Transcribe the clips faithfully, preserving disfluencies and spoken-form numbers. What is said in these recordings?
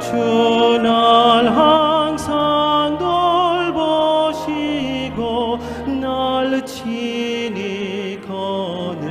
주날 항상 돌보시고 날 친히 거느리시네.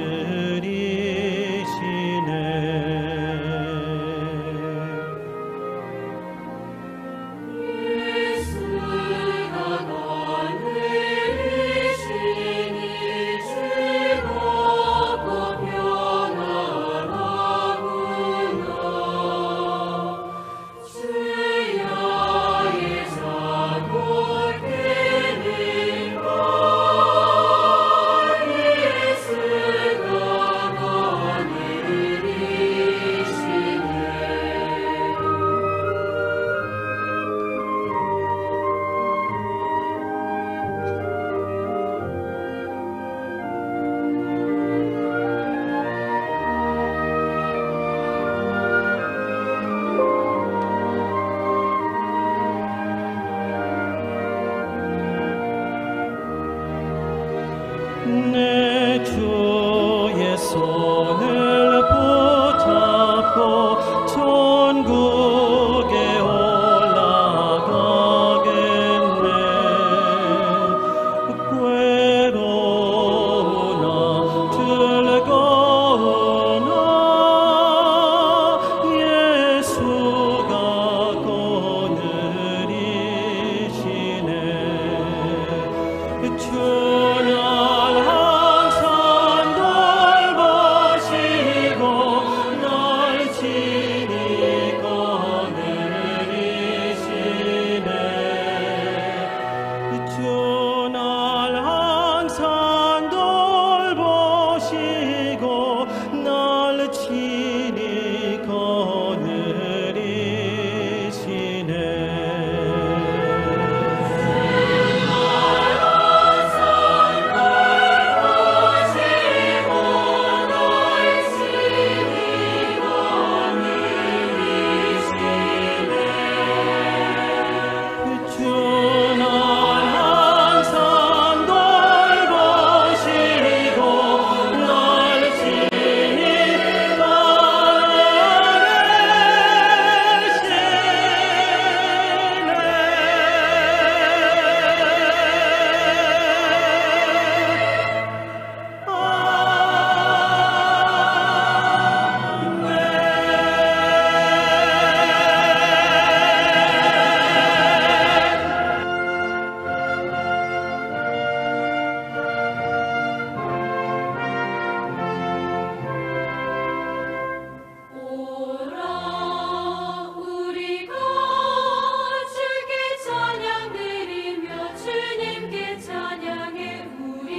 내 주의 손을 붙잡고 천국에 올라가겠네. 괴로우나 즐거우나 예수가 거느리시네. 주 날 항상 돌보시고 날 지니고 내리시네. 주 날 항상 돌보시고 날 지니고 내리시네. 주 날 항상 돌보시고 날 지니고 오라 우리가 주께 찬양드리며 주님께 찬양해. 우리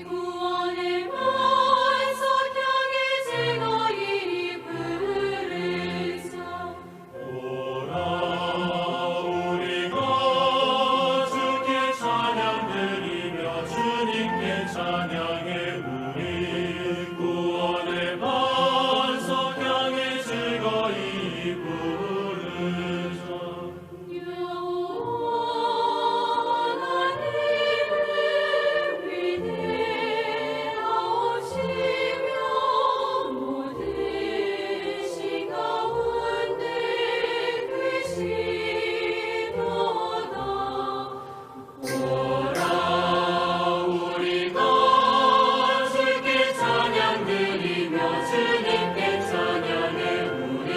구원의 반석 향해 즐거이 부르자. 오라 우리가 주께 찬양드리며 주님께 찬양해. 우리 구원의 반석 향해 즐거이 부르자. 영원한 이름 위대하시며 모든 신 가운데 계시도다. 오라 우리가 주께 찬양드리며 주님께 찬양해. 우리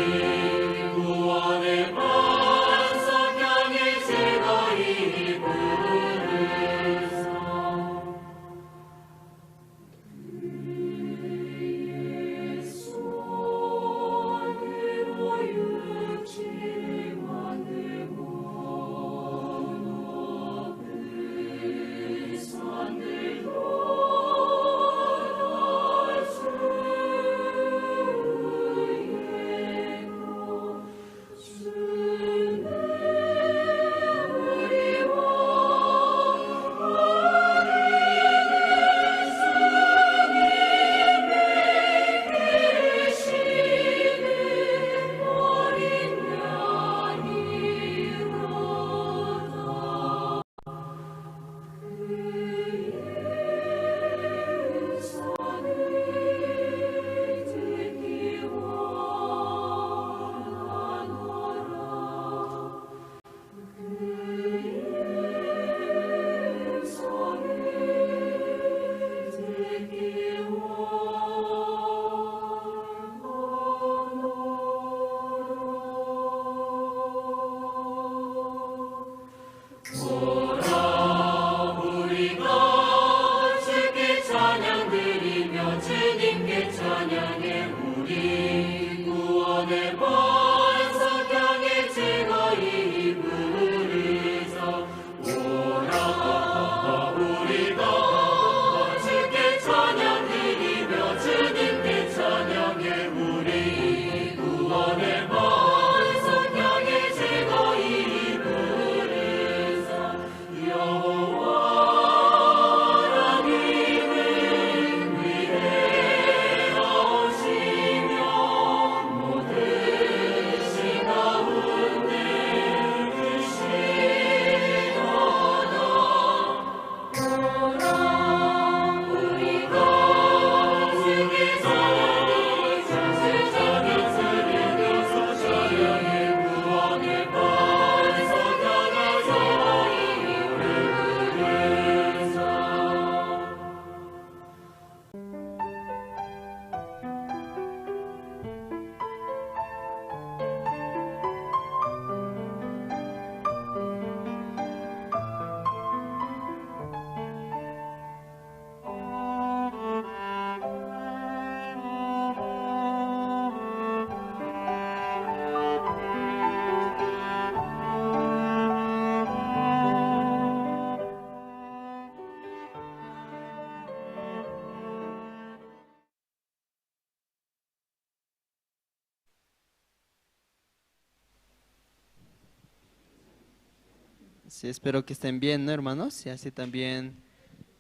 Sí, espero que estén bien, ¿no, hermanos? Y así también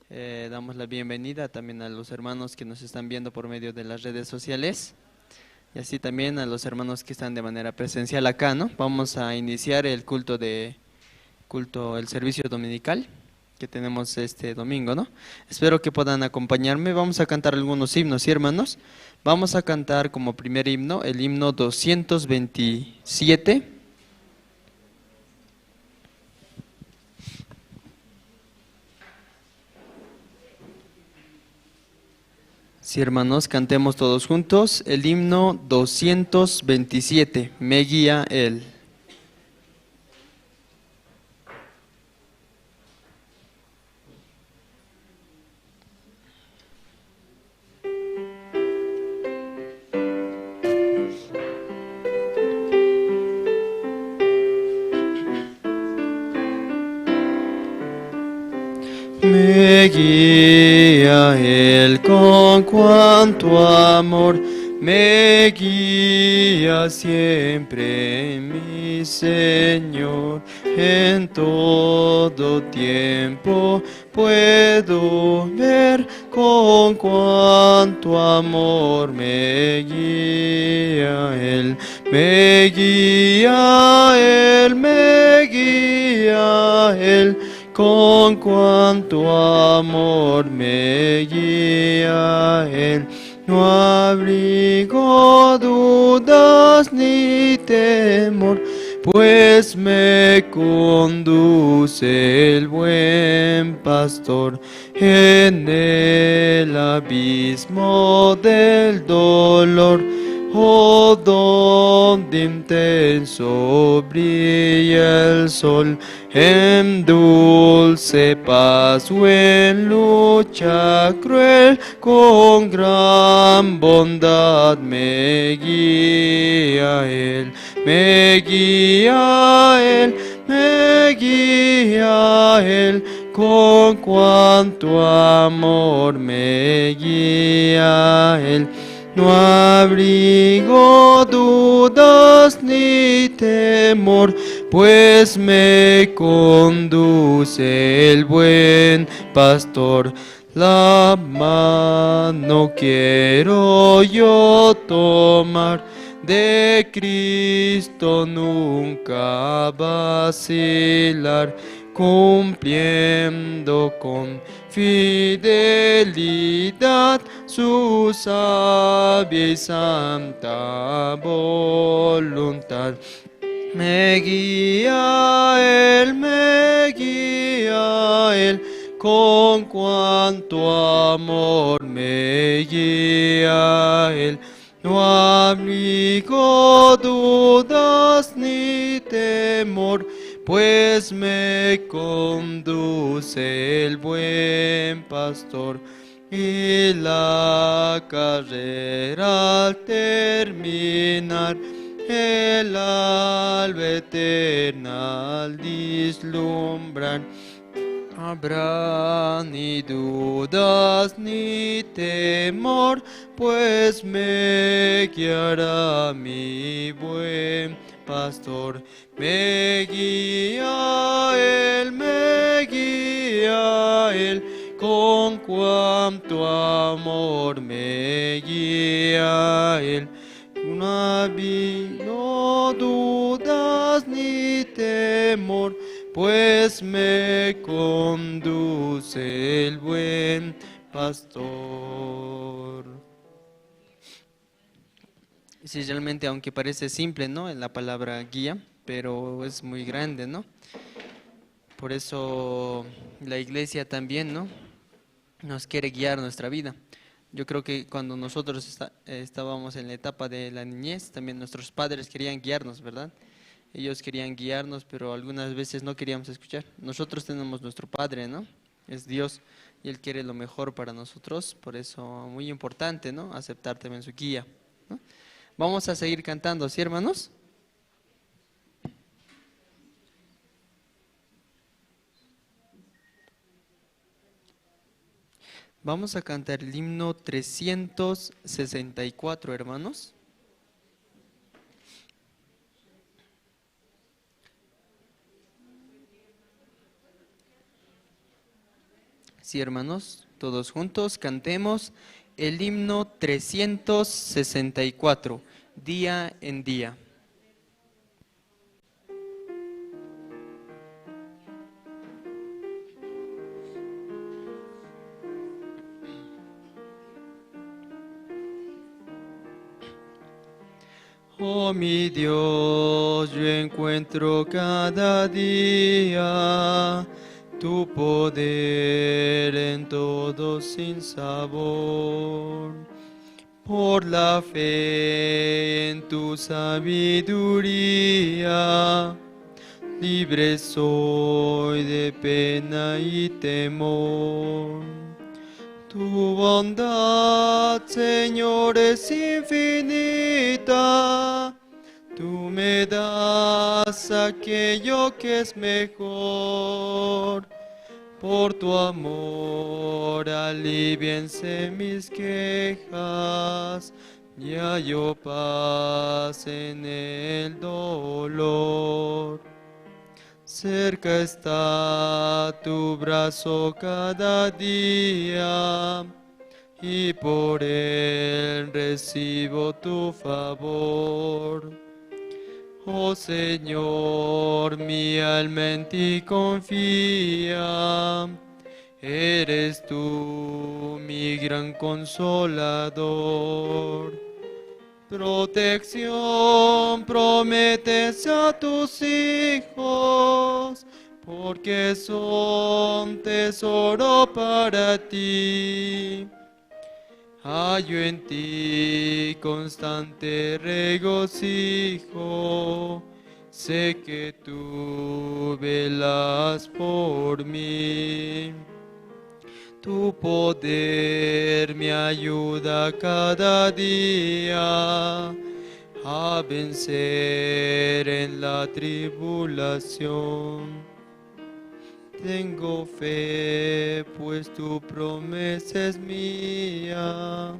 eh, damos la bienvenida también a los hermanos que nos están viendo por medio de las redes sociales y así también a los hermanos que están de manera presencial acá, ¿no? Vamos a iniciar el culto de culto, el servicio dominical que tenemos este domingo, ¿no? Espero que puedan acompañarme. Vamos a cantar algunos himnos, ¿sí, hermanos? Vamos a cantar como primer himno el himno doscientos veintisiete. Sí, hermanos, cantemos todos juntos el himno doscientos veintisiete, Me guía Él. Me guía Él con cuánto amor, me guía siempre mi Señor. En todo tiempo puedo ver con cuánto amor me guía Él, me guía Él, me guía Él, con cuánto amor me guía Él. No abrigo dudas ni temor, pues me conduce el buen pastor. En el abismo del dolor, oh, donde intenso brilla el sol, en dulce paz o en lucha cruel, con gran bondad me guía Él, me guía Él, me guía Él, con cuánto amor me guía Él. No abrigo dudas ni temor, pues me conduce el buen pastor. La mano quiero yo tomar de Cristo, nunca vacilar, cumpliendo con fidelidad su sabia y santa voluntad. Me guía Él, me guía Él, con cuánto amor me guía Él. No abrigo dudas ni temor, pues me conduce el buen pastor. Y la carrera al terminar, el alba eterna al vislumbrar, habrá ni dudas ni temor, pues me guiará mi buen pastor. Me guía Él, me guía Él, con cuánto amor me guía Él. No abrigo dudas ni temor, pues me conduce el buen pastor. Sí, realmente, aunque parece simple, ¿no? La palabra guía, pero es muy grande, ¿no? Por eso la iglesia también, ¿no? Nos quiere guiar nuestra vida. Yo creo que cuando nosotros esta- eh, estábamos en la etapa de la niñez, también nuestros padres querían guiarnos, ¿verdad? Ellos querían guiarnos, pero algunas veces no queríamos escuchar. Nosotros tenemos nuestro padre, ¿no? Es Dios y Él quiere lo mejor para nosotros, por eso muy importante, ¿no? Aceptar también su guía, ¿no? Vamos a seguir cantando, ¿sí, hermanos? Vamos a cantar el himno trescientos sesenta y cuatro, hermanos. Sí, hermanos, todos juntos cantemos el himno trescientos sesenta y cuatro, día en día. Oh mi Dios, yo encuentro cada día tu poder en todo sinsabor. Por la fe en tu sabiduría, libre soy de pena y temor. Tu bondad, Señor, es infinita. Tú me das aquello que es mejor. Por tu amor aliviense mis quejas, ya yo paz en el dolor. Cerca está tu brazo cada día, y por él recibo tu favor. Oh Señor, mi alma en ti confía, eres tú mi gran consolador. Protección prometes a tus hijos, porque son tesoro para ti. Hallo en ti constante regocijo, sé que tú velas por mí. Tu poder me ayuda cada día a vencer en la tribulación. Tengo fe, pues tu promesa es mía.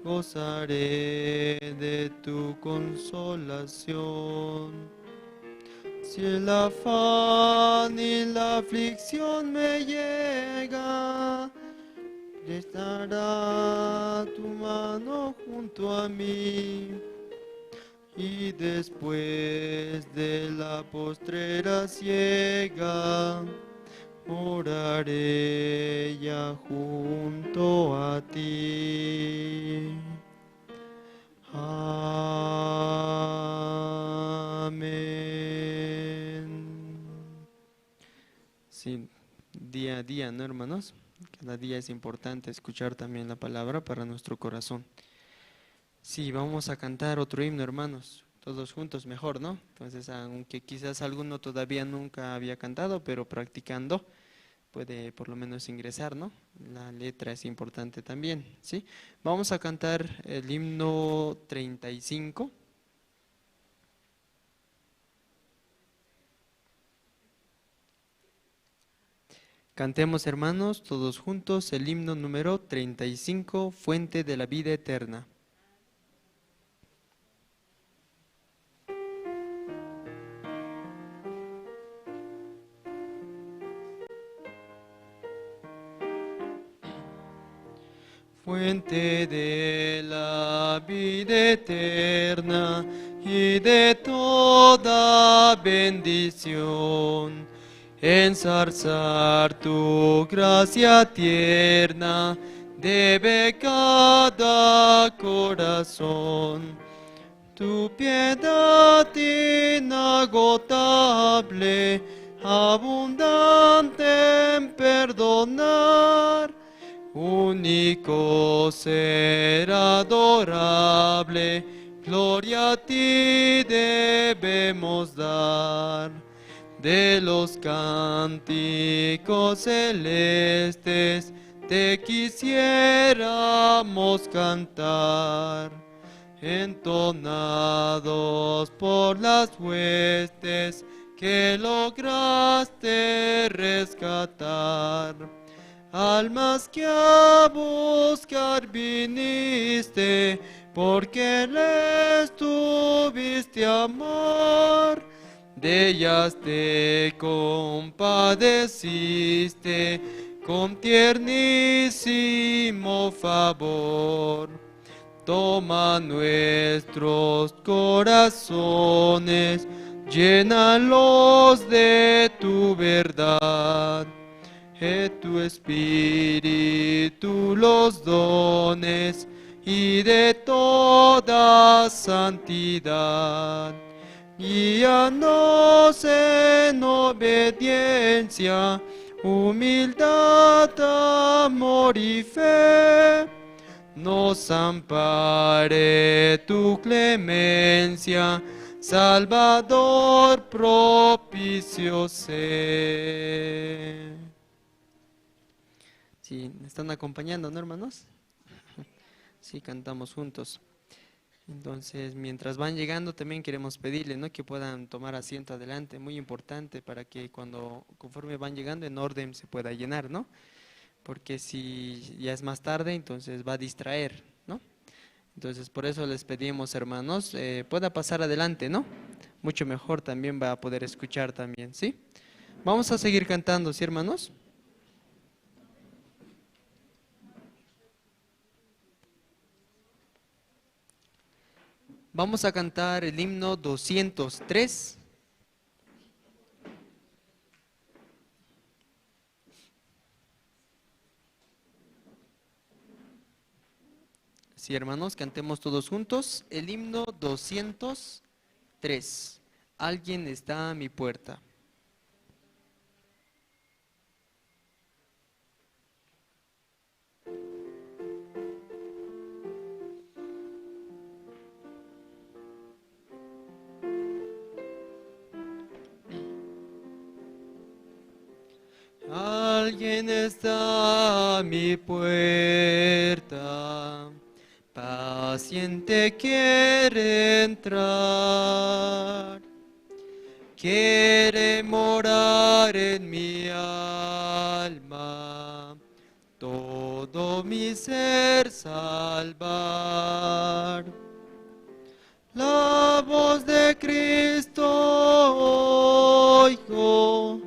Gozaré de tu consolación. Si el afán y la aflicción me llega, estará tu mano junto a mí. Y después de la postrera ciega, moraré ya junto a ti. Amén. Sí, día a día, ¿no, hermanos? Cada día es importante escuchar también la palabra para nuestro corazón. Sí, vamos a cantar otro himno, hermanos. Todos juntos mejor, ¿no? Entonces, aunque quizás alguno todavía nunca había cantado, pero practicando puede por lo menos ingresar, ¿no? La letra es importante también, ¿sí? Vamos a cantar el himno treinta y cinco. Cantemos, hermanos, todos juntos el himno número treinta y cinco, Fuente de la vida eterna. Fuente de la vida eterna y de toda bendición, ensalzar tu gracia tierna debe cada corazón. Tu piedad inagotable, abundante en perdonar, único ser adorable, gloria a ti debemos dar. De los cánticos celestes te quisiéramos cantar, entonados por las huestes que lograste rescatar. Almas que a buscar viniste, porque les tuviste amor, de ellas te compadeciste, Con tiernísimo favor, toma nuestros corazones, llénalos de tu verdad, de tu espíritu los dones y de toda santidad. Guíanos en obediencia, humildad, amor y fe. Nos ampare tu clemencia, Salvador propicio sé. Sí, están acompañando, ¿no, hermanos? Sí, cantamos juntos. Entonces, mientras van llegando, también queremos pedirle, ¿no? Que puedan tomar asiento adelante, muy importante para que cuando, conforme van llegando, en orden se pueda llenar, ¿no? Porque si ya es más tarde, entonces va a distraer, ¿no? Entonces, por eso les pedimos, hermanos, eh, pueda pasar adelante, ¿no? Mucho mejor también va a poder escuchar también, ¿sí? Vamos a seguir cantando, ¿sí, hermanos? Vamos a cantar el himno doscientos tres. Sí, hermanos, cantemos todos juntos el himno doscientos tres. Alguien está a mi puerta. Alguien está a mi puerta, paciente quiere entrar, quiere morar en mi alma, todo mi ser salvar. La voz de Cristo oigo,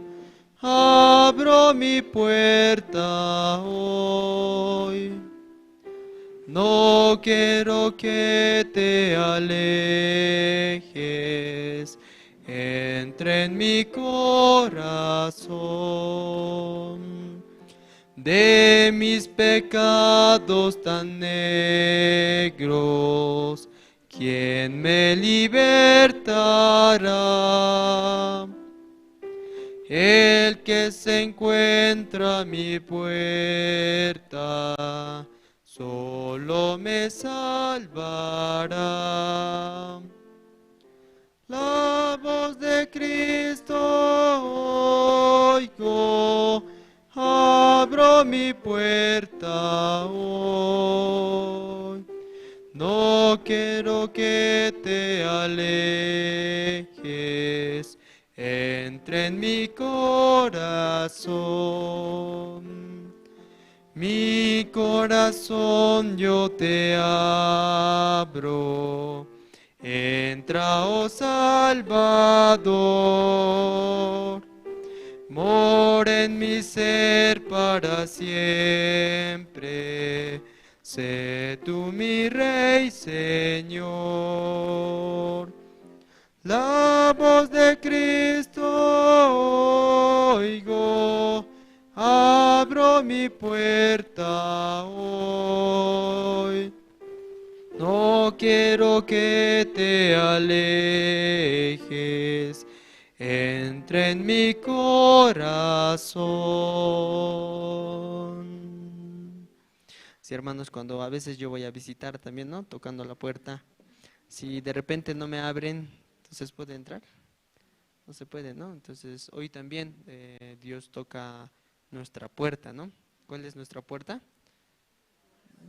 abro mi puerta hoy. No quiero que te alejes, entra en mi corazón. De mis pecados tan negros, ¿quién me libertará? El que se encuentra a mi puerta, solo me salvará. La voz de Cristo oigo, abro mi puerta hoy. No quiero que te alejes, entra en mi corazón. Mi corazón yo te abro, entra, oh Salvador, mora en mi ser para siempre, sé tú mi Rey, Señor. La voz de Cristo oigo, abro mi puerta hoy. No quiero que te alejes, entra en mi corazón. Sí, hermanos, cuando a veces yo voy a visitar también, ¿no? Tocando la puerta, si de repente no me abren, entonces, ¿puede entrar? No se puede, ¿no? Entonces, hoy también, eh, Dios toca nuestra puerta, ¿no? ¿Cuál es nuestra puerta?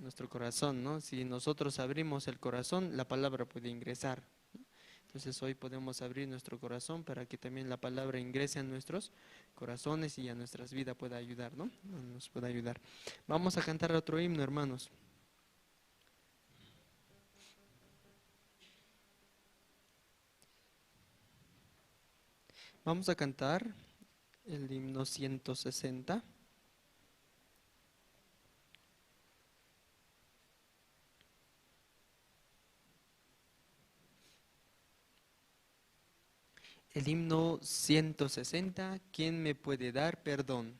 Nuestro corazón, ¿no? Si nosotros abrimos el corazón, la palabra puede ingresar, ¿no? Entonces, hoy podemos abrir nuestro corazón para que también la palabra ingrese a nuestros corazones y a nuestras vidas pueda ayudar, ¿no? Nos pueda ayudar. Vamos a cantar otro himno, hermanos. Vamos a cantar el himno ciento sesenta. El himno ciento sesenta, ¿quién me puede dar perdón?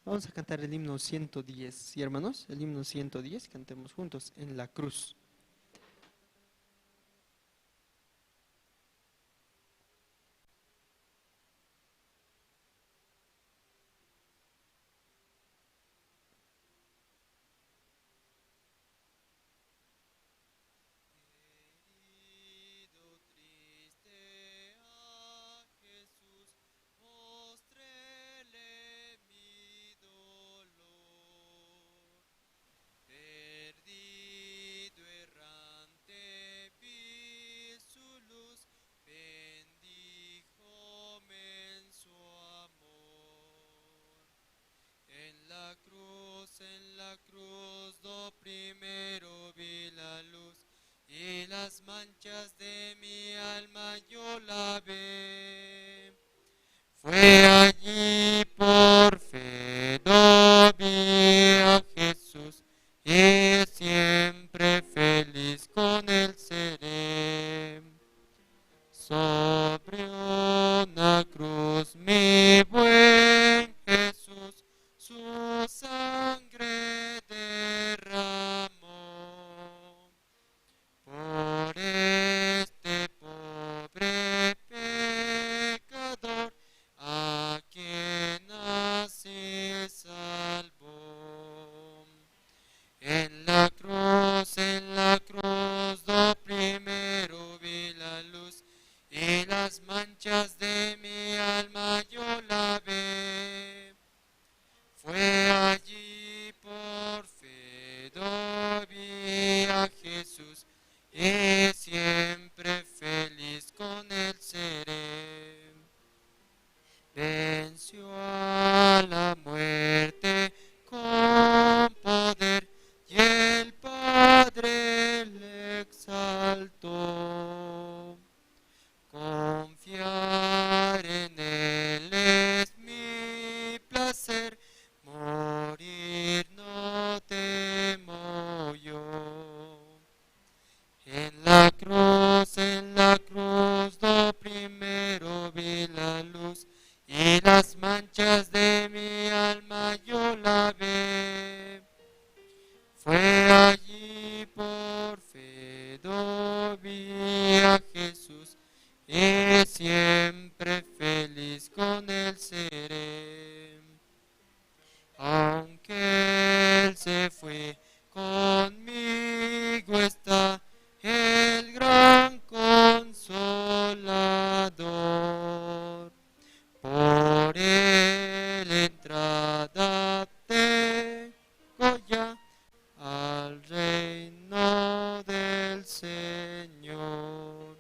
Vamos a cantar el himno ciento diez. Y hermanos, el himno ciento diez, cantemos juntos, En la cruz. Herido triste a Jesús, mostréle mi dolor. Perdido errante vi su luz, bendíjome en su amor. En la cruz, en la cruz, do primero vi la luz, y las manchas de mi alma yo lavé. Fue allí por fe do vi a Jesús, y siempre feliz con él seré. Sobre una cruz mi buen Jesús su sangre derramó. Por este pobre pecador a quien así salvó. En la cruz, en la cruz, do primero vi la luz, y las manchas de mi alma yo lavé. Fue allí por fe do vi a Jesús, y siempre feliz con él seré. Venció a la muerte con poder, y el Padre le exaltó. Confiar en él es mi placer, morir no temo yo. En la cruz, en la cruz, do primero vi la luz, y las manchas de mi alma yo lavé. Fue allí por fe do vi a Jesús, y siempre feliz con él seré. Aunque él se fue, conmigo está el gran Consolador. Por él entrada tengo ya al reino del Señor.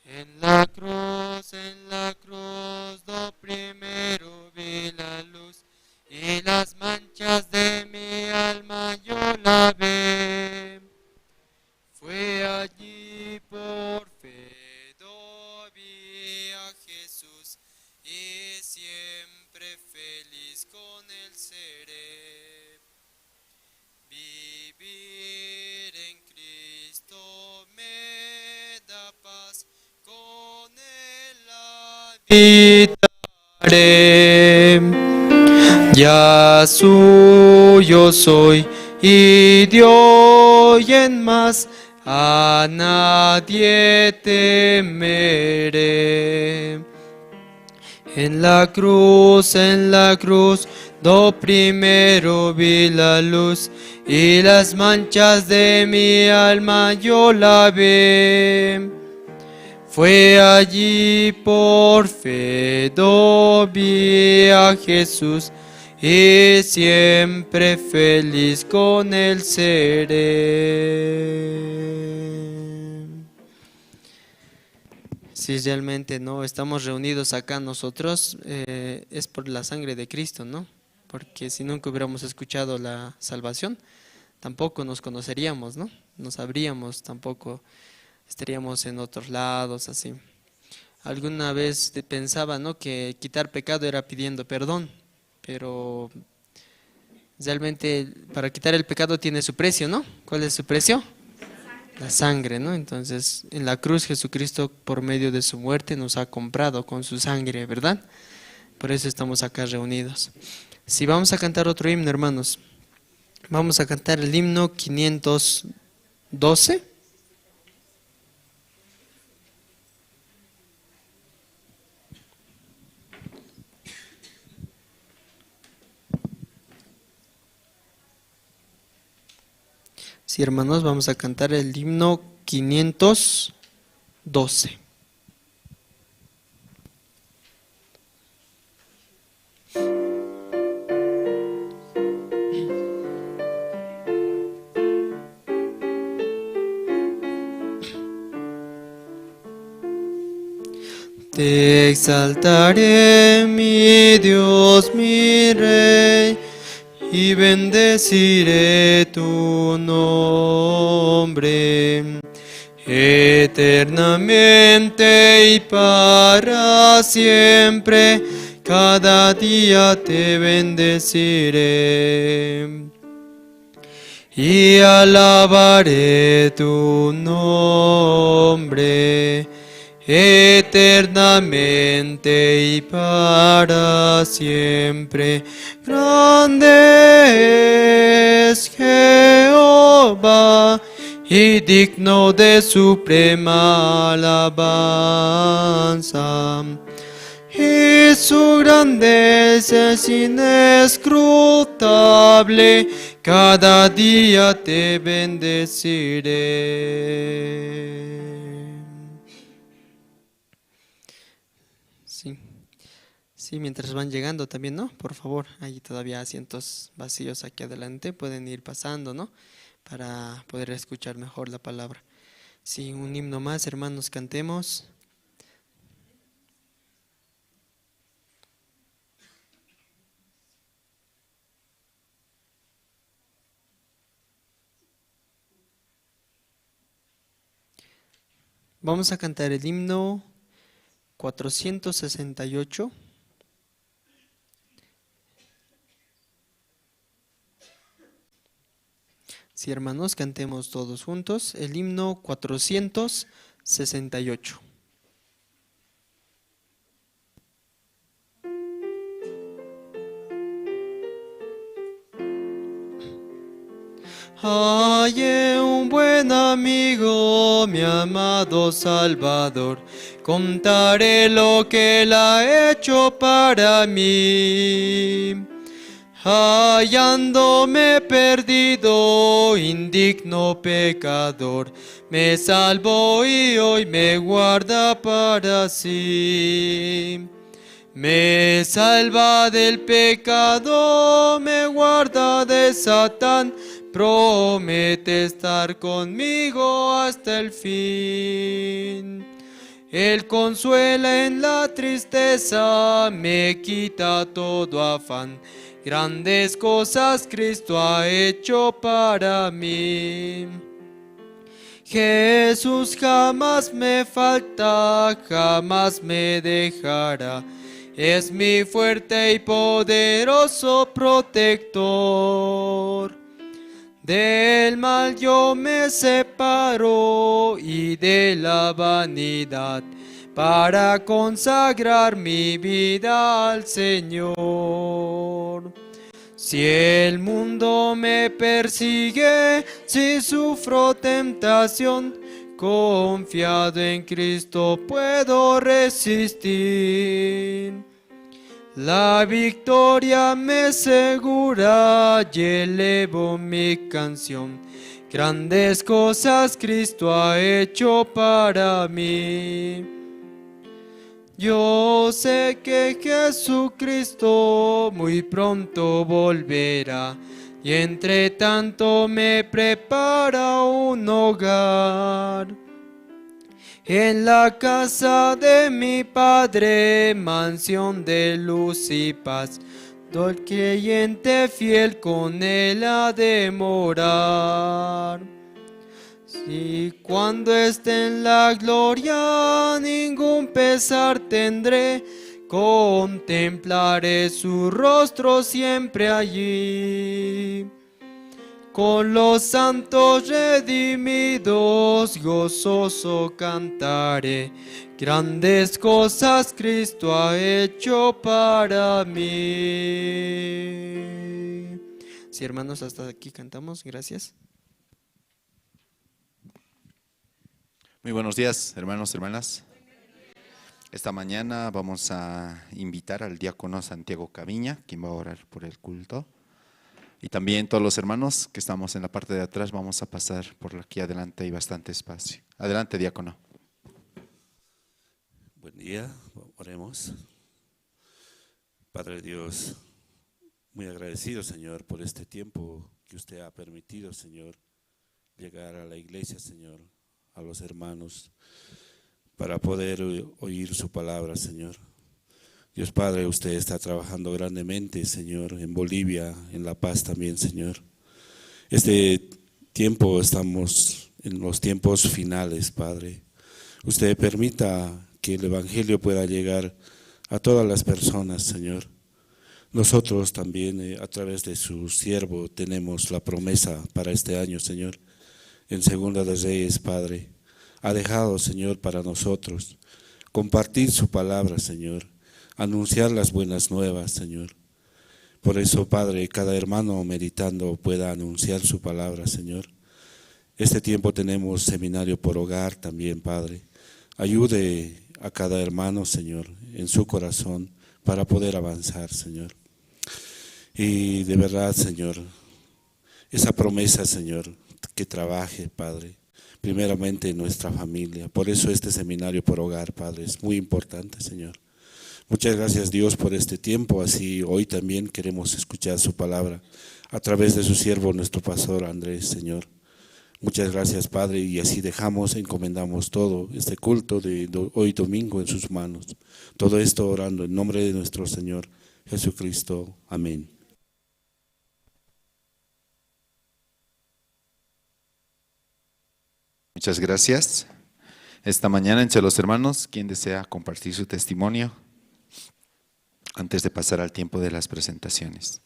En la cruz, en la cruz, do primero vi la luz, y las manchas de mi alma yo lavé. Fue allí por fe do vi a Jesús, y siempre feliz con él seré. Vivir en Cristo me da paz, con él habitaré. Ya suyo soy, y de hoy en más a nadie temeré. En la cruz, en la cruz, do primero vi la luz, y las manchas de mi alma yo lavé. Fue allí por fe do vi a Jesús, y siempre feliz con él seré. Si realmente no estamos reunidos acá nosotros, eh, es por la sangre de Cristo, ¿no? Porque si nunca hubiéramos escuchado la salvación, tampoco nos conoceríamos, ¿no? No sabríamos tampoco, estaríamos en otros lados, así. Alguna vez te-, pensaba, ¿no? Que quitar pecado era pidiendo perdón, pero realmente para quitar el pecado tiene su precio, ¿no? ¿Cuál es su precio? La sangre, ¿no? Entonces, en la cruz Jesucristo, por medio de su muerte, nos ha comprado con su sangre, ¿verdad? Por eso estamos acá reunidos. Si vamos a cantar otro himno, hermanos, vamos a cantar el himno quinientos doce. Sí, hermanos, vamos a cantar el himno quinientos doce. Te exaltaré, mi Dios, mi Rey, y bendeciré tu nombre. Eternamente y para siempre, cada día te bendeciré y alabaré tu nombre eternamente y para siempre. Grande es Jehová y digno de suprema alabanza. Y su grandeza es inescrutable, cada día te bendeciré. Sí. Sí, mientras van llegando también, ¿no? Por favor, hay todavía asientos vacíos aquí adelante, pueden ir pasando, ¿no? Para poder escuchar mejor la palabra. Sí, un himno más, hermanos, cantemos. Vamos a cantar el himno cuatrocientos sesenta y ocho. Sí, hermanos, cantemos todos juntos el himno cuatrocientos sesenta y ocho. Hallé un buen amigo, mi amado Salvador, contaré lo que él ha hecho para mí. Hallándome perdido, indigno pecador, me salvó y hoy me guarda para sí. Me salva del pecado, me guarda de Satán, promete estar conmigo hasta el fin. Él consuela en la tristeza, me quita todo afán. Grandes cosas Cristo ha hecho para mí. Jesús jamás me falta, jamás me dejará. Es mi fuerte y poderoso protector. Del mal yo me separo y de la vanidad para consagrar mi vida al Señor. Si el mundo me persigue, si sufro tentación, confiado en Cristo puedo resistir. La victoria me segura y elevo mi canción. Grandes cosas Cristo ha hecho para mí. Yo sé que Jesucristo muy pronto volverá y entre tanto me prepara un hogar. En la casa de mi Padre, mansión de luz y paz, todo el creyente fiel con él ha de morar. Si cuando esté en la gloria ningún pesar tendré, contemplaré su rostro siempre allí. Con los santos redimidos gozoso cantaré, grandes cosas Cristo ha hecho para mí. Sí, hermanos, hasta aquí cantamos. Gracias. Muy buenos días, hermanos, hermanas. Esta mañana vamos a invitar al diácono Santiago Caviña, quien va a orar por el culto. Y también todos los hermanos que estamos en la parte de atrás, vamos a pasar por aquí adelante, hay bastante espacio. Adelante, diácono. Buen día, oremos. Padre Dios, muy agradecido, Señor, por este tiempo que usted ha permitido, Señor, llegar a la iglesia, Señor, a los hermanos, para poder oy-, oír su palabra, Señor. Dios Padre, usted está trabajando grandemente, Señor, en Bolivia, en La Paz también, Señor. Este tiempo estamos en los tiempos finales, Padre. Usted permita que el evangelio pueda llegar a todas las personas, Señor. Nosotros también, eh, a través de su siervo, tenemos la promesa para este año, Señor. En Segunda de Reyes, Padre, ha dejado, Señor, para nosotros compartir su palabra, Señor, anunciar las buenas nuevas, Señor. Por eso, Padre, cada hermano meditando pueda anunciar su palabra, Señor. Este tiempo tenemos seminario por hogar también, Padre. Ayude a cada hermano, Señor, en su corazón para poder avanzar, Señor. Y de verdad, Señor, esa promesa, Señor, que trabaje, Padre, primeramente en nuestra familia. Por eso este seminario por hogar, Padre, es muy importante, Señor. Muchas gracias, Dios, por este tiempo. Así hoy también queremos escuchar su palabra a través de su siervo, nuestro pastor Andrés, Señor. Muchas gracias, Padre, y así dejamos, encomendamos todo este culto de do-, hoy domingo en sus manos. Todo esto orando en nombre de nuestro Señor Jesucristo. Amén. Muchas gracias. Esta mañana entre los hermanos, ¿quién desea compartir su testimonio antes de pasar al tiempo de las presentaciones?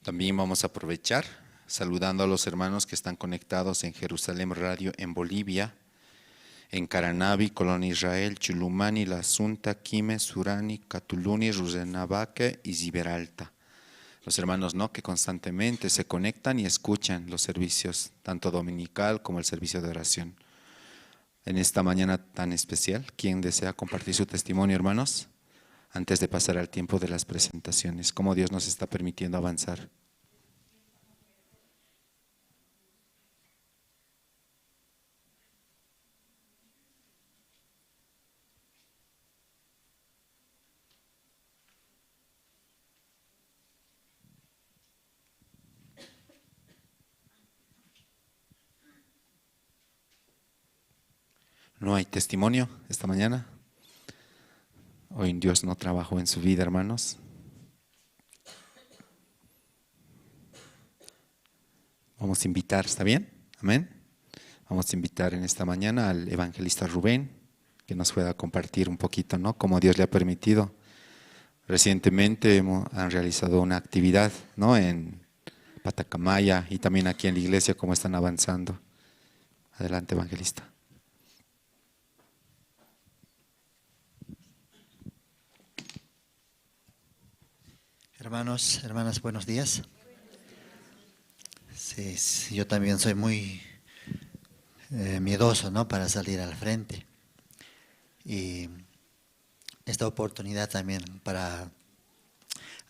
También vamos a aprovechar saludando a los hermanos que están conectados en Jerusalén Radio en Bolivia, en Caranavi, Colonia Israel, Chulumani, La Asunta, Quime, Surani, Catuluni, Rurrenabaque y Ziberalta. Los hermanos, ¿no?, que constantemente se conectan y escuchan los servicios, tanto dominical como el servicio de oración. En esta mañana tan especial, ¿quién desea compartir su testimonio, hermanos? Antes de pasar al tiempo de las presentaciones, cómo Dios nos está permitiendo avanzar. No hay testimonio esta mañana. Hoy Dios no trabajó en su vida, hermanos. Vamos a invitar, ¿está bien? Amén. Vamos a invitar en esta mañana al evangelista Rubén, que nos pueda compartir un poquito, ¿no?, cómo Dios le ha permitido. Recientemente hemos, han realizado una actividad, ¿no?, en Patacamaya y también aquí en la iglesia, cómo están avanzando. Adelante, evangelista. Hermanos, hermanas, buenos días. Sí, sí, yo también soy muy, eh, miedoso, ¿no?, para salir al frente. Y esta oportunidad también para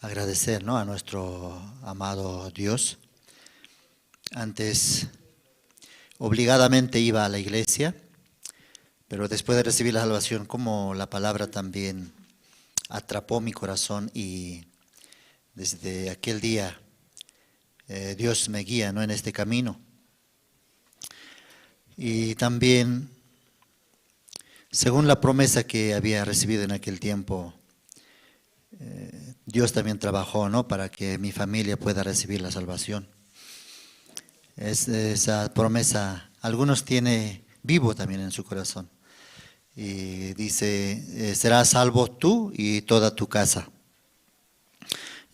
agradecer, ¿no?, a nuestro amado Dios. Antes, obligadamente iba a la iglesia, pero después de recibir la salvación, como la palabra también atrapó mi corazón y desde aquel día, eh, Dios me guía, ¿no?, en este camino. Y también, según la promesa que había recibido en aquel tiempo, eh, Dios también trabajó, ¿no?, para que mi familia pueda recibir la salvación. Es, esa promesa, algunos tiene vivo también en su corazón. Y dice, eh, "Serás salvo tú y toda tu casa".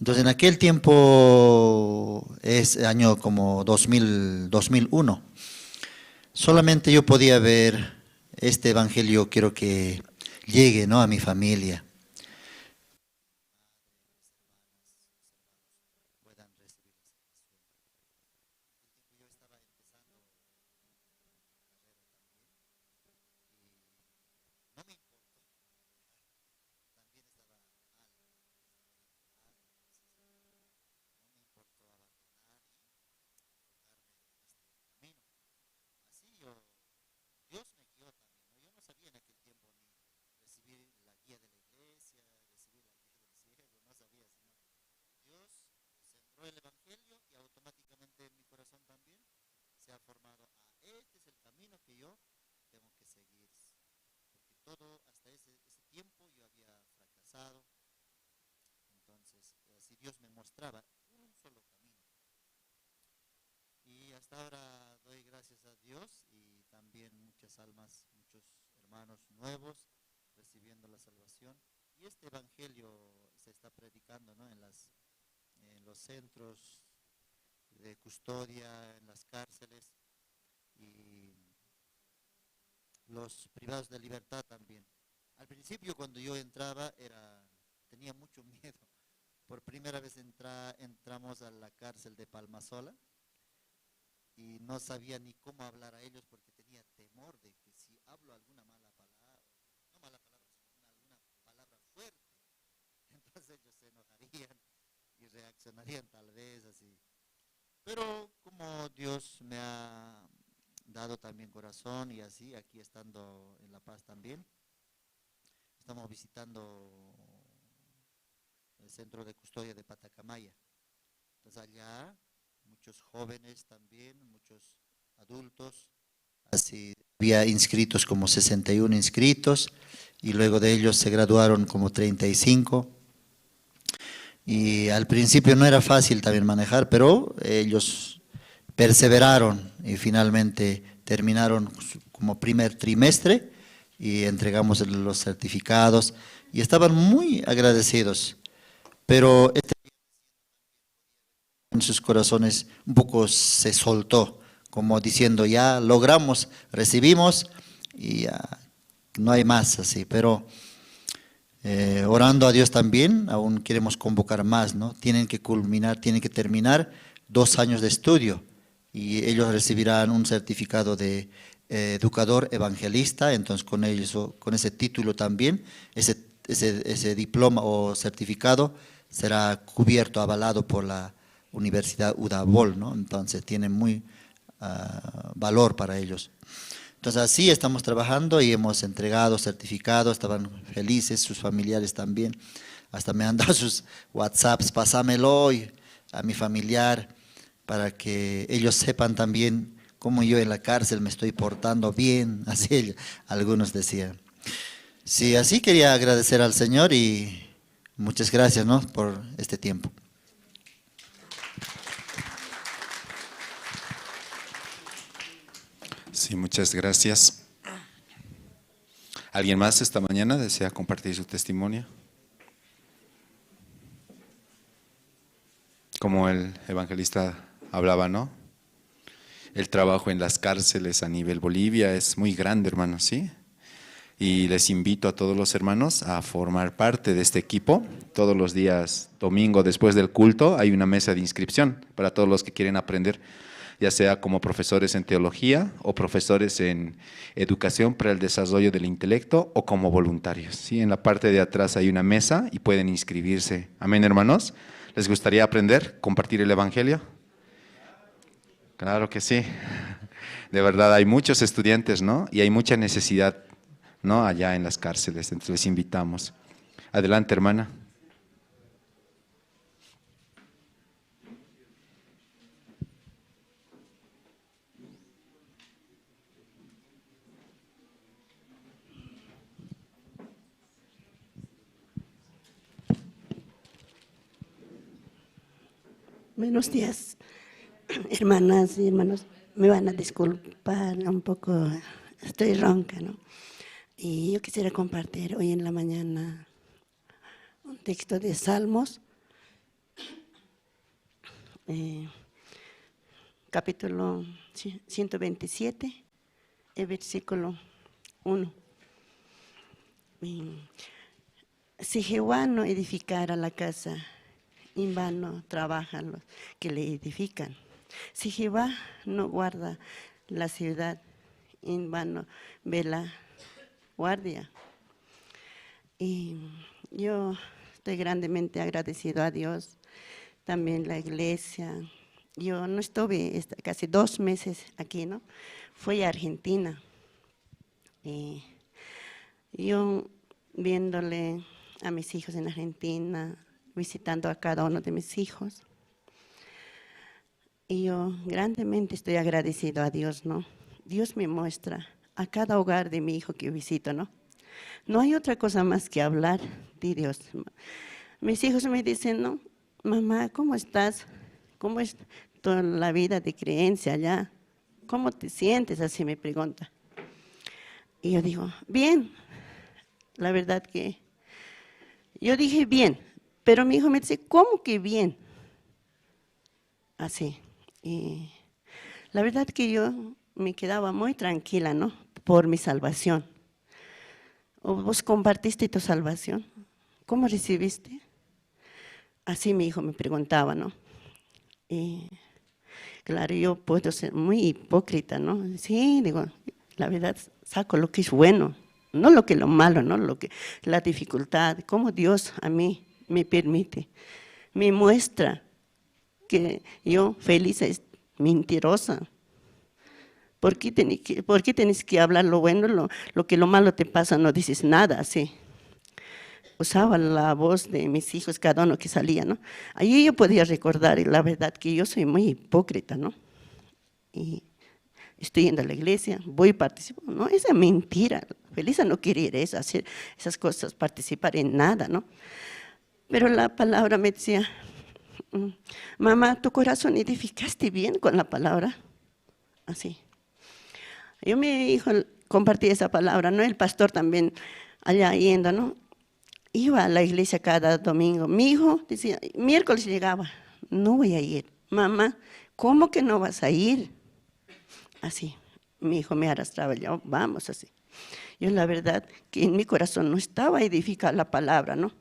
Entonces, en aquel tiempo, es año como dos mil, dos mil uno, solamente yo podía ver este evangelio, quiero que llegue, ¿no?, a mi familia. Puedan recibir la salvación. Yo estaba empezando mi carrera también, y no me importó. También estaba mal, estaba enojado, entonces no me importó abandonar y enfocarme en este camino. Así yo, Dios me guió también, ¿no? Yo no sabía en aquel tiempo ni recibir la guía de la iglesia, recibir la guía del cielo, no sabía, sino Dios sembró el evangelio y automáticamente en mi corazón también se ha formado, "Ah, este es el camino que yo tengo que seguir", porque todo hasta ese, ese tiempo yo había fracasado. Entonces, así Dios me mostraba un solo camino. Y hasta ahora doy gracias a Dios y también muchas almas, muchos hermanos nuevos recibiendo la salvación. Y este evangelio se está predicando, ¿no?, en las, en los centros de custodia, en las cárceles y los privados de libertad también. Al principio, cuando yo entraba, era, tenía mucho miedo. Por primera vez entra-, entramos a la cárcel de Palmasola y no sabía ni cómo hablar a ellos porque tenía temor de que si hablo alguna mala palabra, no mala palabra, sino una, alguna palabra fuerte, entonces ellos se enojarían y reaccionarían tal vez así. Pero como Dios me ha dado también corazón y así, aquí estando en La Paz también, estamos visitando el centro de custodia de Patacamaya. Entonces allá muchos jóvenes también, muchos adultos, así había inscritos como sesenta y uno inscritos, y luego de ellos se graduaron como treinta y cinco. Y al principio no era fácil también manejar, pero ellos perseveraron y finalmente terminaron su, como primer trimestre y entregamos el, los certificados y estaban muy agradecidos. Pero este en sus corazones un poco se soltó, como diciendo, "Ya logramos, recibimos, y ya no hay más así". Pero, eh, orando a Dios también, aún queremos convocar más, ¿no? Tienen que culminar, tienen que terminar dos años de estudio, y ellos recibirán un certificado de, eh, educador evangelista, entonces con eso, con ese título también, ese, ese, ese diploma o certificado será cubierto, avalado por la Universidad Udavol, ¿no? Entonces tiene muy, ah, valor para ellos. Entonces así estamos trabajando y hemos entregado certificados, estaban felices, sus familiares también. Hasta me han dado sus WhatsApps, "Pásamelo", y a mi familiar, para que ellos sepan también cómo yo en la cárcel me estoy portando bien, así ellos, algunos decían. Sí, así quería agradecer al Señor y muchas gracias, ¿no?, por este tiempo. Sí, muchas gracias. ¿Alguien más esta mañana desea compartir su testimonio? Como el evangelista hablaba, ¿no? El trabajo en las cárceles a nivel Bolivia es muy grande, hermanos, ¿sí? Y les invito a todos los hermanos a formar parte de este equipo. Todos los días domingo, después del culto, hay una mesa de inscripción para todos los que quieren aprender, ya sea como profesores en teología o profesores en educación para el desarrollo del intelecto o como voluntarios. Sí, en la parte de atrás hay una mesa y pueden inscribirse. Amén, hermanos. ¿Les gustaría aprender, compartir el evangelio? Claro que sí. De verdad, hay muchos estudiantes, ¿no? Y hay mucha necesidad, ¿no? Allá en las cárceles. Entonces, les invitamos. Adelante, hermana. Buenos días, hermanas y hermanos. Me van a disculpar un poco, estoy ronca, ¿no? Y yo quisiera compartir hoy en la mañana un texto de Salmos, eh, capítulo ci-, ciento veintisiete, el versículo uno. Mm, si Jehová no edificara la casa, en vano trabajan los que le edifican. Si Jehová no guarda la ciudad, en vano vela guardia. Y yo estoy grandemente agradecido a Dios, también la iglesia. Yo no estuve esta, casi dos meses aquí, ¿no? Fui a Argentina. Y yo viéndole a mis hijos en Argentina, visitando a cada uno de mis hijos. Y yo grandemente estoy agradecido a Dios, ¿no? Dios me muestra a cada hogar de mi hijo que visito, ¿no? No hay otra cosa más que hablar de Dios. Mis hijos me dicen, ¿no? Mamá, ¿cómo estás? ¿Cómo es toda la vida de creencia allá? ¿Cómo te sientes? Así me pregunta. Y yo digo, bien. La verdad que yo dije, bien. Pero mi hijo me dice, ¿cómo que bien? Así. Y la verdad que yo me quedaba muy tranquila, ¿no? Por mi salvación. ¿O vos compartiste tu salvación? ¿Cómo recibiste? Así mi hijo me preguntaba, ¿no? Y claro, yo puedo ser muy hipócrita, ¿no? Sí, digo, la verdad, saco lo que es bueno, no lo que lo malo, ¿no? Lo que, la dificultad, cómo Dios a mí me permite, me muestra que yo, Felisa, es mentirosa. ¿Por qué tienes que, por qué tienes que hablar lo bueno, lo, lo que lo malo te pasa, no dices nada? Así. Usaba la voz de mis hijos, cada uno que salía, ¿no? Ahí yo podía recordar, y la verdad que yo soy muy hipócrita, ¿no? Y estoy yendo a la iglesia, voy, participo. No, esa es mentira. Felisa no quiere ir a eso, hacer esas cosas, participar en nada, ¿no? Pero la palabra me decía, mm, mamá, tu corazón edificaste bien con la palabra. Así. Yo mi hijo compartí esa palabra, ¿no? El pastor también allá yendo, ¿no? Iba a la iglesia cada domingo. Mi hijo decía, miércoles llegaba, no voy a ir. Mamá, ¿cómo que no vas a ir? Así. Mi hijo me arrastraba, yo, vamos, así. Yo la verdad que en mi corazón no estaba edificada la palabra, ¿no?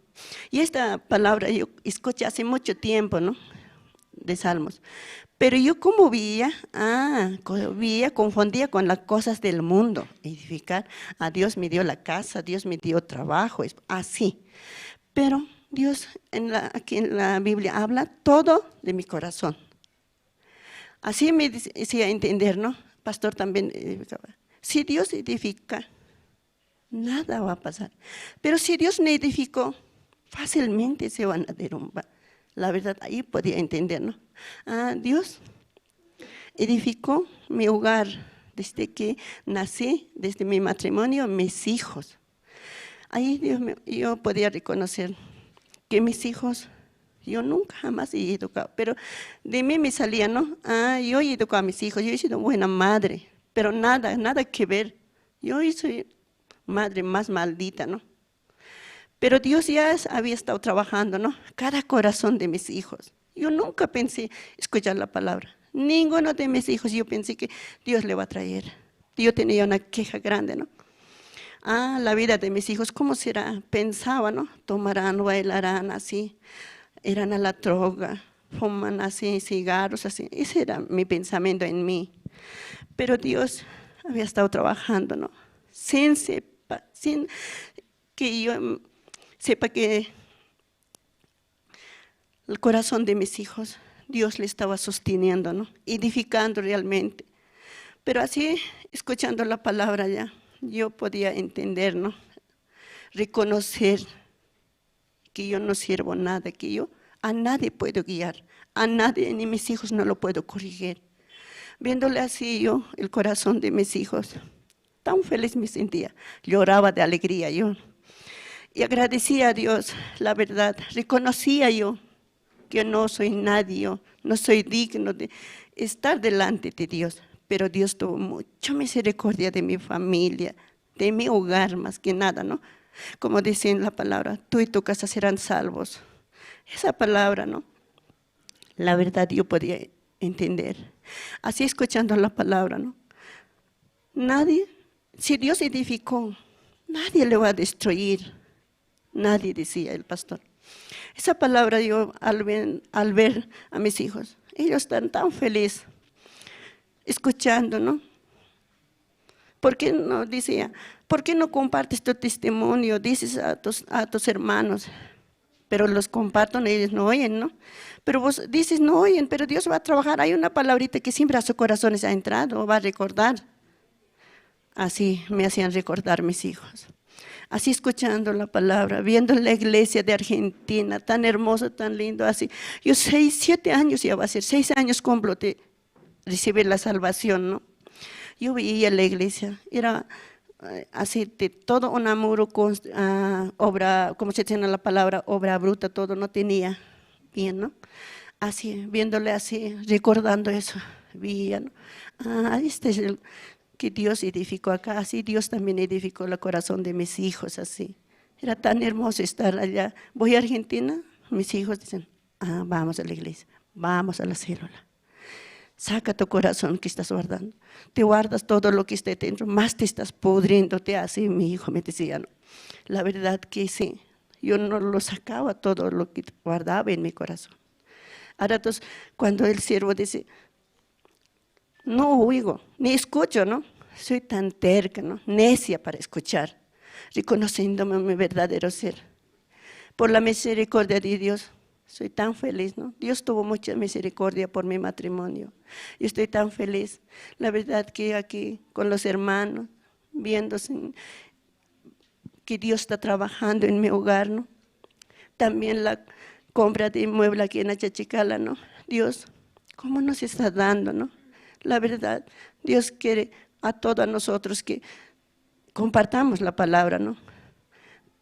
Y esta palabra yo escuché hace mucho tiempo, ¿no? De Salmos. Pero yo como veía, ah, co-, veía, confundía con las cosas del mundo. Edificar, a Dios me dio la casa, Dios me dio trabajo, es así. Pero Dios en la, aquí en la Biblia habla todo de mi corazón. Así me dice, hacía entender, ¿no? Pastor también, eh, si Dios edifica, nada va a pasar. Pero si Dios no edificó, fácilmente se van a derrumbar. La verdad, ahí podía entender, ¿no? Ah, Dios edificó mi hogar desde que nací, desde mi matrimonio, mis hijos. Ahí Dios mío, yo podía reconocer que mis hijos, yo nunca jamás he educado, pero de mí me salía, ¿no? Ah, yo educo a mis hijos, yo he sido buena madre, pero nada, nada que ver. Yo soy madre más maldita, ¿no? Pero Dios ya es- había estado trabajando, ¿no? Cada corazón de mis hijos. Yo nunca pensé escuchar la palabra. Ninguno de mis hijos yo pensé que Dios le va a traer. Yo tenía una queja grande, ¿no? Ah, la vida de mis hijos, ¿cómo será? Pensaba, ¿no? Tomarán, bailarán así, irán a la droga, fuman así, cigarros así. Ese era mi pensamiento en mí. Pero Dios había estado trabajando, ¿no? Sin sepa-, sin que yo, mm, sepa que el corazón de mis hijos, Dios le estaba sosteniendo, ¿no? Edificando realmente. Pero así, escuchando la palabra ya, yo podía entender, ¿no? Reconocer que yo no sirvo nada, que yo a nadie puedo guiar, a nadie, ni mis hijos no lo puedo corregir. Viéndole así yo, el corazón de mis hijos, tan feliz me sentía, lloraba de alegría yo. Y agradecía a Dios, la verdad, reconocía yo que no soy nadie, yo no soy digno de estar delante de Dios. Pero Dios tuvo mucha misericordia de mi familia, de mi hogar más que nada, ¿no? Como dice en la palabra, tú y tu casa serán salvos. Esa palabra, ¿no? La verdad yo podía entender. Así escuchando la palabra, ¿no? Nadie, si Dios edificó, nadie le va a destruir. Nadie, decía el pastor. Esa palabra yo al ver, al ver a mis hijos, ellos están tan feliz escuchando, ¿no? ¿Por qué no, decía, por qué no compartes tu testimonio? Dices a tus, a tus hermanos, pero los comparto, ellos no oyen, ¿no? Pero vos dices, no oyen, pero Dios va a trabajar. Hay una palabrita que siempre a sus corazones ha entrado, va a recordar. Así me hacían recordar mis hijos. Así escuchando la palabra, viendo la iglesia de Argentina, tan hermoso, tan lindo, así. Yo seis, siete años ya va a ser, seis años cumplo de recibir la salvación, ¿no? Yo veía la iglesia, era eh, así de todo un amor, con, ah, obra, ¿cómo se dice la palabra? Obra bruta, todo no tenía bien, ¿no? Así, viéndole así, recordando eso, veía, ¿no? Ah, este es el que Dios edificó acá, así Dios también edificó el corazón de mis hijos, así. Era tan hermoso estar allá. Voy a Argentina, mis hijos dicen, ah, vamos a la iglesia, vamos a la célula. Saca tu corazón que estás guardando. Te guardas todo lo que está dentro, más te estás pudriéndote así, mi hijo me decía, ¿no? La verdad que sí, yo no lo sacaba todo lo que guardaba en mi corazón. Ahora, entonces, cuando el siervo dice, no oigo, ni escucho, ¿no? Soy tan terca, ¿no? Necia para escuchar, reconociéndome mi verdadero ser. Por la misericordia de Dios, soy tan feliz, ¿no? Dios tuvo mucha misericordia por mi matrimonio. Yo estoy tan feliz. La verdad que aquí con los hermanos, viendo sin- que Dios está trabajando en mi hogar, ¿no? También la compra de inmueble aquí en Achachicala, ¿no? Dios, ¿cómo nos está dando, no? La verdad, Dios quiere a todos nosotros que compartamos la palabra, ¿no?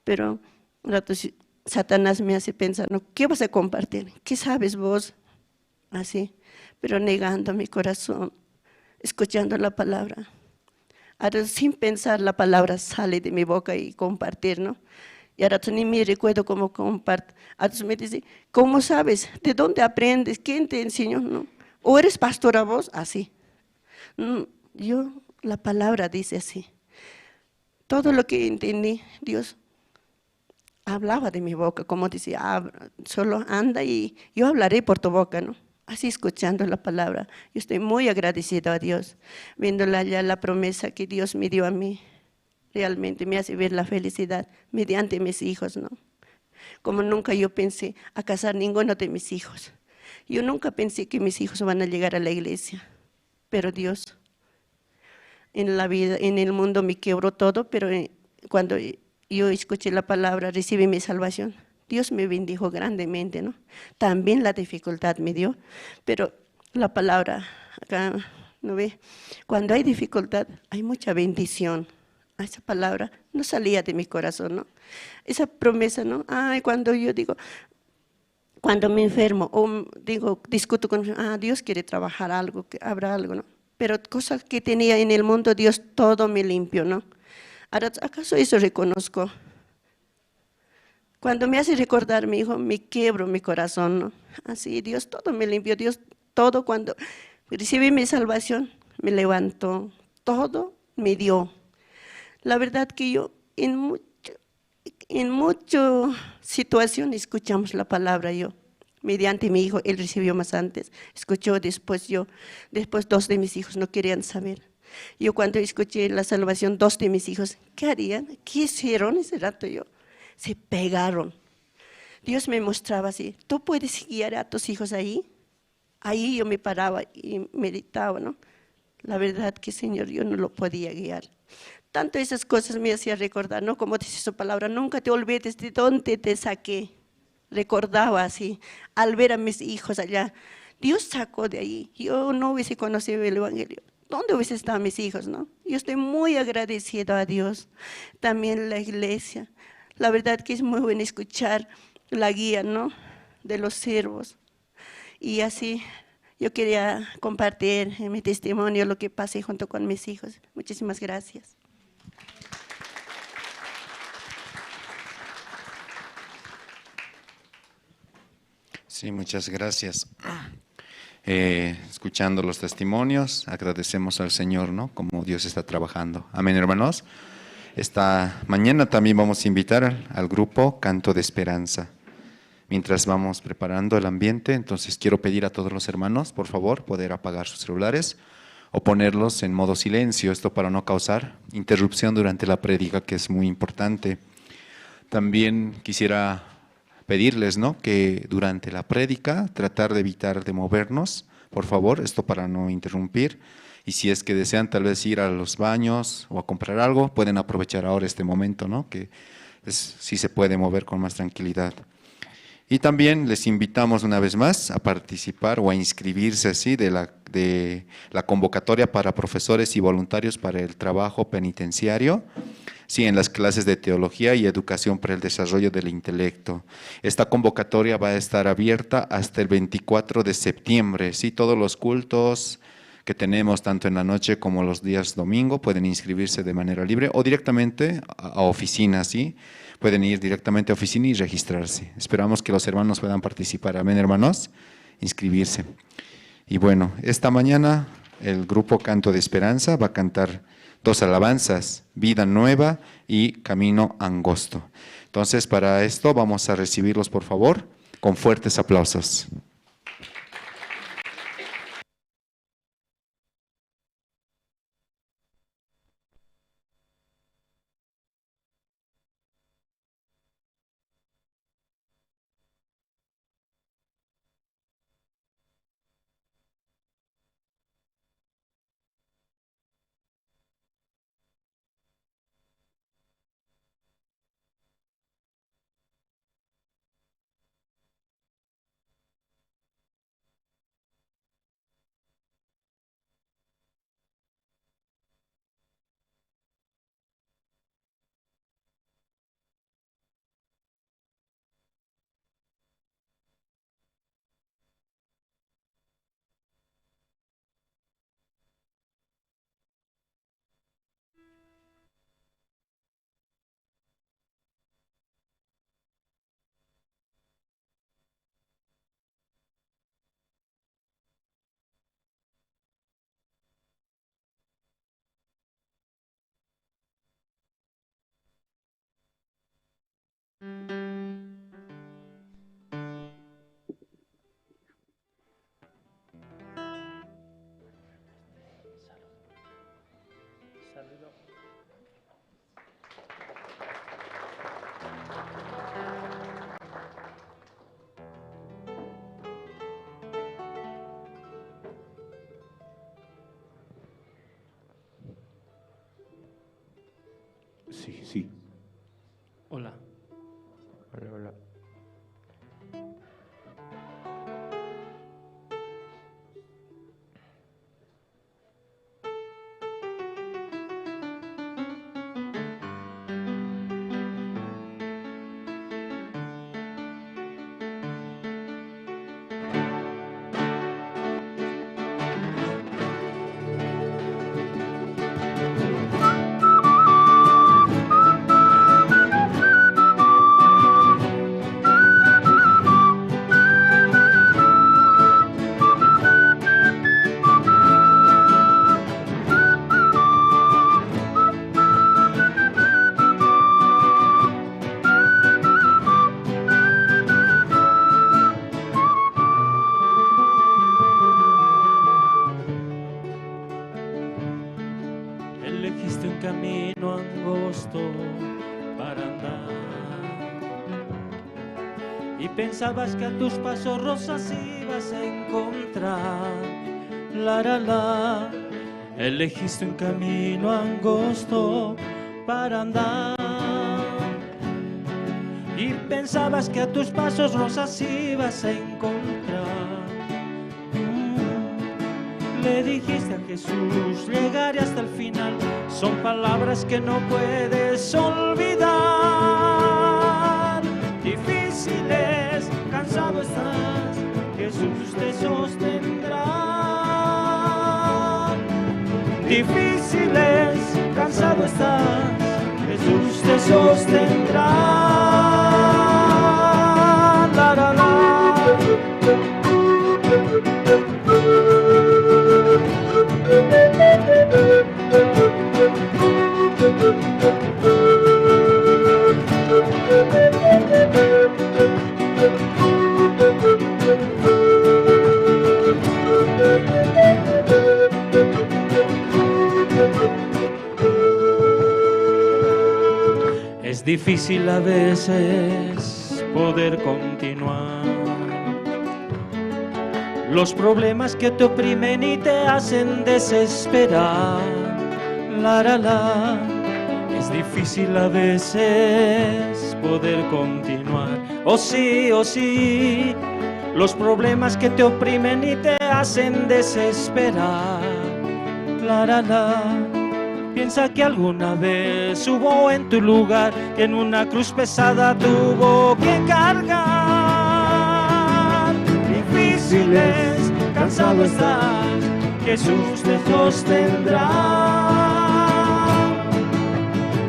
Pero un rato si- Satanás me hace pensar, ¿no? ¿Qué vas a compartir? ¿Qué sabes vos? Así, pero negando mi corazón, escuchando la palabra. Ahora, sin pensar, la palabra sale de mi boca y compartir, ¿no? Y ahora ni me recuerdo cómo comparto. Ahora me dice, ¿cómo sabes? ¿De dónde aprendes? ¿Quién te enseñó? ¿No? ¿O eres pastora vos? Así. Mm, yo, la palabra dice así. Todo lo que entendí, Dios hablaba de mi boca, como decía, "Ab- solo anda y yo hablaré por tu boca", ¿no? Así escuchando la palabra, yo estoy muy agradecido a Dios, viendo la, ya la promesa que Dios me dio a mí. Realmente me hace ver la felicidad mediante mis hijos, ¿no? Como nunca yo pensé a casar ninguno de mis hijos. Yo nunca pensé que mis hijos van a llegar a la iglesia, pero Dios en la vida, en el mundo me quebró todo, pero eh, cuando yo escuché la palabra, recibí mi salvación, Dios me bendijo grandemente, ¿no? También la dificultad me dio, pero la palabra, acá, ¿no ve? Cuando hay dificultad, hay mucha bendición. Esa palabra no salía de mi corazón, ¿no? Esa promesa, ¿no? Ay, cuando yo digo, cuando me enfermo o digo, discuto con, ah, Dios quiere trabajar algo, que habrá algo, ¿no? Pero cosas que tenía en el mundo, Dios todo me limpió, ¿no? Ahora, ¿acaso eso reconozco? Cuando me hace recordar mi hijo, me quiebro mi corazón, ¿no? Así, Dios todo me limpió, Dios todo cuando recibí mi salvación, me levantó, todo me dio. La verdad que yo en mucho en muchas situaciones escuchamos la palabra yo. Mediante mi hijo, él recibió más antes, escuchó después yo, después dos de mis hijos no querían saber. Yo cuando escuché la salvación, dos de mis hijos, ¿qué harían? ¿Qué hicieron ese rato yo? Se pegaron. Dios me mostraba así, ¿tú puedes guiar a tus hijos ahí? Ahí yo me paraba y meditaba, ¿no? La verdad que, Señor, yo no lo podía guiar. Tanto esas cosas me hacía recordar, ¿no? Como dice su palabra, nunca te olvides de dónde te saqué. Recordaba así, al ver a mis hijos allá. Dios sacó de ahí. Yo no hubiese conocido el evangelio. ¿Dónde hubiese estado mis hijos, no? Yo estoy muy agradecido a Dios. También la iglesia. La verdad que es muy bueno escuchar la guía, ¿no? De los siervos. Y así yo quería compartir mi testimonio, lo que pasé junto con mis hijos. Muchísimas gracias. Sí, muchas gracias. Eh, escuchando los testimonios, agradecemos al Señor, ¿no? Cómo Dios está trabajando. Amén, hermanos. Esta mañana también vamos a invitar al, al grupo Canto de Esperanza. Mientras vamos preparando el ambiente, entonces quiero pedir a todos los hermanos, por favor, poder apagar sus celulares o ponerlos en modo silencio, esto para no causar interrupción durante la prédica, que es muy importante. También quisiera pedirles, ¿no? Que durante la prédica tratar de evitar de movernos, por favor, esto para no interrumpir. Y si es que desean tal vez ir a los baños o a comprar algo, pueden aprovechar ahora este momento, ¿no? Que es, sí se puede mover con más tranquilidad. Y también les invitamos una vez más a participar o a inscribirse, ¿sí? De la, de la convocatoria para profesores y voluntarios para el trabajo penitenciario, sí, en las clases de teología y educación para el desarrollo del intelecto. Esta convocatoria va a estar abierta hasta el veinticuatro de septiembre, sí, todos los cultos que tenemos, tanto en la noche como los días domingo, pueden inscribirse de manera libre o directamente a, a oficina, ¿sí? Pueden ir directamente a oficina y registrarse. Esperamos que los hermanos puedan participar. Amén, hermanos. Inscribirse. Y bueno, esta mañana el grupo Canto de Esperanza va a cantar dos alabanzas, Vida Nueva y Camino Angosto. Entonces, para esto vamos a recibirlos, por favor, con fuertes aplausos. Sí, sí. Hola. Hola, hola. Elegiste un camino angosto para andar y pensabas que a tus pasos rosas ibas a encontrar. La, la, la. Elegiste un camino angosto para andar y pensabas que a tus pasos rosas ibas a encontrar. Mm, le dijiste a Jesús: "Llegaré hasta el final". Son palabras que no puedes olvidar. Difíciles, cansado estás, Jesús te sostendrá. Difíciles, cansado estás, Jesús te sostendrá. La, la, la. Es difícil a veces poder continuar. Los problemas que te oprimen y te hacen desesperar. La, la, la. Es difícil a veces poder continuar. Oh sí, oh sí. Los problemas que te oprimen y te hacen desesperar. La, la, la. Piensa que alguna vez hubo en tu lugar quien una cruz pesada tuvo que cargar. Difíciles, cansado estás, Jesús te sostendrá.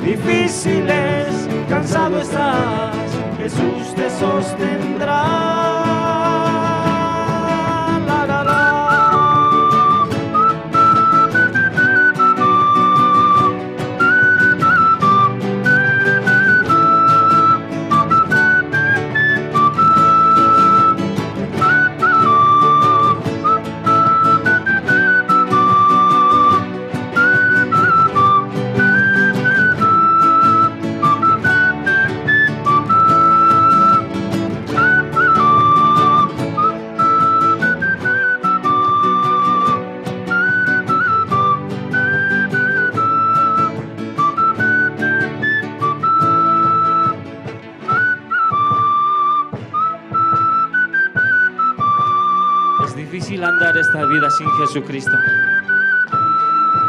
Difíciles, cansado estás, Jesús te sostendrá. La, la, la. Es difícil andar esta vida sin Jesucristo,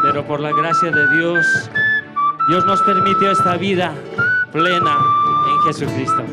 pero por la gracia de Dios, Dios nos permitió esta vida plena en Jesucristo.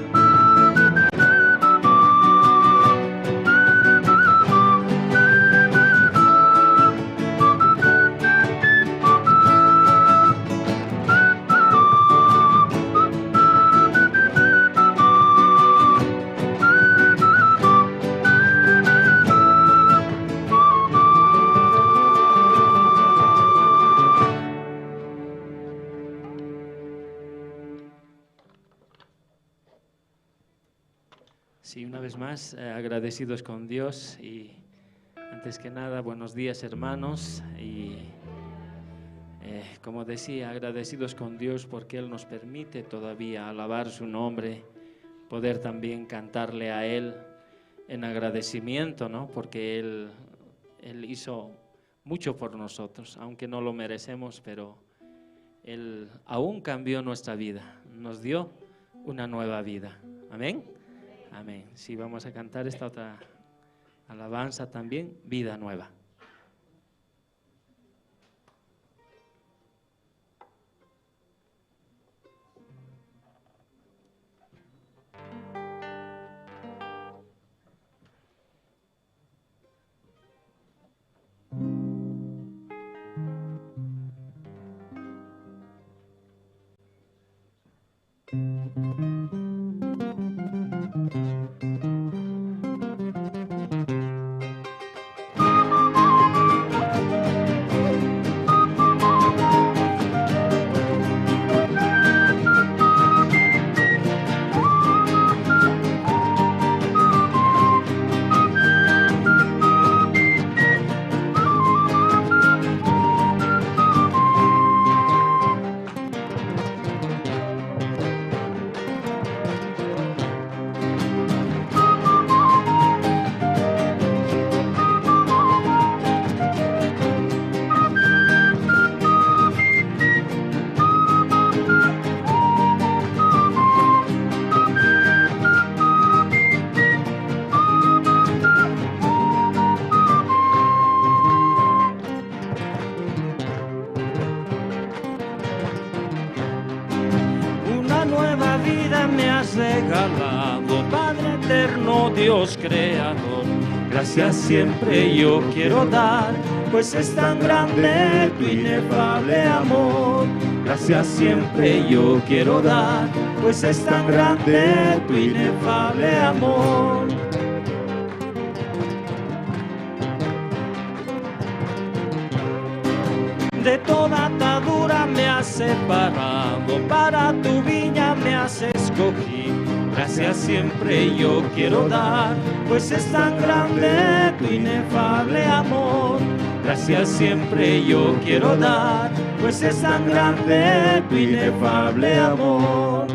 Sí, una vez más, eh, agradecidos con Dios y, antes que nada, buenos días, hermanos, y, eh, como decía, agradecidos con Dios porque Él nos permite todavía alabar su nombre, poder también cantarle a Él en agradecimiento, ¿no? Porque Él, Él hizo mucho por nosotros, aunque no lo merecemos, pero Él aún cambió nuestra vida, nos dio una nueva vida. Amén. Amén. Sí, vamos a cantar esta otra alabanza también, Vida Nueva. Me has regalado, Padre eterno, Dios creador. Gracias siempre yo quiero dar, pues es tan grande tu inefable amor. Gracias siempre yo quiero dar, pues es tan grande tu inefable amor. De toda atadura me has separado, para tu viña me has escogido. Gracias siempre yo quiero dar, pues es tan grande tu inefable amor. Gracias siempre yo quiero dar, pues es tan grande tu inefable amor.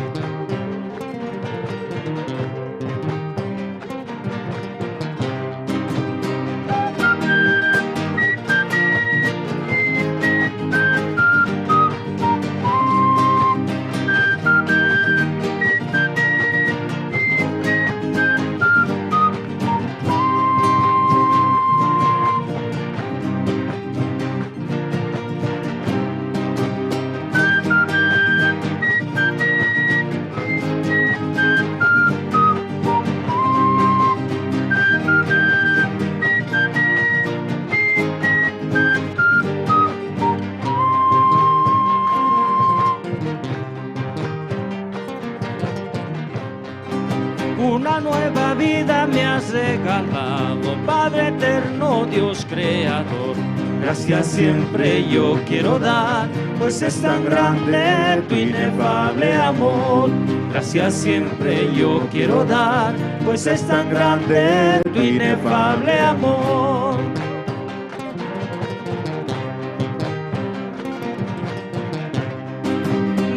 Una nueva vida me has regalado, Padre eterno, Dios creador. Gracias siempre yo quiero dar, pues es tan grande tu inefable amor. Gracias siempre yo quiero dar, pues es tan grande tu inefable amor.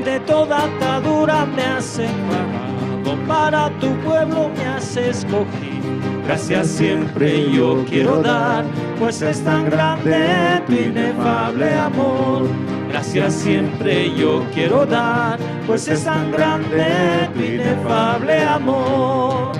De toda atadura me has separado, para tu pueblo me has escogido. Gracias siempre yo quiero dar, pues es tan grande tu inefable amor. Gracias siempre yo quiero dar, pues es tan grande tu inefable amor.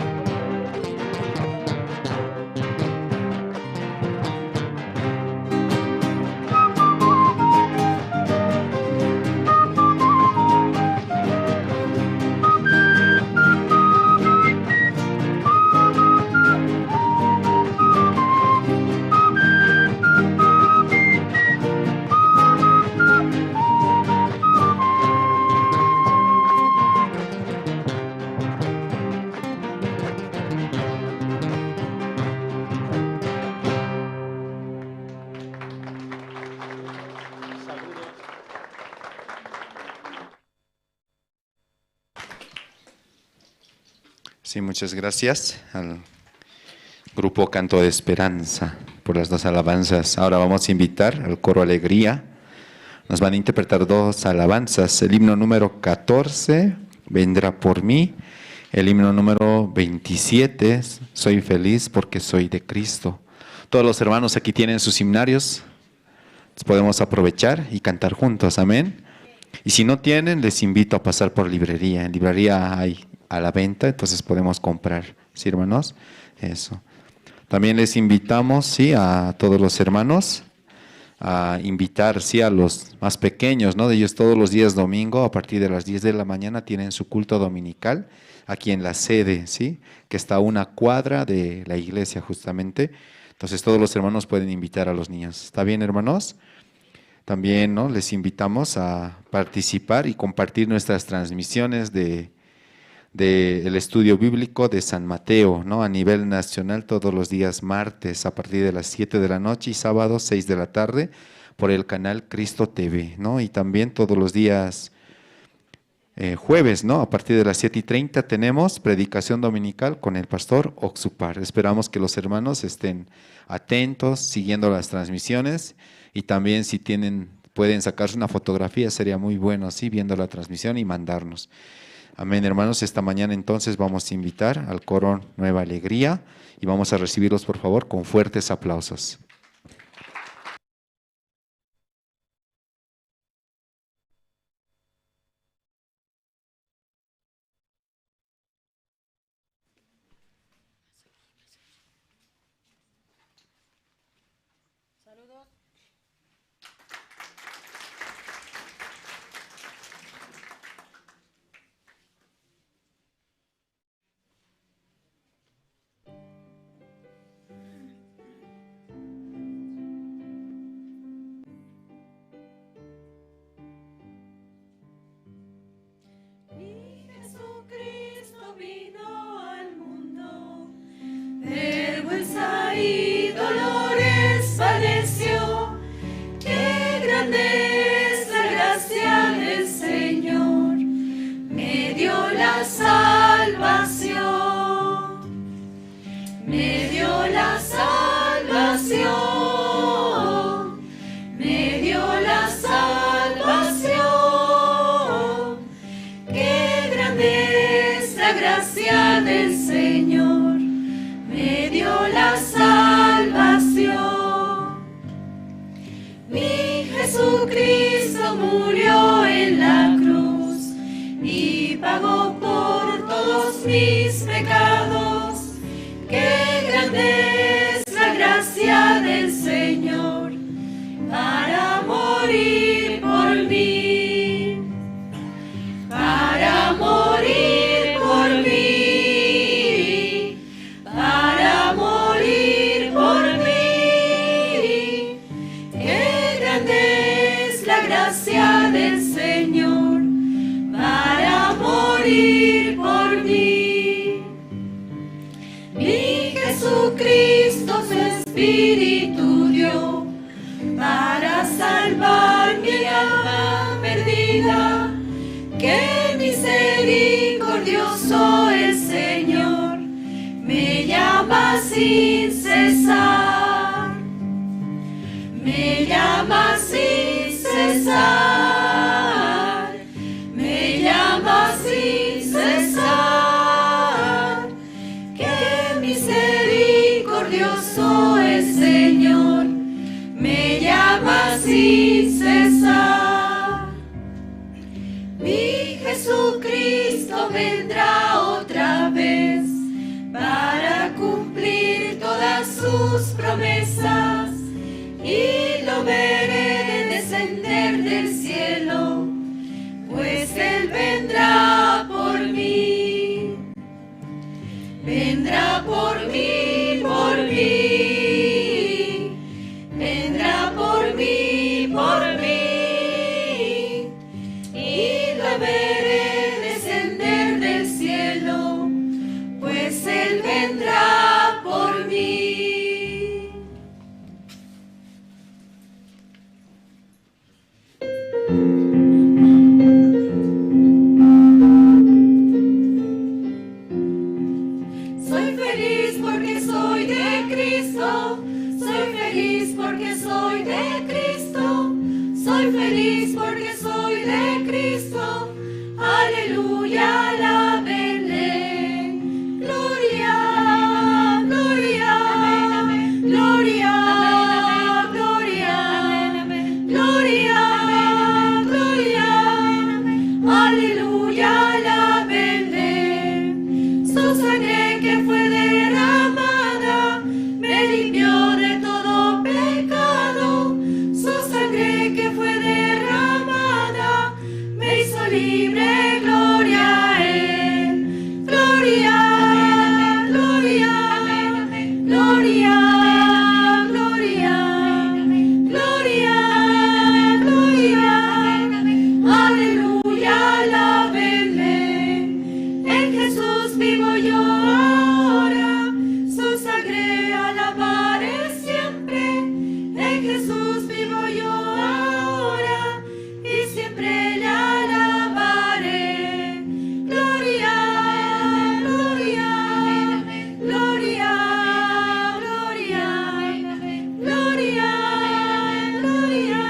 Sí, muchas gracias al grupo Canto de Esperanza por las dos alabanzas. Ahora vamos a invitar al coro Alegría. Nos van a interpretar dos alabanzas. El himno número catorce, Vendrá por mí. El himno número veintisiete, Soy feliz porque soy de Cristo. Todos los hermanos aquí tienen sus himnarios. Podemos aprovechar y cantar juntos. Amén. Y si no tienen, les invito a pasar por librería. En librería hay a la venta, entonces podemos comprar. ¿Sí, hermanos? Eso. También les invitamos, sí, a todos los hermanos a invitar, sí, a los más pequeños, ¿no? Ellos todos los días domingo, a partir de las diez de la mañana, tienen su culto dominical aquí en la sede, ¿sí? Que está a una cuadra de la iglesia, justamente. Entonces, todos los hermanos pueden invitar a los niños. ¿Está bien, hermanos? También, ¿no? Les invitamos a participar y compartir nuestras transmisiones de, de el estudio bíblico de San Mateo, ¿no? A nivel nacional, todos los días martes a partir de las siete de la noche y sábado seis de la tarde por el canal Cristo T V, ¿no? Y también todos los días, eh, jueves, ¿no? A partir de las siete y treinta tenemos predicación dominical con el pastor Oxupar. Esperamos que los hermanos estén atentos, siguiendo las transmisiones, y también si tienen, pueden sacarse una fotografía, sería muy bueno, ¿sí? Viendo la transmisión y mandarnos. Amén, hermanos. Esta mañana entonces vamos a invitar al coro Nueva Alegría y vamos a recibirlos, por favor, con fuertes aplausos. Saludos. gracia del Señor me dio la salvación. Mi Jesucristo murió en la cruz y pagó por todos mis pecados. Qué grande es la gracia del Señor para morir por mí, para morir por mí, para morir por mí. Qué grande es la gracia del Señor para morir por mí. Mi Jesucristo su espíritu dio para salvar mi alma perdida. Qué misericordioso el Señor, me llama sin cesar, me llama sin cesar, me llama sin cesar. Qué misericordioso el Señor, me llama sin cesar. Mi Jesucristo vendrá otra vez para cumplir todas sus promesas y lo veré descender del cielo, pues Él vendrá por mí. Vendrá por mí, por mí. Vendrá por mí, por mí. Y lo veré descender del cielo, pues Él vendrá por mí. Soy feliz porque soy de Cristo. Soy feliz porque soy de Cristo. Soy feliz porque soy de Cristo. Aleluya, alábenle. Gloria, gloria, gloria, gloria, gloria, gloria. Aleluya, alábenle. Su sangre que fue derramada me limpió de todo pecado. Su sangre que fue derramada me hizo libre, gloria a Él. Gloria, gloria, gloria, gloria, gloria, gloria. Aleluya, alábenle. En Jesús vivo yo ahora, su sangre alabaré siempre. En Jesús vivo yo ahora, y siempre le alabaré. Gloria, gloria, gloria, gloria, gloria, gloria.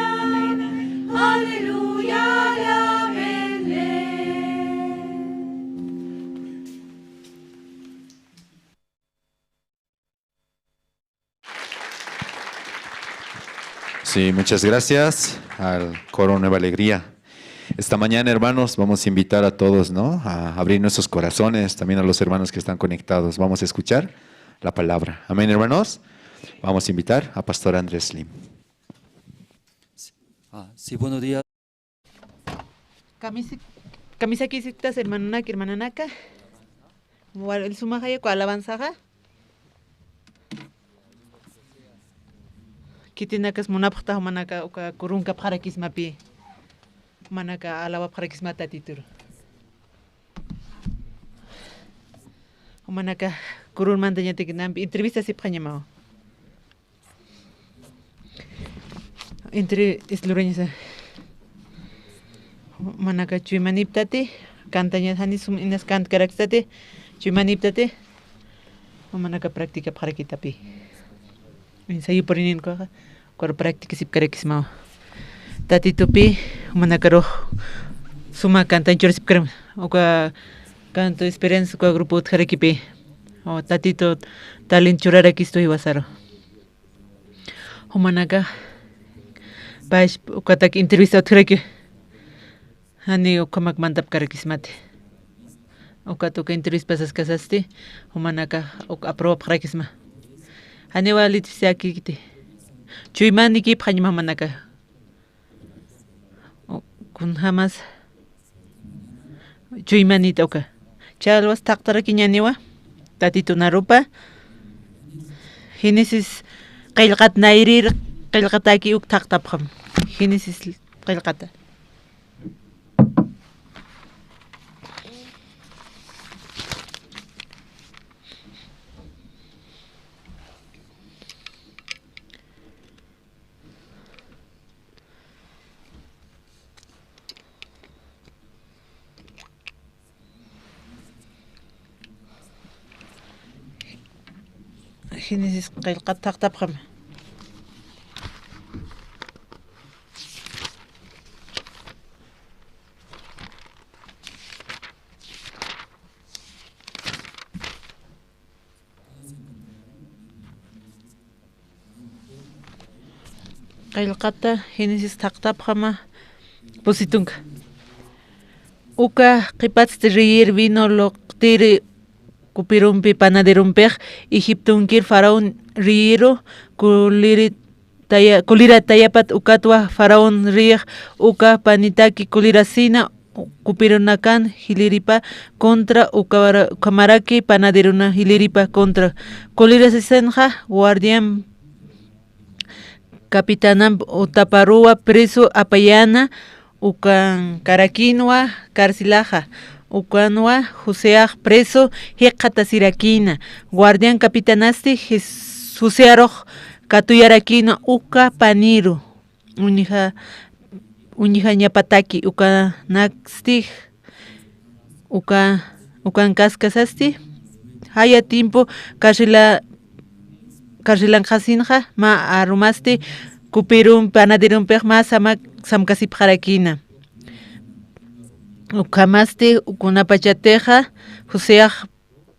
Aleluya, alábenle. Sí, muchas gracias al coro Nueva Alegría. Esta mañana, hermanos, vamos a invitar a todos, ¿no? A abrir nuestros corazones, también a los hermanos que están conectados. Vamos a escuchar la palabra. Amén, hermanos. Vamos a invitar a Pastor Andrés Lim. Ah, sí, buenos días. Kamisi-, kamisakïsipktas hermanonaka, hermananaka. Wal-, sumaxaya uka alabanzaxa. Khitinakas munapxta jumanaka uka kurunkapxarakismapï. Jumanaka alabapxarakisma Tatitur. Jumanaka kurun mantañataki nampi entrevistasipxañamawa. Entre islureñasa. Jumanaka chuymaniptati, kantaña janis sum inas kantkarakistati, chuymaniptati, jumanaka practicapxarakitapï. Ensayo purininkwaxa, ukaru practicasipkarakismawa. Tatitupï, jumanakarux suma kantañ churasipkaram, uka Canto Esperanza uka grupo utjarakipi. O, Tatitu talin churarakistu jiwasaru. Jumanaka, paysa ukatak entrevista utjaraki. Jani ukhamak mantapkarakismati. Ukat uka entrevista pasaskasasti, jumanaka uk apruwapxarakisma. Janiwa litpisi akikiti. Chuymanikipxañma jumanaka. Kunjamas chuymanita uka. Chalwas thaqtarakiñaniwa, Tatitu narupa. Génesis qillqat nayrir, qillqataki uk thaqtapxam. Génesis qillqata. Génesis qillqat thaqtapxam. Qillqata Génesis thaqtapxama pusitunka. Uka qhipatsti riyir vino luqtiri kupirumpi panaderumpix, Egiptunkir faraón riyiru kuliri taya-, kulira tayapat ukatwa faraón riyix uka panitaki kulirasina kupirunakan jiliripa contra, ukawara-, ukhamaraki panaderuna jiliripa contra. Kulirasinxa guardián capitanamp utaparuwa preso apayana, ukankarakinwa carcelaxa, ukanwa Joseax preso jikxatasirakina. Guardián capitanasti Jes-, Josearux katuyarakina uka paniru. Uñja-, uñjañapataki ukanaksti, uka, ukankaskasasti, jaya tiempo carcela-, carcelanqasinxa, mä arumasti kupirun panaderumpix mä samak-, samkasipxarakina. Ukhamasti kunapachatixa Joseax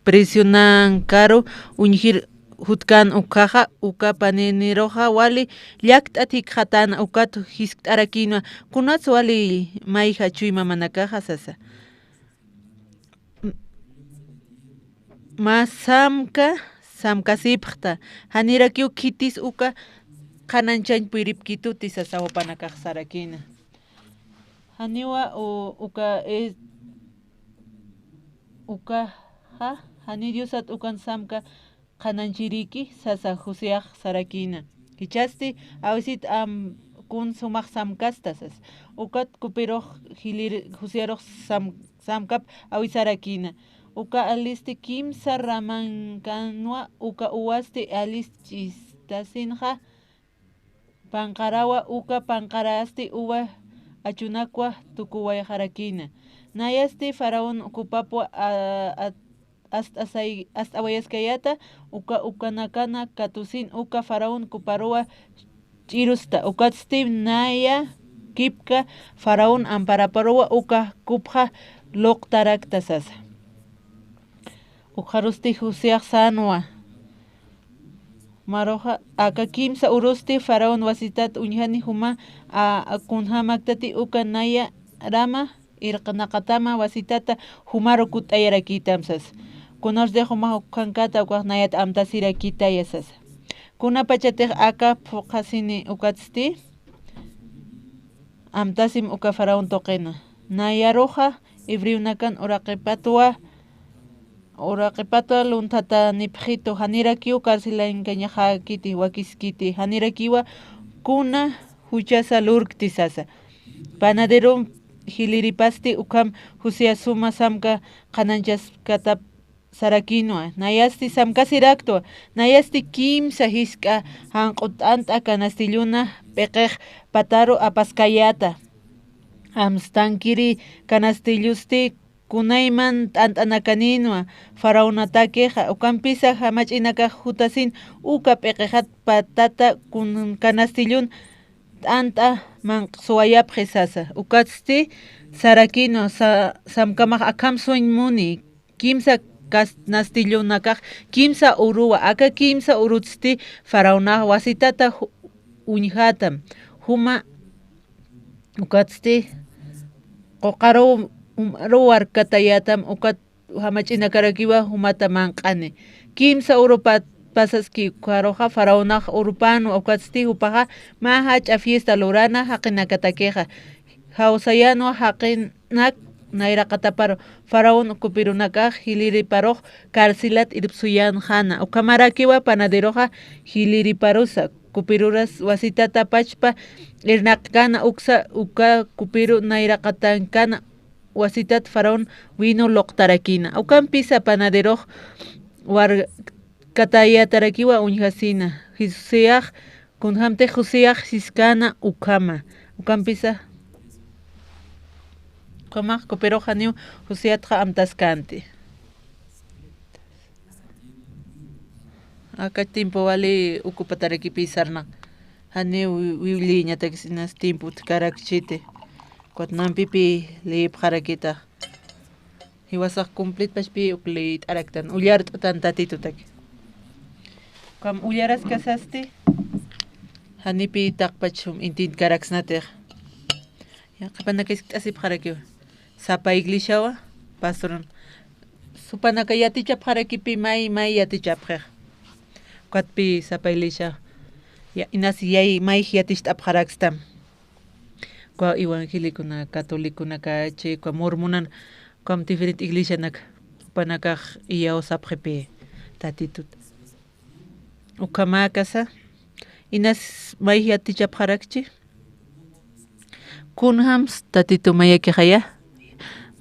prisionankaru uñjir jutkan ukhaxa, uka paniruxa wali llakt'at jikxatana, ukat jiskt'arakinwa, kunats wali mayja chuymamanakaxa sasa. Mä samka, samkasipxta, janirakiw khitis uka qhanañchañ puyripkituti sasa jupanakax sarakina. Janiwa u-, uka, eh, ukaxa, jani Diosat ukan samka qhanañchiriki sasa Joseax sarakina. Jichhasti, awisit am, kun sumax samkasta sasa. Ukat kupirux jilir-, Josearux sam-, samkap awisarakina. Uka alisti kimsa ramankanwa, uka uwasti alis ch'istasinxa, panqarawa uka panqarasti uva achunakwa tukuwayxarakina. Nayasti faraón kupapwa, a-, a-, ast'asay-, ast'awayaskayata, uka ukanakana katusin uka faraón kuparuwa ch'irusta, ukatsti naya kipka faraón amparaparuwa uka kupxa luqtarakta sasa. Ukxarusti Joseax sänwa. Maruxa, aka kimsa urusti faraón wasitat uñjani juma, a, a, kunjämaktati uka naya rama irqinaqatama wasitata jumaru kutt'ayarakïtam sasa. Kunarsti jumax ukhankata ukax nayat amtasirakïtaya sasa. Kunapachatix aka phuqhasini ukatsti, amtasim uka faraón tuqina. Nayaruxa hebreonakan uraqipatwa, uraqipatwa lunthatanipxitu, janirakiw carcelankañaxäkiti, wakiskiti, janirakiwa kuna juchasa lurkti sasa. Panaderom jiliripasti ukham Joseas suma samka qhanañchaskatap sarakinwa, nayasti samkasiraktwa, nayasti kimsa jisk'a janq'u t'ant'a canastilluna p'iqix pataru apaskayäta. Amstankiri canastillusti kunayman t'ant'anakanïnwa, faraonatakixa, ukampisa jamach'inakax jutasin uka p'iqixat patata kun canastillun t'ant'a manq'suwayapxi sasa. Ukatsti sarakinwa, sa-, samkamax akham suñ muni, kimsa kas-, nastillunakax kimsa uruwa, aka kimsa urutsti faraonax wasitata ju-, uñjatam, juma ukatsti quqaruw, umaruw warkatayatam, ukat jamach'inakarakiwa jumata manq'ani. Kimsa uru pa-, pasaski ukharuxa faraonax urupanwa, ukatsti jupaxa mä jach'a fiesta lurana jaqinakatakixa. Jawsayanwa jaqinak nayraqataparu, faraón cupirunakax jilïriparux carcelat irpsuyanxäna. Ukhamarakiwa panaderoxa jilïriparusa, cupiruras wasitata pachpa irnaqkana, uksa, uka cupiru nayraqatankana wasitat faraón vino luqtarakïna. Ukampisa panaderox warkatayatarakiwa uñjasïna. Joseax, kunjämtix Joseax siskäna ukhama. Ukampisa, ukhamax cupirux janiw Joseatxa amtaskänti. Aka tiempo wali ocupatarakipï sarnaq. Janiw wi-, wiwlïñatakis inas tiempot karakchiti. Ukat nampipï liyipxarakitax. Jiwasax completpachpï uk liyt'araktan, ullart'atan Tatitutaki. Ukham ullaraskas sasti, janipï taqpach sum intintkaraksanatix. Ya, qhipanakax jiskt'asipxarakiwa. Sapa iglesiawa, pastorun. Jupanaka yatichapxarakipï may, may yatichapxix. Ukatpï sapa iglesia, ya, inas yay, mayj yaticht'apxarakstam. Uka evangeliconaka, catoliconaka, chi, uka mormonan, ukham diferente iglesianak, jupanakax iyawsapxipï Tatitut. Ukhamäkasa, inas mayj yatichapxarakchi. Kunjams Tatitu mayakixaya,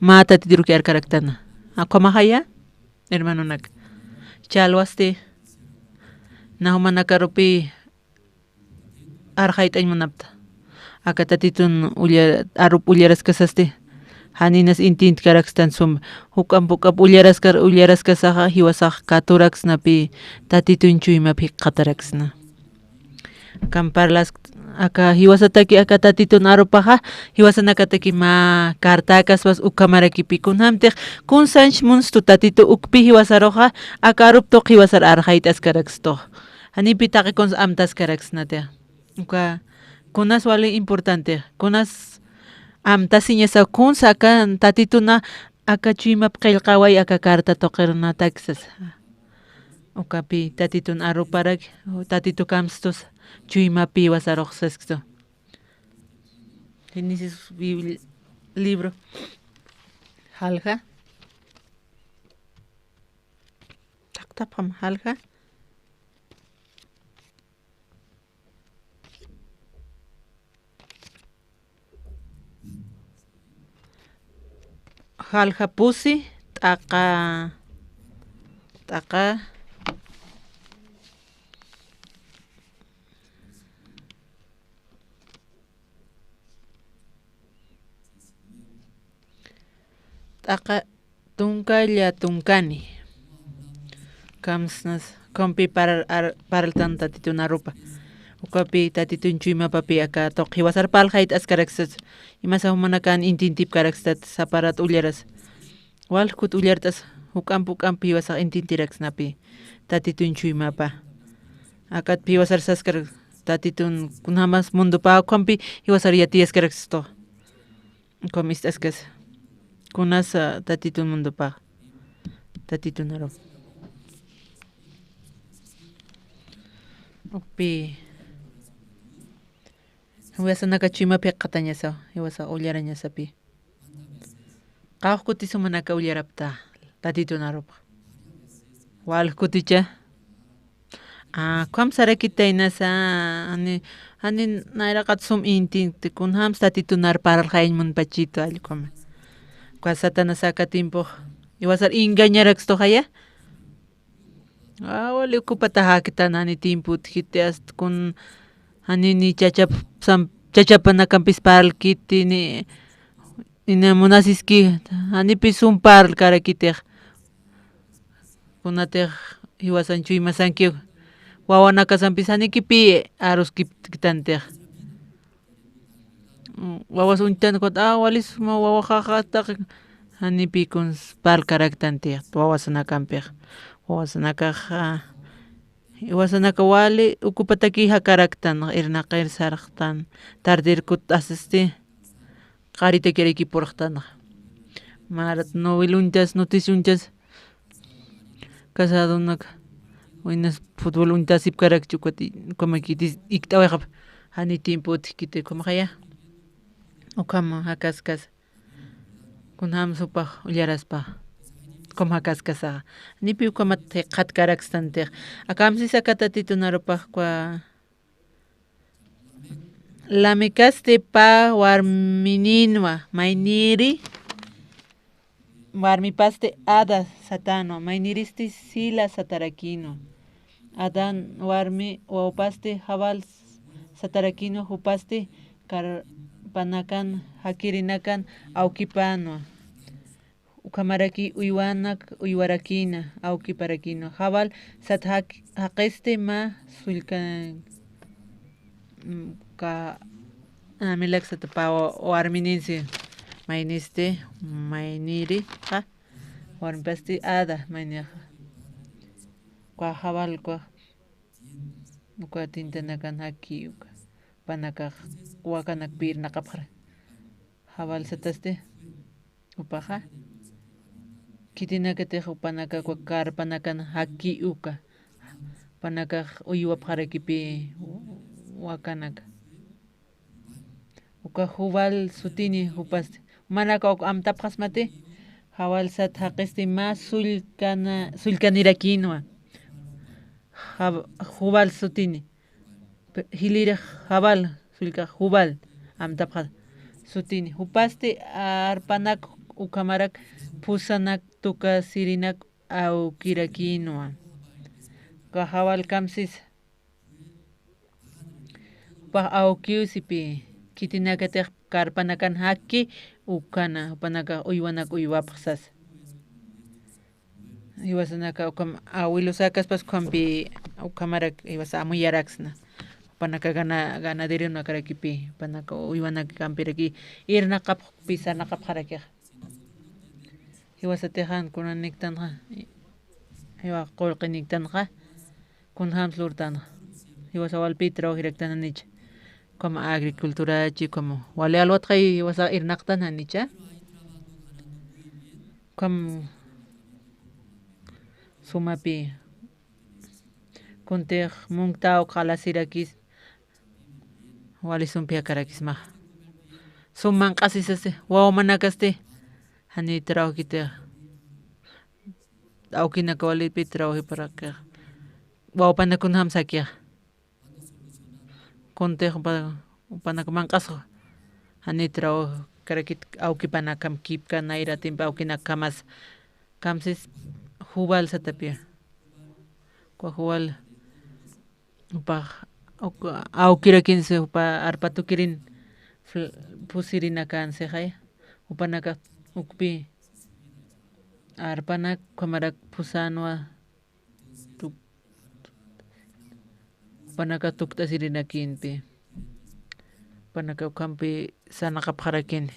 mä Tatituruk arkaraktana. Ukhamaxaya, hermanonak. Ch'alwasti, na jumanakarupi arxayt'añ munapta. Aka Tatitun ulla-, arup ullaraskasasti, janinas intintkaraktan sum, juk'amp juk'amp ullaraskar, ullaraskasaxa, jiwasax katuraksnapï, Tatitun chuymap jikxataraksna. Ukham parlask, aka jiwasataki, aka Tatitun arupaxa, jiwasanakataki mä cartäkaspas ukhamarakipï, kunjämtix, kunsanch munstu Tatitu ukpï jiwasaruxa, aka arup tuq jiwasar arxayt'askarakstu. Janipï taqi kuns amtaskaraksnati. Uka, kunas wali importante, kunas amtasiñasa kunsa aka Tatituna, aka chuymap qillqaway aka carta tuqirunataksas. Ukapï Tatitun aruparak, Tatitu kamstus, chuymapï jiwasarux saskstu. Génesis Biblia, libro. Jalja. Taqtapxam, jalja. Jalja pusi, t'aqa, t'aqa, t'aqa tunka llatunkani. Kamsnas, ukampï parar-, ar-, parltan Tatitun arupa. Ukapï Tatitun chuymapapï aka tuq jiwasar parlxayt'askaraksas. Imasa jumanakan intintipkarakstat saparat ullaras. Walj kut ullart'as, juk'amp juk'amp jiwasax intintiraksnapï. Tatitun chuymapa. Akatpï jiwasar saskar Tatitun kunjamas mundopa ukhampi jiwasar yatiyaskaraksstu. Ukham ist'askas. Kunasa Tatitun mundopax. Tatitun aru. Ukpï. Jiwasanaka chuymap jikxatañasaw, jiwasa ullarañasapï. Qawqha kutis jumanaka ullarapta, Tatitun arupax. Walj kuticha. Ah, ukham sarakitay nasa, jani, jani nayraqat sum intinti, kunjams Tatitunar parlxayañ munpachitu allquma. Uka Satanás aka tiempux, jiwasar engañarakstuxaya. Ah, wali ocupata jaktan, jani tiempot jiti, hasta kun, jani ni chachap, sam-, chachapanakampis parlkiti, ni, ni munasiski, janipï sum parlkarakitix. Kunatix jiwasan chuymasankiw, wawanakasampis janikipï aruskipktantix. Mm, wawas uñtan ukat, ah, wali suma wawaxaxa taq, Janipi kuns parlkaraktanti wawasanakampi. Wawasanakax, ah, wawasanaka wali ukupataki jakaraktan, irnaqir sarxtan, tardir kut'asisti, qaritakiraki purxtan. Marat noveluñchas, noticiuñchas, casadonak, winas futbol uñtasipkarakchi, ukat, ukamaki ikt'awixap, jani tiempo utjkiti, ukhamaxaya. Ukhama jakaskas. Kunjam supax ullaraspa. Ukham jakaskasaxa. Nipi ukhamat jikxatkarakstantix. Akamsisaka Tatitun arupax ukwa. Lamekasti pä warmininwa, mayniri warmipasti Ada satanwa, mayniristi Sila satarakinwa. Adan warmi wawpasti Jabal satarakinwa, jupasti karpanakan jakirinakan awkipänwa. Ukhamaraki uywanak uywarakina, awkiparakinwa. Jabal sat jaq-, jaqisti mä sullka-, mm, ka-, amilak sat pä wa-, warmininsi, maynisti, mayniri, qa, warmipasti Ada, maynixa. Uka Jabal uka, uka tintanakan jaki uka, jupanakax wakanakpi irnaqapxara. Jabal satasti, jupaxa, khitinakatix jupanaka uka karpanakan jaki uka, jupanakax uywapxarakipi wakanaka. Uka Jubal sutini jupasti. Jumanaka uk amtapxasmati, Jabal sat jaqisti mä sullkana-, sullkanirakinwa. Jab-, Jubal sutini. Pe-, jilirix Jabal, sullka Jubal, amtapxas sutini. Jupasti arpanak ukhamarak phusanak tukasirinak awkirakinwa. Uka Jabal kamsisa. Jupax awkiw sipi, khitinakatix karpanakan jaki, ukhana, jupanakax uywanak uywapxsasa. Jiwasanaka ukham abuelosakaspas ukhampi, ukhamarak jiwasa amuyaraksna. Jupanaka gana-, ganaderonakarakipi, jupanaka uywanakampiraki irnaqapxpi sarnaqapxarakixa. Jiwasatix jan kunaniktanxa, jiwa qullqiniktanxa, kunjams lurtanxa. Jiwasa walpi trabajiraktan janicha. Ukham agriculturachi, ukham wali alwatxay jiwasa irnaqtan janicha. Ukham sumapi. Kuntix munktaw qhalasirakis, wali sumpi jakarakismaxa. Sum manq'asisasi, wawmanakasti, jani trabajkitixa. Awkinaka walipi trabajiparakixa. Wawpanak kunjamsakixa. Kuntix jupa-, jupanak manq'asxa. Jani trabajkarakit awkipanakham kipka nayratimpi awkinakhamas. Kamsis Jubal satapï. Uka Jubal, jupax, uk-, awkirakinsi jupa arpa tukirin fl-, phusirinakansi jay. Jupanakax ukpi arpanak ukhamarak phusänwa tuk-, jupanakax tukt'asirinakinpi. Jupanakax ukhampi sarnaqapxarakini.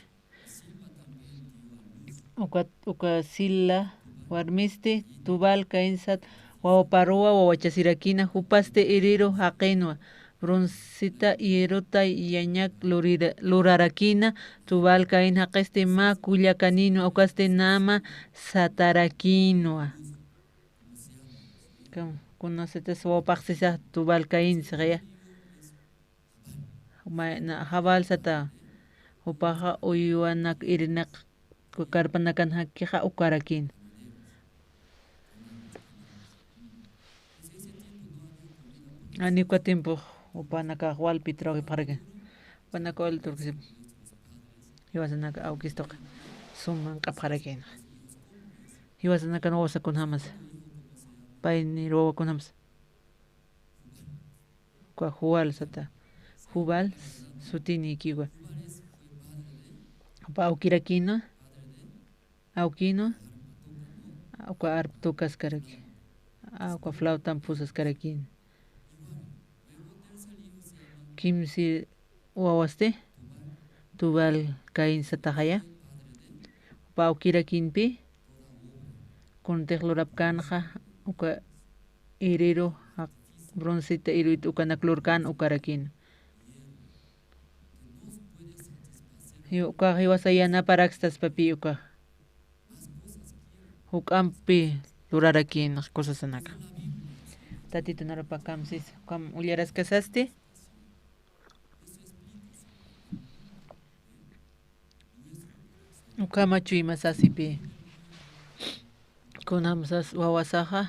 Uka, uka Sila warmisti Tubal Caín sat wawparuwa wawachasirakina, jupasti iriru jaqinwa, bronceta hierrota yañak lurira-, lurarakina, Tubal Caín jaqisti mä kullakaninwa, ukasti nama satarakinwa. Kam, kunasitas wawpaxsisa Tubal Caín sixiya. Juma-, na-, Jabal sata, jupaxa uywanak irnaq karpanakan jakixa ukarakina. Jani uka tiempo jupanakax walpi trabajipxarakina. Jupanakax wali turkisip. Jiwasanaka awkis tuqi sum manq'apxarakina. Jiwasanakan wawasa kunjamasa. Payni wawa kunjamasa. Uka Jubal sata. Jubal sutini ikiwa. Jupa awkirakina. Awkina. Uka arpa tukaskaraki. Uka flautan phusaskarakina. Kimsi wawasti. Tubal Caín sataxaya. awkirakinpi, kuntix lurapkänxa, uka iriru, jaq-, bronceta iruyt ukanak lurkän ukarakïn. Jiw-, ukax jiwasa yanaparakstaspapi ukax. Juk'ampi lurarakïn cosasanaka. Tatitun arupa kamsis, ukham ullaraskasasti. Ukhama chuymasasipi. Kunjamsas wawasaxa,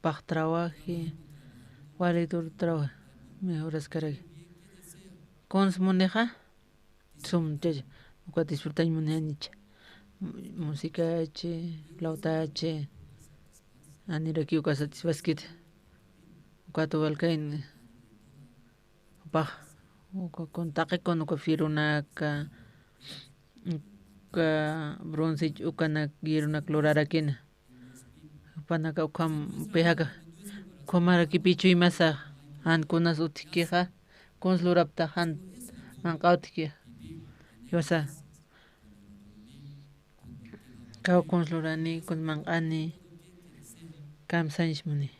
pax trawaji, wali dur trawaji, mejoraskaraki. Kuns munixa, sum, chaya, uka disfrutañ muni janicha. Musicachi, flautachi, anirakiw uka satisfaskit. Ukat walkayn, jupax, uka kun taqi kun uka fierronaka, uka broncech ukanak, hierronak lurarakina. Jupanaka ukham, pixaka, ukhamarakipi chuymasa, jan kunas utjkixa, kuns lurapta jan manq'a utjkixa. Jiwasa, kaw kuns lurani, kuns manq'ani, kamsañs muni.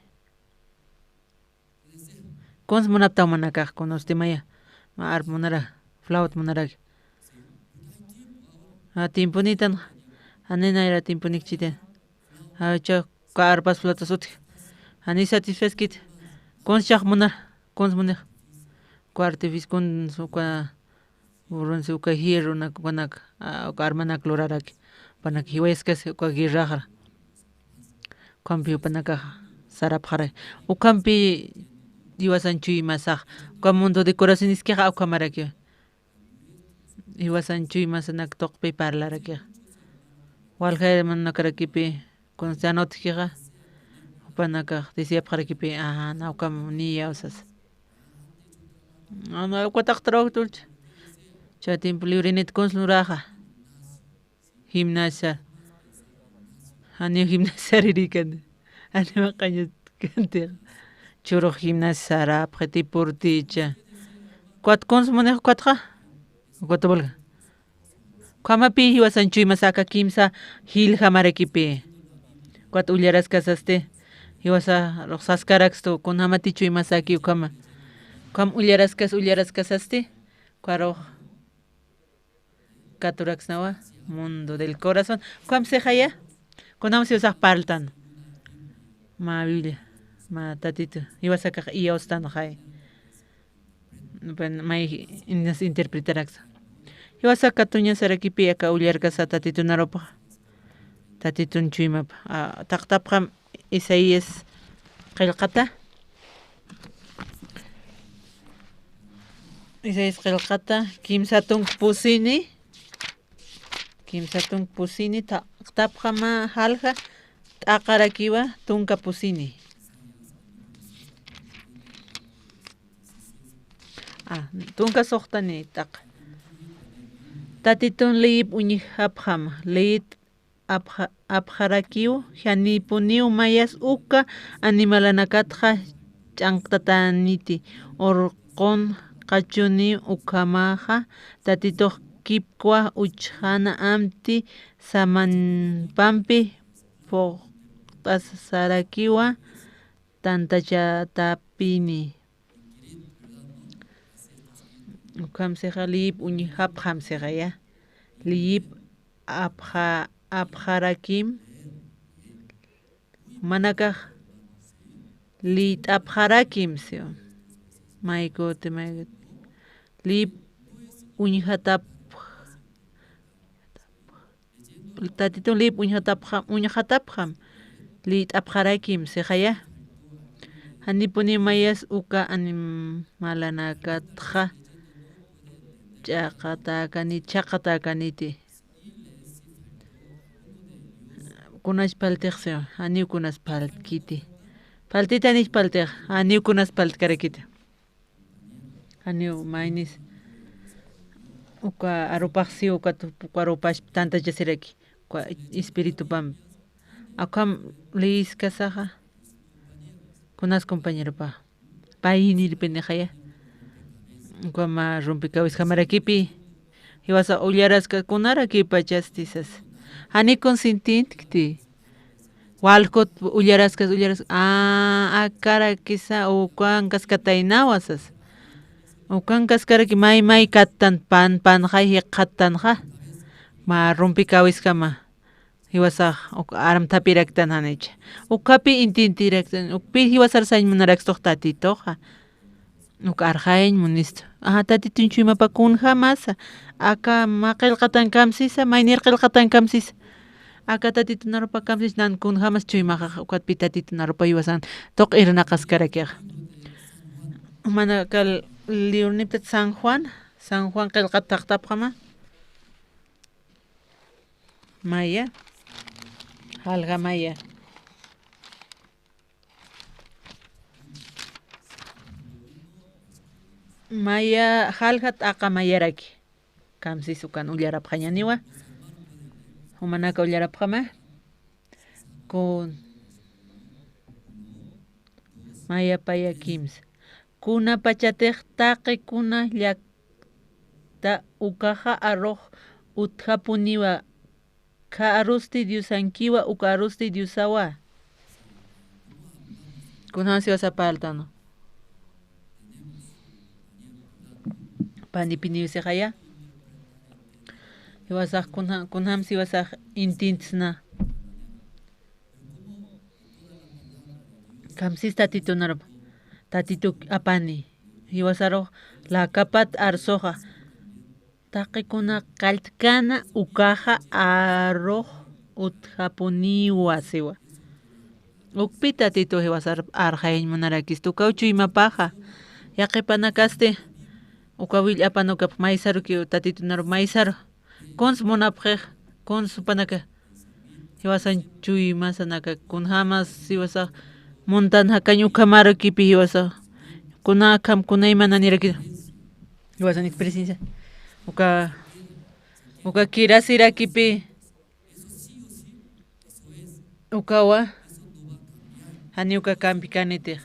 Kuns munapta jumanakax, kunusti maya, ma arp munara, flaut munaraki. A, tiempunitan, jani nayra tiempunikchitan. A, cha, ka arpas flautas utji. Jani satisfeskit. Kuns chax munar, kuns munix. Uka artificio, kuns uka, bronce, uka hierronak, ukanak, a, uka armanak luraraki. Jupanak jiwayaskasi uka guerraxra. Ukhampi jupanakax sarapxaray. Ukhampi jiwasan chuymasax. Uka mundo de corazón iskixa ukhamaraki. Jiwasan chuymasanak tuqpi parlarakixa. Walja hermanonakarakipi, kuns jan utjkixa, jupanakax deseapxarakipi, a, na ukham niyaw sasa. A, na, ukataq trabajo tulcha. Cha tiempo librenit kuns luraxa. Gimnasia. Janiw gimnasiarirïkani. Janiw maqañatkänti. Churux gimnasia sarapxi, deporticha. Ukat kuns munix ukatxa. Ukat walja. Ukhamapï jiwasan chuymasaka kimsa jilja marakipï. Ukat ullaraskasasti, jiwasarux saskarakstu, kunjamati chuymasaki ukhama. Ukham ullaraskas, ullaraskasasti, ukarux katuraksnawa, mundo del corazón. Ukham sixaya, kunjamsi usax parltan. Mä Biblia, mä Tatitu, jiwasakax iyawstanxay. Bueno, may inas interpretaraksa. Jiwasa katuñasarakipï aka ullarkasa Tatitun arupaxa. Tatitun chuymapa. A, taqtapxam Isaías qillqata. Isaías qillqata, kimsa tunka pusini. Kimsa tunka pusini, taqtapxam jalja t'aqarakiwa tunka pusini. A, tunka suxtani t'aqa. Tatitun liyip uñjapxam, liyit apxa-, apxarakiw, janipuniw mayas uka animalanakatxa ch'anqtataniti, urqun qachuni ukhamaxa, Tatitux kipkwa uchxana amti samanpampi phuqt'asarakiwa tantachatapini. Ukham sixa liyip uñjapxam sixaya. Liyip apxa-, apxarakim. Manakax liyt'apxarakim siwa. Maykuti, maykuti. Liyip uñjatap-, Tatitun liyip uñjatapxam, uñjatapxam, liyt'apxarakim sixaya. Janipuniw mayas uka animalanakatxa ch'aqatäkani-, chhaqatäkaniti. Kunas phaltix siwa, janiw kunas phaltkiti. Phaltita nix phaltix, janiw kunas phaltkarakiti. Janiw maynis uka arupax siw uka tu-, uka arupax tantachasiraki, uka espiritupam. Akham liyis kasaxa, kunas compañeropa, payinirpinixaya. Uka mä rumpikawis jamarakipi, jiwasa ullaraska kunarakiw pachasti sas. Jani kun sintintkti. Walkut ullaraskas, ullaras, a, akarakisa, ukankaskataynawa sas. Ukankaskaraki may, may kattan pan, panxay jikxattanxa. Ma rumpi kawiskama. Jiwasax, uk armthapiraktan janicha. Ukhapi intintiraktan, ukpi jiwasar sañ munarakstux Tatituxa. Uk arxayañ munistu. Ajá, Tatitun chuymapa kunjamasa. Aka mä qillqatankamsisa, maynir qillqatankamsisa. Aka Tatitun arupakamsis nan kunjamas chuymaxax, ukatpi Tatitun arupa jiwasan tuq irnaqaskarakixa. Manakal liurniptat San Juan, San Juan qillqat taqtapxama. Maya, jalja maya. Maya, jalja t'aqa mayaraki. Kamsis ukan ullarapxañaniwa. Jumanaka ullarapxama. Kun. Maya paya kimsa. Kunapachatix taqi kuna llakta ukaxa arux utjapuniwa. Kha arusti Diosankiwa, uka arusti Diosawa. Kunjam siwasa parltanu. Panipiniw sixaya. Jiwasax kunja-, kunjam siwasax intintsna. Kamsis Tatitunarup, Tatituk apani. Jiwasarux lakapat arsuxa. Taqikuna qalltkana ukaxa arux utjapuniwa siwa. Ukpi Tatitu jiwasar arxayañ munarakistu ukaw chuymapaxa. Yaqhipanakasti uka will'apan ukap maysarukiw Tatitunarup maysaru. Kuns munapxix, kuns jupanaka. Jiwasan chuymasanaka, kunjamas jiwasax muntan jakañ ukhamarukipi jiwasax. Kuna akham, kuna imananirakitu. Jiwasan experiencia. Uka, uka kirasirakipi. Ukawa. Jani uka kampi kanitix.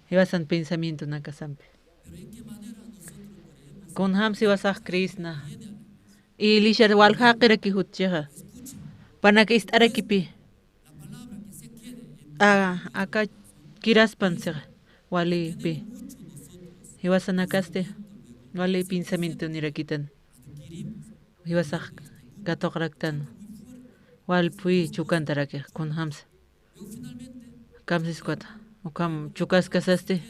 Jiwasan pensamientonakasampi. Kunjam siwasax creesna. Iglesiar wal jaqiraki jutchixa. Panaka ist'arakipi. A, aka kiraspan sixa. Walipi. Jiwasanakasti. Wali pensamientonirakitan. Jiwasax katuqraktan. Walphuy chukantarakix. Kunjamsa. Kamsis ukat, ukham chukaskasasti,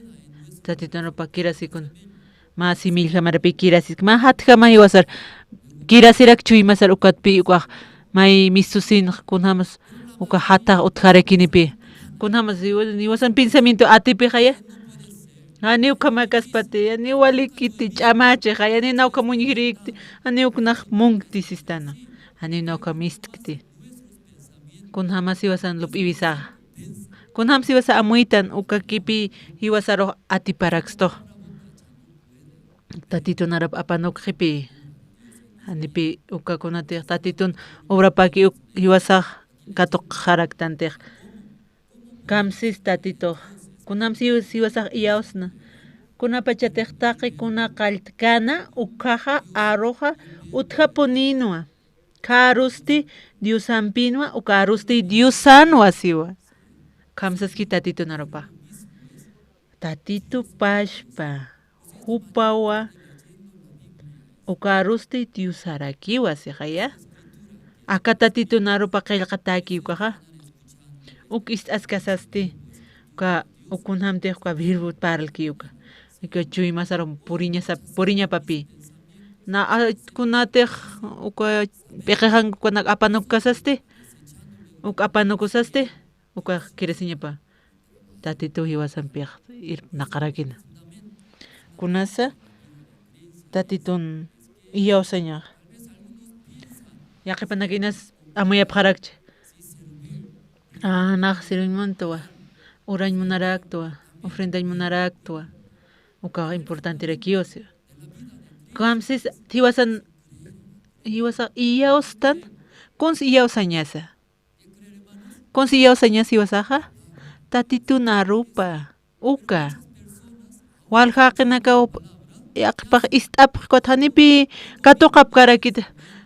Tatitunarupa kirasikuna. Mä similljamarapï kirasisk, mä jatjama jiwasar, kirasirak chuymasar ukatpï ukax, may mistusin kunjamas uka jatax utjarakinipi. Kunjamas jiwa-, jiwasan pensamiento atipixaya. Janiw ukhamakaspati, janiw walikiti, ch'amachixaya, janiw nawkha muñjirïkti, janiw uknax munkti sistana, janiw nawkha mistkti. Kunjamas jiwasan lup'iwisaxa. Kunjam jiwasa amuytan ukakipi jiwasarux atiparakstux. Tatitunarup apanukxipi. Janipi ukakunatix Tatitun obrapaki uk jiwasax katuqxaraktantix. Kamsis Tatitux. Kunjam jiw-, jiwasax iyawsna. Kunapachatix taqi kuna qalltkana ukhaxa aruxa utjapuninwa. Kha arusti Diosampinwa, uka arusti Diosanwa siwa. Kamsaski Tatitunarupa. Tatitu pashpa, jupawa, uka arusti Diosarakiwa sixaya. Aka Tatitunarupa qillqataki ukaxa. Uk ist'askasasti, uka ukunjamtix uka verbo parlki uka. Uka chuymasarum puriñasa-, puriñapapi. Na, a, kunatix uka p'iqixankukunak apanukkasasti, uk apanukusasti, uka kirasiñapa. Tatitu jiwasampix irnaqarakina. Kunasa, Tatitun iyawsañax. Yaqhipanakinas amuyapxarakchi. A, nax sirviñ muntuwa, urañ munaraktwa, ofrendañ munaraktwa, ukax importanterakiw siwa. Kamsis jiwasan, jiwasax iyawstan, kuns iyawsañasa. Kuns iyawsañas jiwasaxa, Tatitunarupa. Uka. Wal jaqinakaw yaqhipax ist'apxi ukat janipi katuqapkarakit.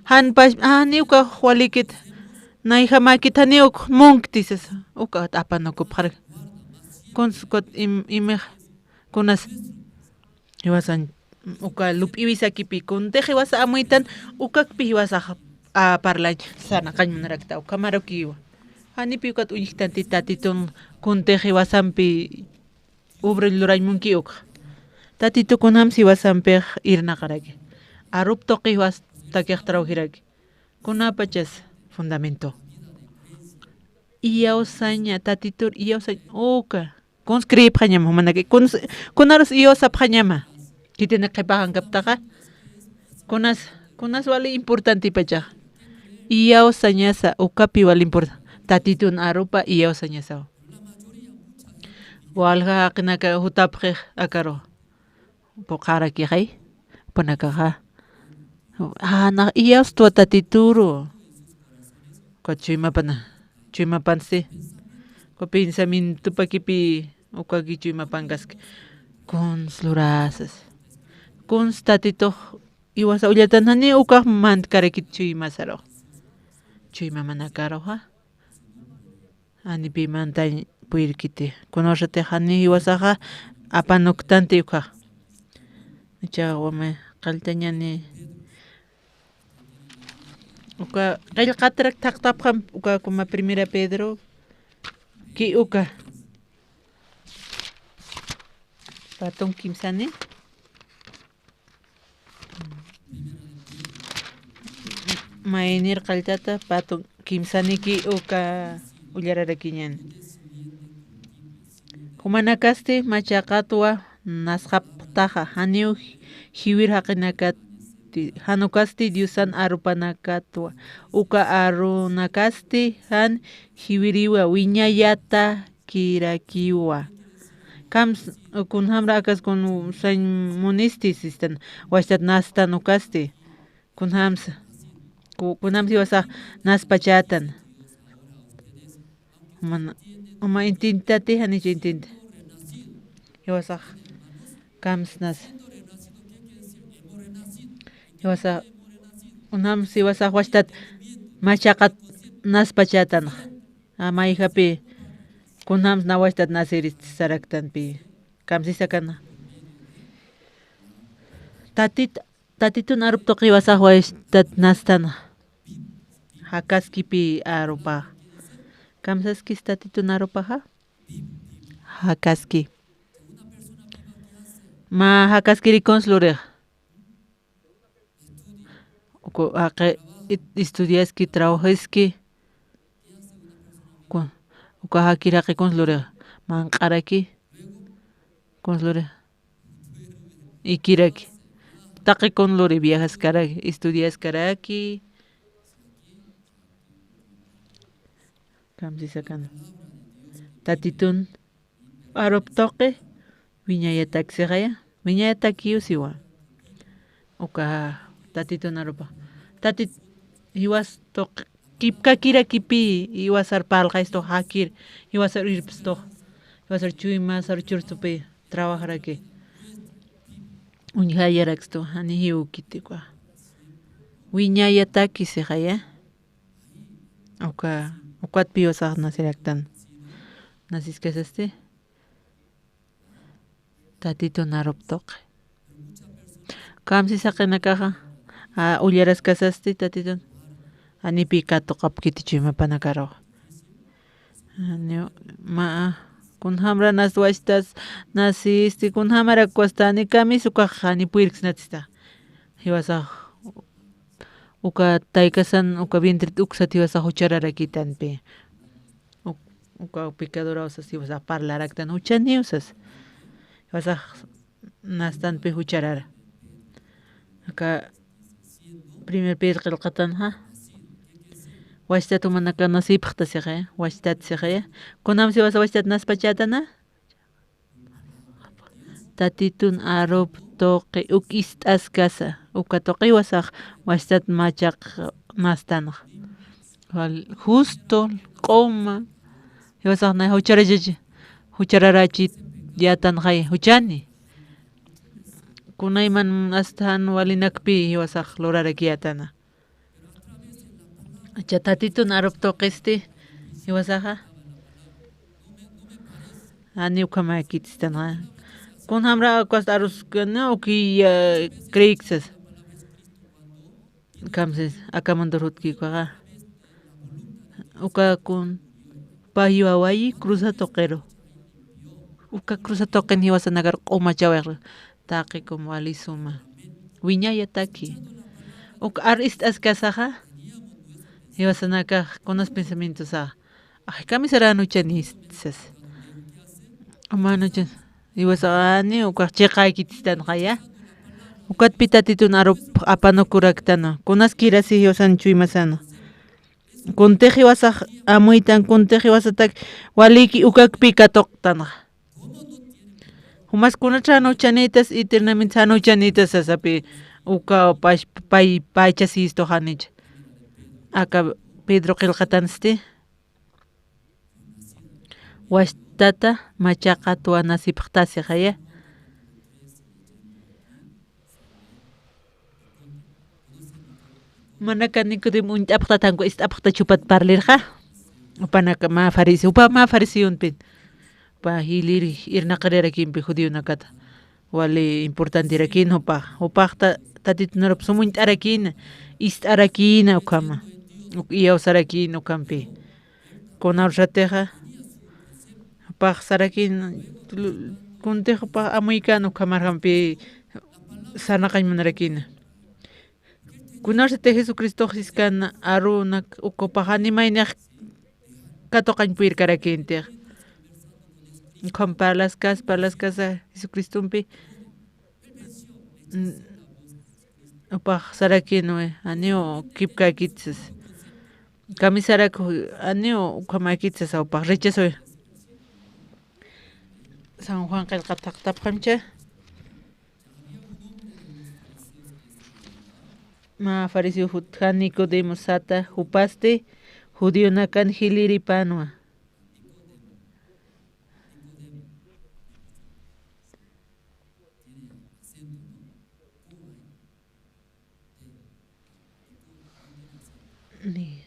Jan pash, ah, ni uka walikit, nayjamakit, jani uk munkti sasa, uka apanukupxaraki. Kuns kut im-, imix, kunas, jiwasan, uka lup'iwisakipi, kuntix jiwasa amuytan, ukakpi jiwasax, ah, parlañ, sarnaqañ munarakta, ukhamarukiwa. Janipi ukat uñjtanti Tatitun, kuntix jiwasampi, obra lurañ munki ukxa. Tatitu kunjams jiwasampix irnaqaraki. Arup tuqi jiwastakix trawjiraki. Kunapachas fundamento. Iyawsaña, Tatitur iyawsañ uka. Kuns creepxañama jumanaki. Kuns, kunarus iyawsapxañama. Khitini qhipaxankaptaxa. Kunas, kunas wali importantipachaxa. Iyawsañasa ukapi wali importa. Tatitun arupa iyawsañasawa. Walja jaqinaka jutapxix akaru. Puqarakixay, jupanakaxa. Ah, nax iyawstwa Tatituru. Uka chuymapana, chuymapansti. Uka pensamientopakipi, ukaki chuymapankaski. Kuns lurasas. Kuns Tatitux, jiwasa ullatan jani ukax mantkarakit chuymasarux. Chuymamanakaruxa. Janipi mantañ puyrkiti. Kunawsatix jani jiwasaxa apanuktanti ukhax. Icha wama qalltañani. Uka qillqatarak thaqtapxam uka kuma Primera Pedro. Ki uka. Patun kimsani. Maynir qalltata, patun kimsaniki uka ullararakiñan. Jumanakasti machaqatwa nasxapxtaxa, janiw jiwir jaqinakati, jan ukasti Diosan arupanakatwa, uka arunakasti jan jiwiriwa, wiñayatakirakiwa. Kams, kunjamra akas kun sañ munisti sistan, wachtat nastan ukasti. Kunjamsa, ku-, kunjamsa jiwasax naspachätan. Mana, uma intintati, janicha intinta. Jiwasax, kams nas. Jiwasax, kunjamsa jiwasax wachtat machaqat naspachätanxa. Amayjapi, kunjams nawachtat nasirist saraktanpi. Kamsisakana. Tatit, Tatitun arup tuqi jiwasax wachtat nastana. Jakaskipi arupa. Kamsaskis Tatitun arupaxa? Jakaski. Mä jakaskirikuns lurix. Uka jaqi, it-, estudiaski, trabajaski. Ku-, uka jakir jaqi kuns lurix. Manq'araki. Kuns lurix. Ikiraki. Taqi kun luri viajaskaraki, estudiaskaraki. Kamsisakana. Tatitun arup tuqi, wiñayataksixaya, wiñayatakiw siwa. Uka Tatitun arupa. Tatit, jiwas tuq, kipkakirakipi, jiwasar parlxaystu jakir, jiwasar irpstu, jiwasar chuymasar churtupi, trabajaraki. Uñjayarakstu, jani jiwkiti uka. Wiñayatakisixaya. Uka, ukatpi jiwasax nasiraktan. Nasiskasasti. Tatitun arup tuqi. Kamsisaqinakaxa, a, ullaraskasasti Tatitun. Janipi katuqapkiti chuymapanakaruxa. Janiw, mä, kunjamra nas wachtas, nasisti, kunjamarak wasta, ni kamis ukax, ni puyrksnatista. Jiwasax, uka taykasan, uka vientrit uksat jiwasax juchararakitanpi. Uk-, uka pecadoraw sas jiwasax parlaraktan, juchaniw sas. Jiwasax nastanpi jucharara. Aka primer Pedro qillqatanxa. Wachtat jumanaka nasipxta sixiya, wachtat sixiya. Kunam jiwasa wachtat naspachätana? Tatitun arup tuqi uk ist'askasa, uka tuqi jiwasax wachtat machaq nastanxa. Wal justo, q'uma, jiwasax nay jucharachachi, juchararachiyätanxay, juchani. Kunayman asta jan walinakpi jiwasax lurarakiyätana. Cha tatitun arup tuqisti, jiwasaxa. Jani ukhamäkitistanxa. Kunjamra ukas aruskana ukiya creeksas. Kamsis, aka mundur jutki ukaxa. Uka kun pay wawayi cruza tuqiru. Uka cruza tuqin jiwasanakar q'umachawayxru. Taqi kum wali suma. Wiñayataki. Uka ar ist'askasaxa. Jiwasanakax kunas pensamientosaxa. Ay, kamisar anuchanïsas. Ama anuchan. Jiwasax jani ukax chiqaykitistanxaya. Ukatpi tatitun arup apanukuraktanwa. Kunaskirasi jiwasan chuymasana. Kuntix jiwasax amuytan, kuntix jiwasatak waliki ukakpi katuqtanxa. Jumas kunatxa anuchanïtas, eternamente anuchanïtas sasapi uka pash-, pay-, paychasïstu janicha. Aka Pedro qillqatansti. Washtata machaqatwa nasipxtasixaya. Manaka Nicodemo uñt'apxta, tanku ist'apxta chupat parlirxa. Upanaka mä fariseo, upa mä fariseonpin. Upa jilïr irnaqirirakimpi judionakata. Wali importanterakin upax. Upax ta-, tatitunarup sum uñt'arakina, ist'arakina ukhama. Uk iyawsarakina ukhampi. Kunawsatixa, paxsarakin, kuntix pax amuykan ukhamarjampi sarnaqañ munarakina. Kunawsatix Jesucristox siskan arunak uka pax animaynix katuqañ puyirkarakintix. Ukham parlaskas, parlaskasa Jesucristompi, mm, upax sarakinwa, janiw kipkäkit sas. Kamisarak, janiw ukhamäkit sasa upax, rechazo. San Juan qillqat taqtapxamcha. Mä fariseo jutjan Nicodemo sata, jupasti judionakan jilïripanwa. Ni.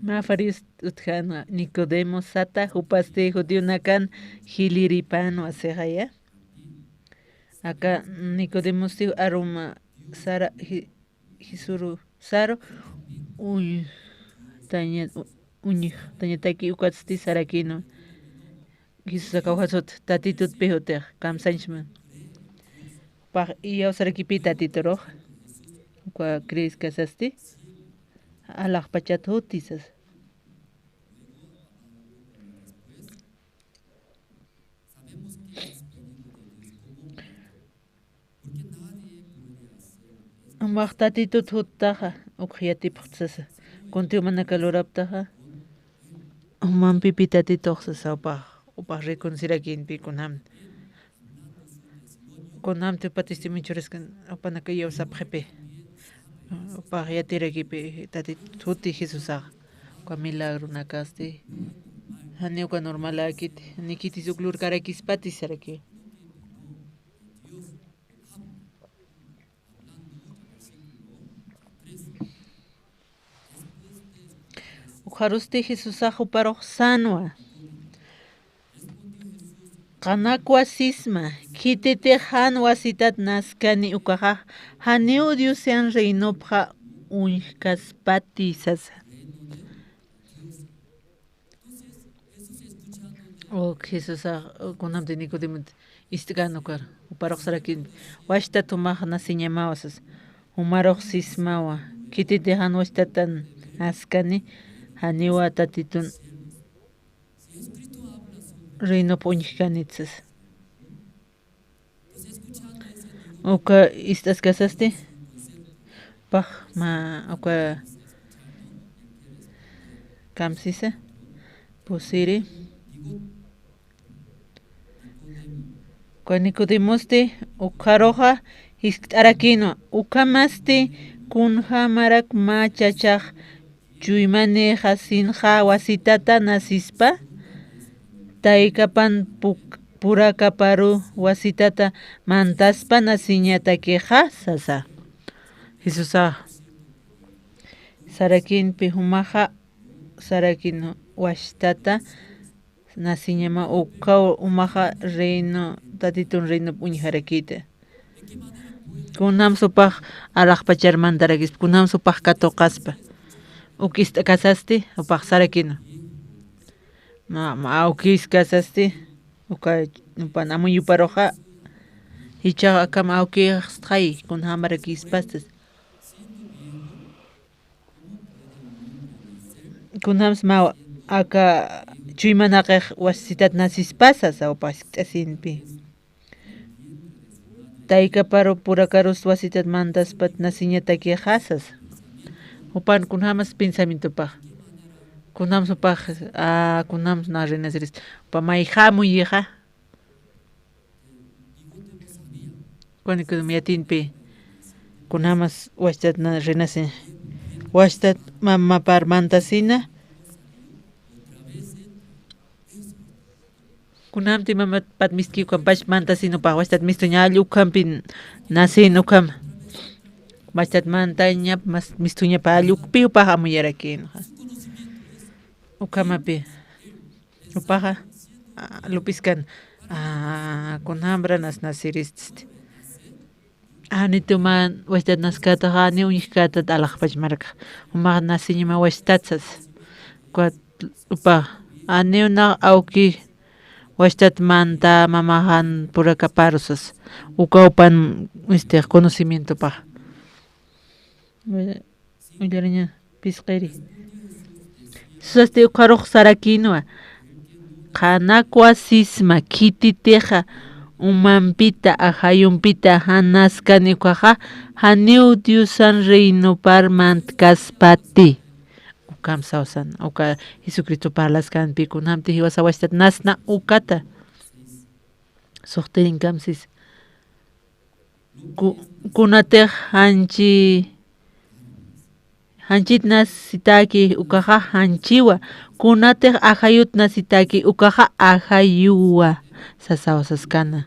Mä fariseo utjänwa Nicodemo sata, jupasti judionakan jilïripanwa sixaya. Aka Nicodemosti arum sara ji-, jisurusaru uñtaña-, u-, uñjtañataki ukatsti sarakinwa. Jesús akawjasut tatitutpi jutix kamsañchma. Pax iyawsarakipï tatiturux. Uka creeskasasti. Alaxpachat jutisas. Umax tatitut juttaxa, ukx yatipxta sasa. Kuntiw manaka luraptaxa, umampipi tatitux sasa upax, upax reconocerakïnpi kunjam. Kunjamti upa testimonio churaskan, upanaka iyawsapxipi. Upax yatirakipi tatitut juti Jesusaxa. Uka milagronakasti. Jani uka normaläkiti, nikitis uk lurkarakispatis saraki. Ukxarusti Jesusax juparux sänwa. Qanakwa sisma, khititix jan wasitat naskani ukaxa, janiw Dios yan reinopxa uñjkaspati sasa. Uk Jesusax, kunjamti Nicodemot ist'kän ukar, juparux sarakin, wachtat jumax naciñamawa sasa, jumarux sismawa, khititix jan wachtatan naskani, janiwa tatitun reinop uñjkanit sasa. Uka ist'askasasti, pax mä uka kamsisa, pusiri. Uka Nicodemosti, ukxaruxa jiskt'arakinwa, ukhamasti kunjamarak mä chachax chuymanïxa sinxa wasitata nasispa, taykapan puk-, purakaparu wasitata mantaspa nasiñatakixa sasa. Jesusax sarakinpi jumaxa sarakin wastata nasiñama ukaw umaxa reino, Tatitun reinop uñjarakita. Kunjams upax alaxpachar mantarakispa, kunjams upax katuqaspa. Uk ist'akasasti upax sarakina. Ma, ma awkis kasasti, uka upan amuyuparuxa, jichhax akam awkixstxay, kunjamarakispas. Kunjams mä aka chuyma jaqix wasitat nasispasa, sawpa sikt'asinpi. Taykaparu purakarus wasitat mantaspat nasiñatakixa sasa. Jupan kunjams pensamientopax. Kunjams upax, a, kunjams na renasiris. Upa mayjamuyixa. Kunakunam yatinpi, kunjams wachtat na rinasi, wachtat mamapar mantasina, kunjamti mamapat miski ukampach mantasina, upax wachtat mistuña alli ukampi nasin ukam, wachtat mantaña mas mistuñapa alli ukpi upax amuyarakinxa. Ukamapi. Upaxa, a, lupiskan, a, kunjamra nas nasirististi. Ani tuman wachtat naskataxa, ani uñjkatat alaxpach marka. Jumax nasiñama wachtatsas. Ukat upax, ani unax awki wachtat manta mamaxan purakaparusas. Uka upan, este, conocimientopax. Ullariña, pisqiri. Sasti ukharux sarakinwa. Qhanakwa sisma khititixa umampita, ajayumpita jan naskani ukaxa, janiw Diosan reinopar mantkaspati. Ukham sawsan, uka Jesucristo parlaskanpi, kunjamti jiwasa wachtat nasna ukata. Suxtirinkamsis. Ku-, kunatix janchi, janchit nasitaki ukaxa janchiwa, kunatix ajayut nasitaki ukaxa ajayuwa, sasaw saskana.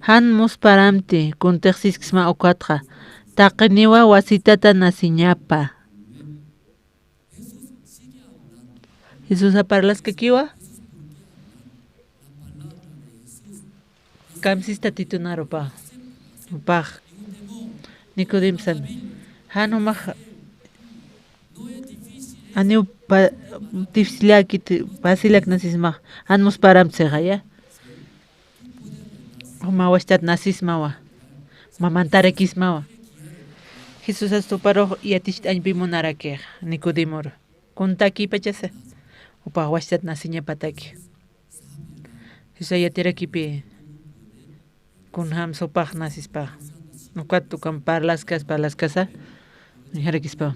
Jan musparamti, kuntix sisksma ukatxa, taqiniwa wasitata nasiñapa. Jesusa parlaskakiwa. Kamsis Tatitun arupa. Upax. Nicodemsan. Jan umax. Aniw pa-, dificilakit, facilak nasismax. Jan musparamtsixaya. Juma wachtat nasismawa, mamantarakismawa. Jesusas tuparux yaticht'añpi munarakix Nicodemor. Kuntakipachasa, upax wachtat nasiñapataki. Jesusa yatirakipi, kunjams upax nasispa. Ukat ukam parlaskas, parlaskasa, nijarakispa.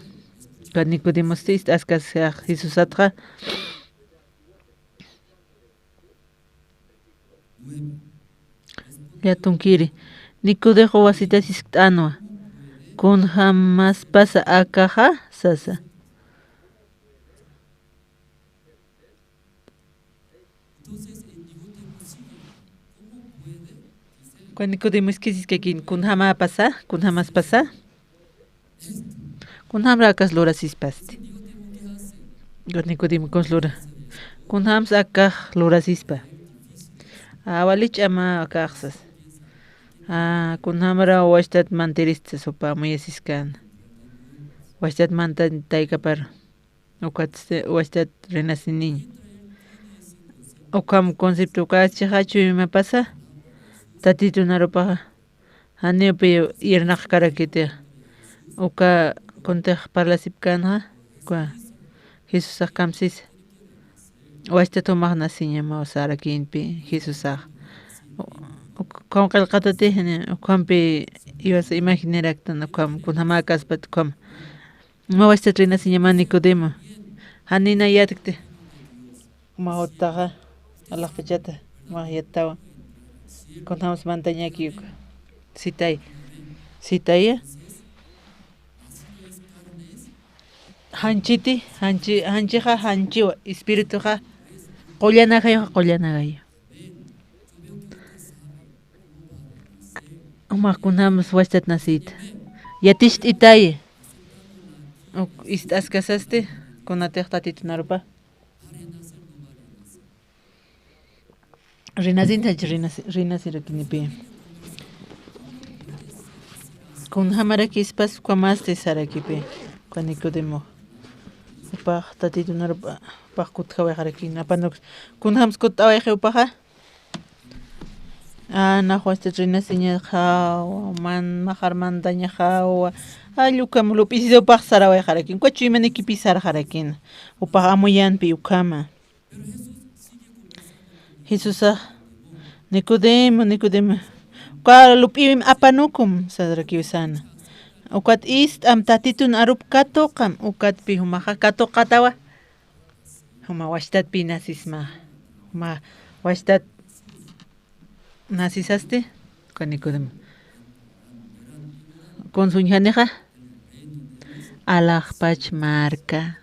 Ukat Nicodemosti ist'askas Jesusatxa. Yatunkiri. Nicodemo wasita siskt'anwa. Kunjamaspasa akaxa sasa. Kun Nicodemo iskisiskakin, kunjamapasa, kunjamaspasa. Kunjamra akas lurasispasti. Nicodemo, kunjams lura. Kunjams akax lurasispa. A, wali ch'ama akaxsas. A, kunjamra wachtat mantiristsas upa muyasiskan. Wachtat manta taykapar. Ukat wachtat rinasiniñ. Ukham concepto uka chixa chuymapasa. Tatitun arupaxa. Janiw pi irnaqkarakiti. Uka kuntix parlasipkanxa, uka Jesusax kamsis. Wachtat jumax nasiñamaw sarakïnpi Jesusax. Ukham qillqatati, jani, ukhampi iwas imaginaraktan, ukham, kunjamäkaspat, ukham. Mä wachtat rinasiñama Nicodemo. Janina yatkti. Mä juttaxa, alaxpachata, mä yattawa. Kunjams mantañaki uka. Sitay. Sitaya. Janchiti, janchi, janchixa, janchiwa. Espirituxa, qullanakayuxa, qullanakayu. Jumax kunjams wachtat nasïta. Yaticht'itay. Uk ist'askasasti, kunatix Tatitun arupa. Rinasintachi, rinasi-, rinasirakinipi. Kunjamarakispas ukamasti sarakipi. Uka Nicodemo. Jupax Tatitun arupa, jupax kutjawayxarakini. Apanuks. Kunjams kutt'awayxi jupaxa. A, nax wachtat rinasiñaxawa, man, maxar mandañaxawa. Jall ukham lup'isisa jupax sarawayxarakin. Uka chuymanikipï sarxarakin. Jupax amuyampi ukhama. Jesusax, Nicodemo, Nicodemo. Uka lup'ïwim apanukum, sarakiw sana. Ukat ist'am Tatitun arup katuqam, ukatpï jumaxa katuqatawa. Juma wachtatpï nasisma. Juma wachtat nasisasti, uka Nicodemo. Kunsa uñjanixa, alaxpach marka.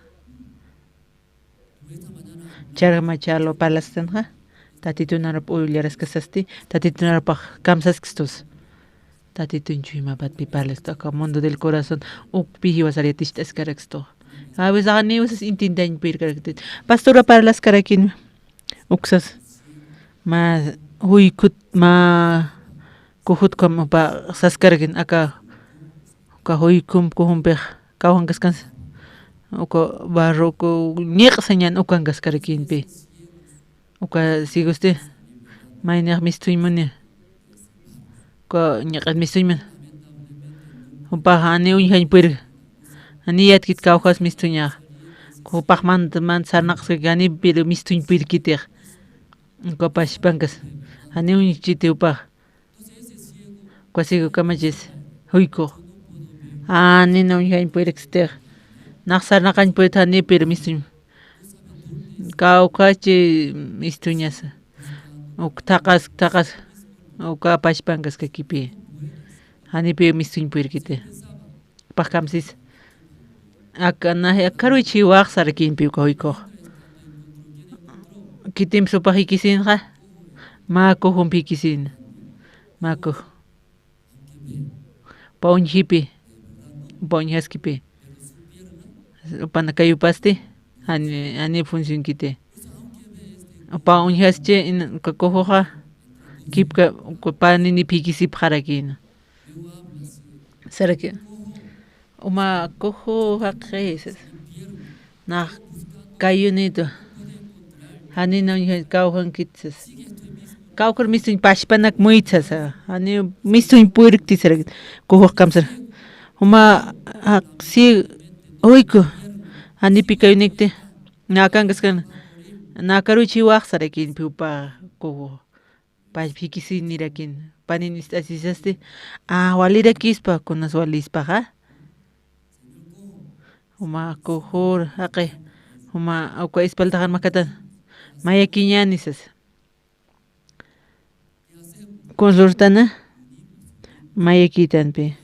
Charma chalo parlastanxa, Tatitun arup ullaraskasasti, Tatitun arupax kamsaskistus. Tatitun chuymapatpï parlastu, aka mundo del corazón, ukpï jiwasar yaticht'askarakstu. A veces janiw sas intintañ pirkaraktit. Pastora parlaskarakin, uksas, mä juykut, mä kujut ukham jupa saskarakin, aka, uka juykum kujumpix kawjankaskansa. Uka barro, uka ñiq'sañan ukankaskarakimpi. Uka sigusti, maynix mistuñmuni. Uka ñiq'it mistuñmuni. Jupax jani uñjañ puyirki. Jani yatkit kawjas mistuñax. Jupax mant, mant sarnaqskaki, jani pir mistuñ puyirkitix. Uka pachpankas. Jani uñjchiti jupax. Uka sigu kamachis, juykux. Jani uñjañ puyirkstix. Nax sarnaqañ puyirkti jani pir mistuñ. Kawkhachi mistuñasa. Uk thaqas, thaqas, uka pachpankaskakipï. Janipi mistuñ puyirkiti. Jupax kamsis. Aka, na, aka karwich jiwax sarakimpi uka juykux. Khitimps jupax jikisinxa, mä kujump jikisina. Mä kuj. Jupa uñjipi, jupa uñjaskipi. Jupan kayupasti, jani, jani funcionkiti. Jupa uñjaschi, in, uka kujuxa, kipka, uka paninip jikisipxarakïna. Saraki, uma kuju jaqi sas. Nax kayunitu. Janina uñja kawjankit sas. Kawkhar mistuñ pachpanak muyt sasa. Jani mistuñ puyirkti sarakit. Kujux kamsar. Uma jaq si uyku. Janipi kayunikti. Nakankaskana. Nakaruchi wax sarakinpi jupa kuju. Pachpa jikisinirakina. Panin ist'asisasti, a, walirakispa, kunas walispaxa. Juma kujur, jaqi, juma uka espaldaxan makatan. Mayakiñäni sas. Kuns lurtana, mayakïtanpi.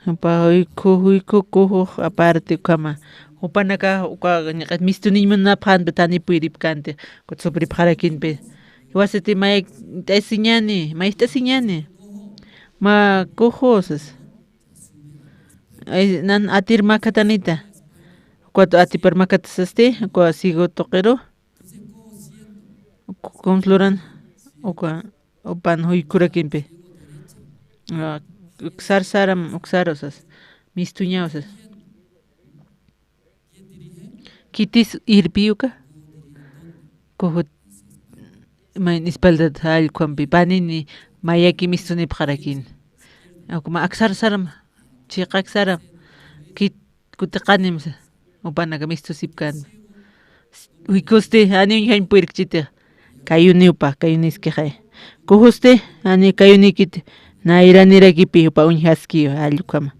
Jupa juyku, juyku kujux aparte ukhama. Jupanaka, uka ñiq'it mistuniñ munapxänti, jani puyiripkänti, ukat supripxarakinpi. Jiwasati mayt'asiñäni, mayt'asiñäni. Mä kuju sas. Ay, nan atir makatanita. Ukat atipar makatasasti, uka sigu tuqiru. Uka kuns luran, uka, upan juykurakimpi. A, uksar saram, uksaru sas. Mistuñaw sas. Khitis irpi uka. Kujut, mayn espaldat jall ukhampi. Panini mayaki mistunipxarakin. Ukma aksar saram, chiqa aksaram. Khit kutiqanim sa. Jupanaka mistusipkänti. Juykusti, jani uñjañ puyirkchiti. Kayuniw jupa, kayuniskixay. Kujusti, jani kayunikiti. Nayranirakipi jupa uñjaskiw, jall ukhama.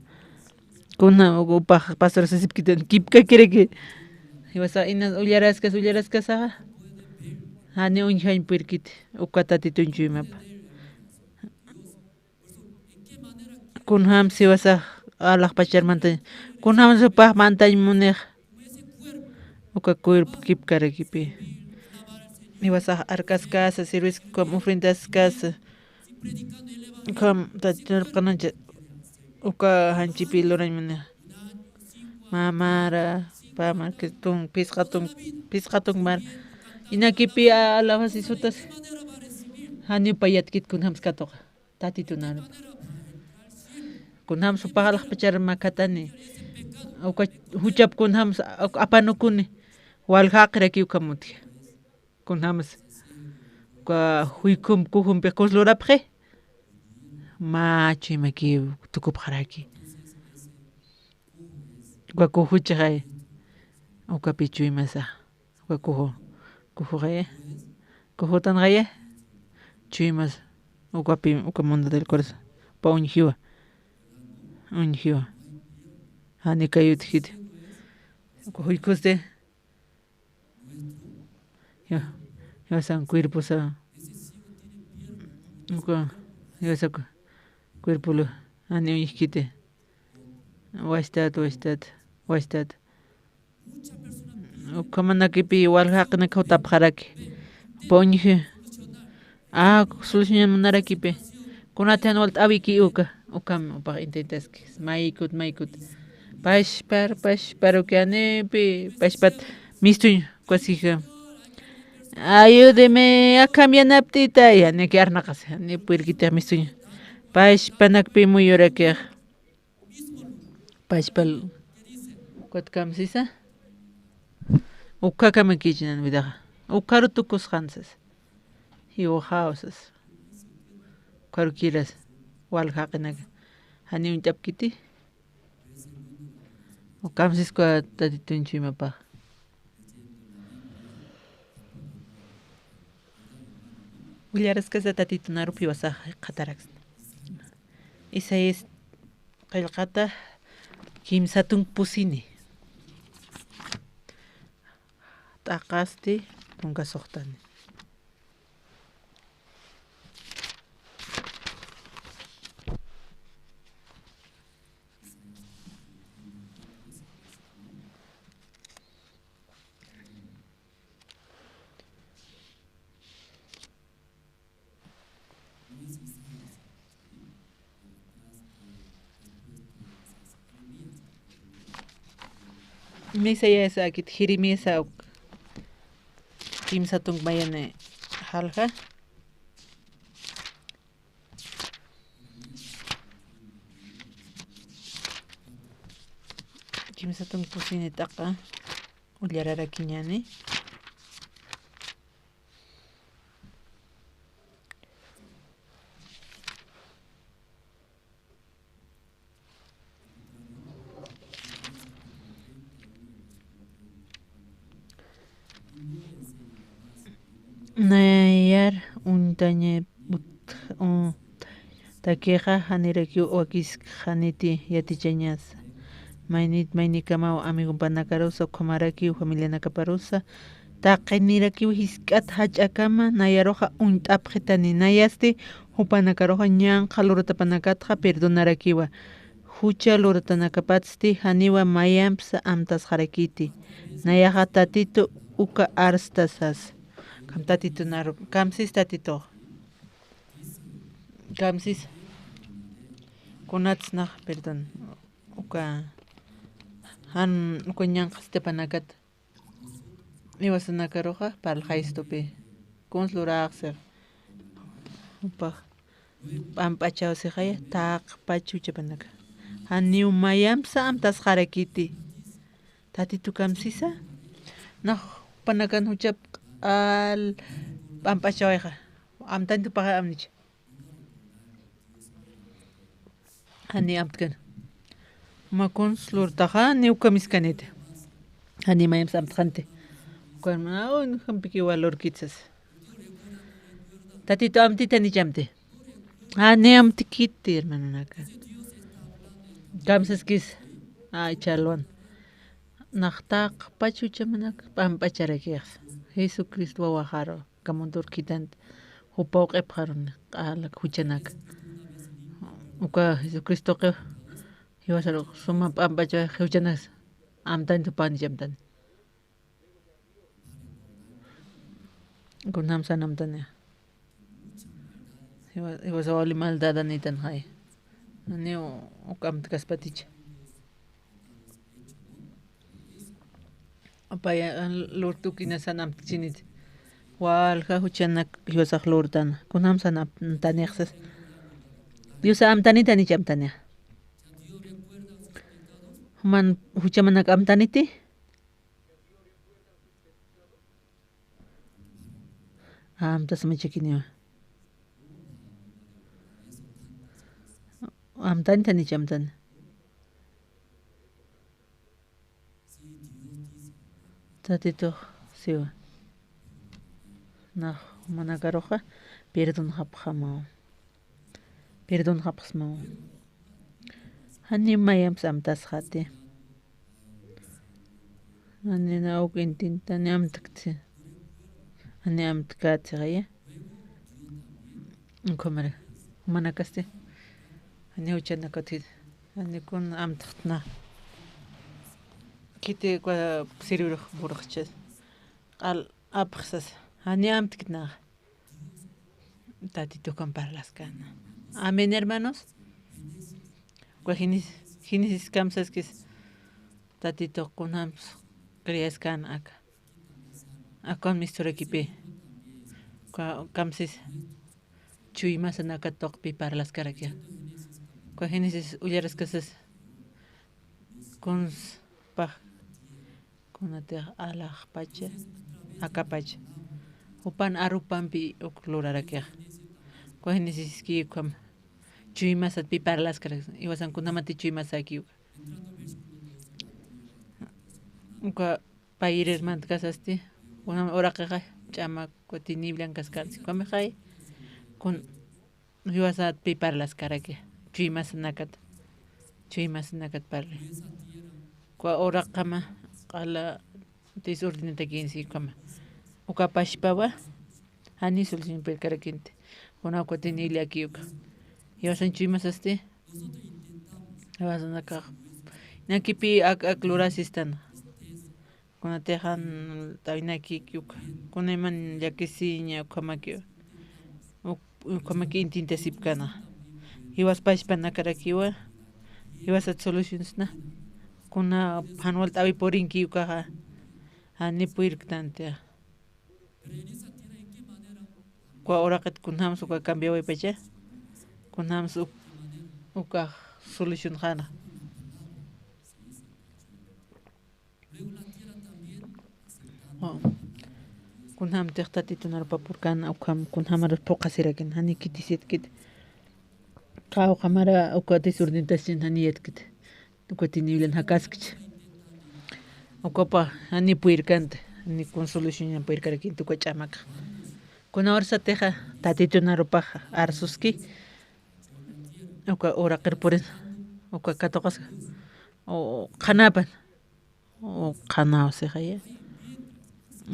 Kuna jupa pastor sasipkitan, kipkakiraki. Jiwasa inas ullaraskas, ullaraskasaxa. Jani uñjañ puyirkiti. Uka Tatitun chuymapa. Kunjams jiwasax alaxpachar mantañ, kunjams jupax mantañ munix, uka cuerpo kipkarakipi. Jiwasax arkaskasa, sirviskam ofrendaskasa, Ukham tatitun qanancha uka janchipi lurañ muni. Mamara, pamar, tun, phisqa tun, phisqa tun mar. Inakipi a-, alabasisutas. Janiw payatkit kunjams katuqa. Tatitun arupa. Kunjams jupax alaxpachar makhatani. Uka juchap kunjams uk-, apanukuni. Walja jaqiraki ukham utji. Kunjams uka juykhum kujumpi qus lurapxi. Mä chuymakiw tukupxaraki. Uka kujuchixay. Ukapi chuymasa. Uka kuju. Kujuxaya. Kujutanxaya. Chuymas. Ukapi, uka mundo del corazón. Upa uñjiwa. Uñjiwa. Jani kayutjiti. Uka juykhusti. Ya, ya san cuerpo sa. Uka, ya sa cu-, cuerpo lo, ani uñjkiti. Wastat, wastat, wastat. Ukhamanakipi walja jaqinak jutapxaraki. Upa uñji. A, solucionañ munarakipi. Kunat jan walt'äwiki uka. Ukham upax intentaski. Maykut, maykut. Pashpar, pashpar uka janipi. Pashpat mistuñ, ukaskija. Ayúdeme, akham yanapt'ita. Yanaki arnaqas. Jani purirkitix mistuñ. Pashpanakpi muyurakix. Pachpal, ukat kamsisa. Ukkakamakichinan vidaxa. Ukkaru tukusqansas. Jiwxawsas. Ukkaru kiras. Walja jaqinaka. Jani uñt'apkiti. Ukamsiskwa tatitun chuymapax. Willaraskasa tatitun arupi wasax qhataraksna. Isaías qillqata kimsa tunk pusini. T'aqasti tunka suxtani. Misayasax akit Jeremiasax uk kimsa tunk mayani jalja. Kimsa tunk pusini t'aqa. Ullararakiñani. Nayar uñtaña ut-, u-, takixa janirakiw wakiskxaniti yatichañasa. Maynit maynikamaw amigompanakarusa, ukhamarakiw familianakaparusa, taqinirakiw jisk'at jach'akama nayaruxa uñt'apxitani, nayasti jupanakaruxa ñanqha luratapanakatxa perdonarakiwa. Jucha luratanakapatsti janiwa mayampsa amtasxarakiti. Nayaxa Tatitu uka arstasas. Kam Tatitunaru, kamsis Tatitux. Kamsis. Kunatsnax, perdón. Uka, jan, uka ñanqhastipanakat. Iwasanakaruxa parlxaystupi. Kuns luraxsix. Jupax p'amp'achawsixaya, taqpach juchapanaka. Janiw mayampsa amtasxarakiti. Tatitu kamsisa. Nax jupanakan juchap q'al p'amp'achawayxa. Amtanti jupaxa amnicha. Jani amtkan. Mä kuns lurtaxa, ni ukhamiskaniti. Jani mayamsa amtxanti. Ukan, a, uy, jampiki valorkit sas. Tatitu amtita ni chamti. Jani amtkiti, hermanonaka. Kamsaskis. Ay, chalwan. Nax taqpach juchamanaka, p'amp'acharakix. Jesucristo wawaxaru. Aka mundur khitanti, jupaw q'ipxaruni q'ala juchanaka. Uka Jesucristoqi jiwasaru suma p'amp'achaw juchanaksa amtanti, jupanich amtani. Kunjamsa amtani. Iwa, iwa sawali maldad anitan jay. Ani u, ukamtkaspaticha. Apaya, lurtukina sanamtchinit. Walja juchanak Diosax lurtan. Kunam sanamtanixsas. Diosa amtanitani chamtania. Man juchamanak amtaniti. Amtas machakiniwa. Amtani tani chamtani. Tatitux siwa. Nax manakaruxa perdonxapxamaw. Perdonxapxsmaw. Jani mayamps amtasxati. Jani na uk intinta ni amtkti. Jani amtkati jaya. Ukhamara. Manakasti. Jani uchanakati. Jani kun amtxtna. Kiti kwa sirvirux burxchas. Q'al apxsas. Jani amtknax. Tatitukan parlaskana. Amén, hermanos. Kwa jinis, jinis kamsaskis. Tatituq kunjams creaskan aka. Akon misturakipi. Kwa kamsis. Chuymasanakat tuqpi parlaskarakia. Kwa jinis ullaraskasas. Kuns pax. Kunatix alaxpacha, akapacha. Jupan arupampi uk lurarakixa. Kuxinisiski ukham. Chuymasatpi parlaskara. Iwasan kunamati chuymasaki uka. Uka payrir mantkasasti. Kunam uraqixa ch'amak kuti niblan kaskarsi. Ukamixay. Kun Jiwasatpi parlaskaraki, chuymasanakat, chuymasanakat parli. Kwa uraqama q'ala desordinatakinsi ukama. Uka pachpawa, jani solución pirkarakinti. Kuna ukatin illaki uka. Jiwasan chuymasasti, jiwasanakax. Nakipi ak, ak lurasistan. Kunatixa jan t'awinakiki uka, kunayman llakisiña ukhamaki, uk, ukhamaki intintasipkana. Jiwas pachpanakarakiwa, jiwasat solucionsna. Kuna jan walt'awi purinki ukaxa, jani purirktanti. Kwa uraqit kunjams uka cambiawaypacha, kunjams uk, ukax solucionxana. Kunjamtix Tatitun arupapurkana, ukham, kunjamarus phuqasirakin, jani khitisitkit. Qawqhamara uka desordentasin jani yatkit. Uka tiniwlan jakaskich. Ukapa jani purirkanta, jani consolación purirkarakinta uka ch'amaka. Kuna ursatixa, Tatitun arupax arsuski. Uka uraqir purin, uka katuqaska. O, qhanapan. Uka qhanawsixaya.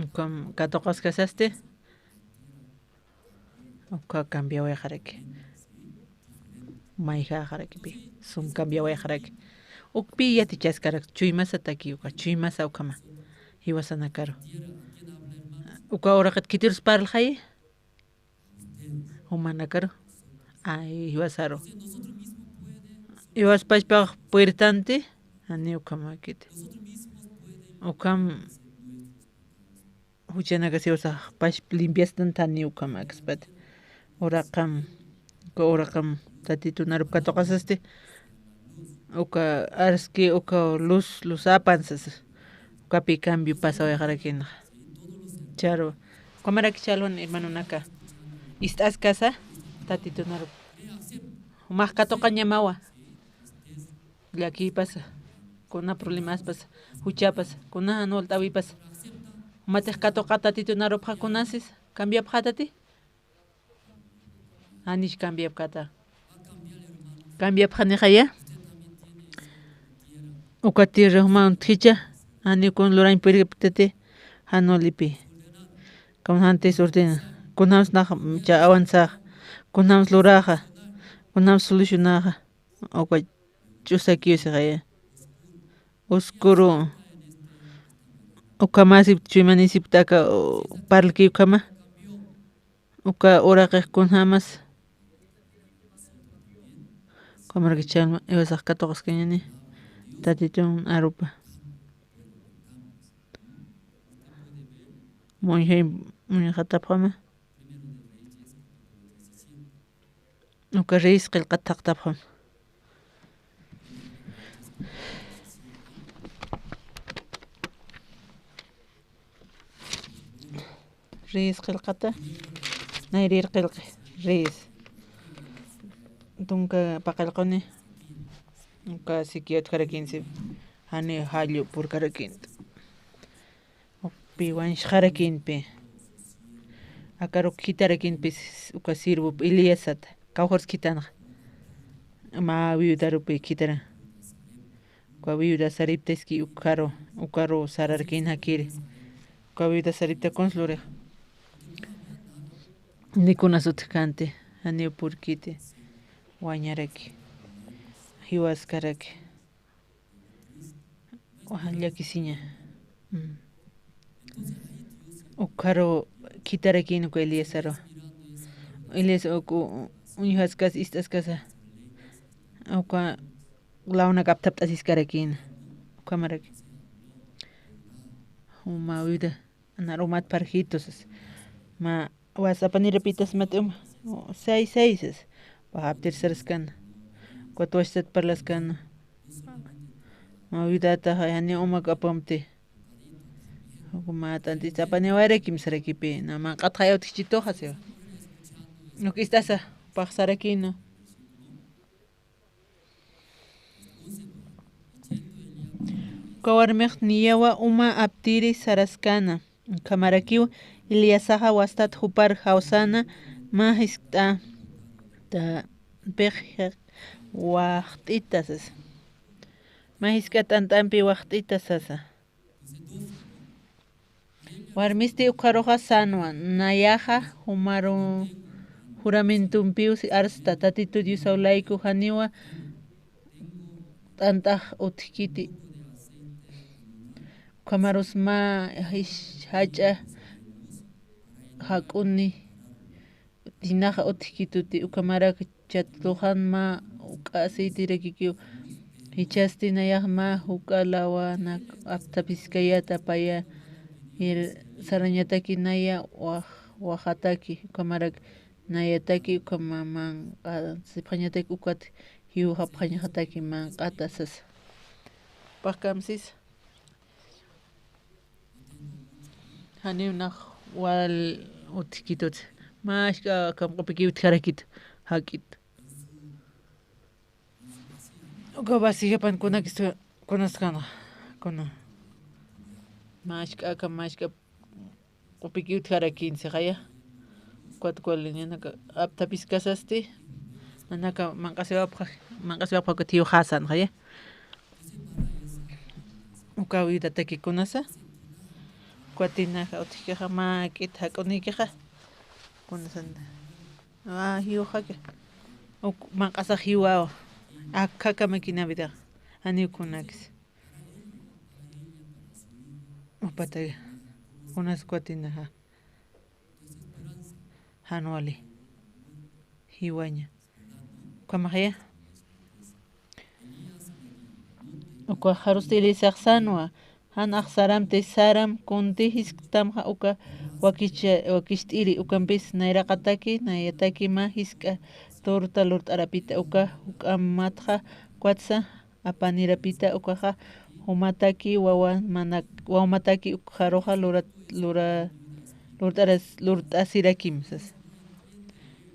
Uka katuqaskasasti. Uka cambiawayxaraki. Mayjaxarakipi. Sum cambiawayxaraki. Ukpi yatichaskarak chuymasataki uka, chuymasa ukhama. Jiwasanakaru. Uka uraqit khitirus parlxaya. Jumanakaru. Ay, jiwasaru. Jiwas pachpax purirtanti, jani ukhamakiti. Ukham juchanakas jiwasax pachpa limpiastan jani ukhamakaspat. Uraqam, uka uraqam Tatitun arup katuqasasti. Uka arski, uka luz, luz apan sasa. Ukapi cambio pasawayxarakinaxa. Charo. Ukhamaraki chalwan hermanonaka. Ist'askasa, Tatitun arup. Jumax katuqañamawa. Llakipasa. Kuna problemaspasa. Juchapasa. Kuna jan walt'awipasa. Jumatix katuqa Tatitun arupxa kunasis. Cambiapxatati. Janish cambiapkata. Cambiapxanixaya. Uka tierra juman utjicha. Jani kun lurañ purirkaptati. Jan walipi. Kunjantis urtin. Kunjams nax cha avanzax. Kunjams luraxa. Kunjams solucionaxa. Uka ch'usakiw sixaya. Oscuro. Ukhamasipta, chuymanisipta aka, u, parlki ukhama. Uka uraqix kunjamas Ukhamaraki ch'alma, iwasax katuqaskañani. Tatitun arupa. Muñjay, muñjatapxama. Uka Reyes qillqat thaqtapxam. Reyes qillqata, nayrir qillqi, Reyes. Tunka paqallquni, uka sikiya utjarakinsi, jani jallu purkarakinta. Ukpi wañsxarakinpi. Akaruk khitarakinpis uka sirvup Eliasata. Kawkhars khitanxa. Mä viudarupi khitaran. Uka viuda sariptaski ukaru, ukaru sararkin jakiri. Uka viuda saripta kuns lurix. Nikunas utjkänti, janiw purkiti. Wañaraki. Jiwaskaraki. Waja llakisiña. Mm. Ukharu khitarakïn uka Eliezaru. Eliezer uk u-, uñjaskas ist'askasa. Uka lawnak apthapt'asiskarakïna. Ukhamaraki. Juma vida. Nar umat parjitu sas. Mä was apanirapitas mat uma. Seis, seis sas. Wajaptir saraskana. Ukat wastat parlaskana. Mä vidata jani umak apamti. Juma t'antis apaniwayarakim sarakipi. Na manq'at jaya utjchituxa siwa. Uk ist'asa paxsarakïna. Uka warmix niyawa uma aptiri saraskana. Ukhamarakiw Eliasaxa wastat jupar jawsana mä jiskt'ampix waxt'ita sasa. Mä jisk'a t'ant'ampi waxt'ita sasa. Warmisti ukharuxa sänwa, nayaxa jumaru juramentumpiw arsta, Tatitu Diosaw layku janiwa t'ant'ax utjkiti. Ukhamarus mä jach'a jak'uni tinaxa utjkituti, ukhamarak chatuxan mä juk'a aceiterakikiw. Jichhasti nayax mä juk'a lawanak apthapiskayäta paya, jir sarañataki naya wax-, waxataki, ukhamarak nayataki, ukhama manq'asipxañataki, ukat jiwxapxañataki manq'ata sasa. Paqkamsis. Janiw nax wal utjkitut. Mä jiskt'akam q'upiki utjarakit. Jak'it. Uka wasijapan kunakis kunaskan. Kuna. Mä jiskt'akam, mä jiskt'akam q'upiki utjarakïn sixaya. Ukat kuwaliñanaka apthapiskasasti. Nanaka manq'asiwapxa, manq'asiwapxa ukat jiwxasanxaya. Uka viudataki kunasa. Ukat tinaxa utjkixa mä k'it jak'unikixa. Kunasanta. A, jiwxaki. Uk manq'asax jiwawa. Akhakamaki Navidad. Janiw kunakis. Upataya. Kunas ukat tinaxa. Jan wali. Jiwaña. Ukhamaxaya. Ukax jarusti Eliasax sänwa. Jan axsaramti saram kunti jisktamxa uka wakicha-, wakist'iri ukampis nayraqataki, nayataki mä jisk'a torta lurt'arapita uka juk'amatxa ukatsa apanirapita ukaxa, jumataki wawa manak-, wawmataki ukxaruxa lura-, lura-, lurt'aras-, lurt'asirakim sasa.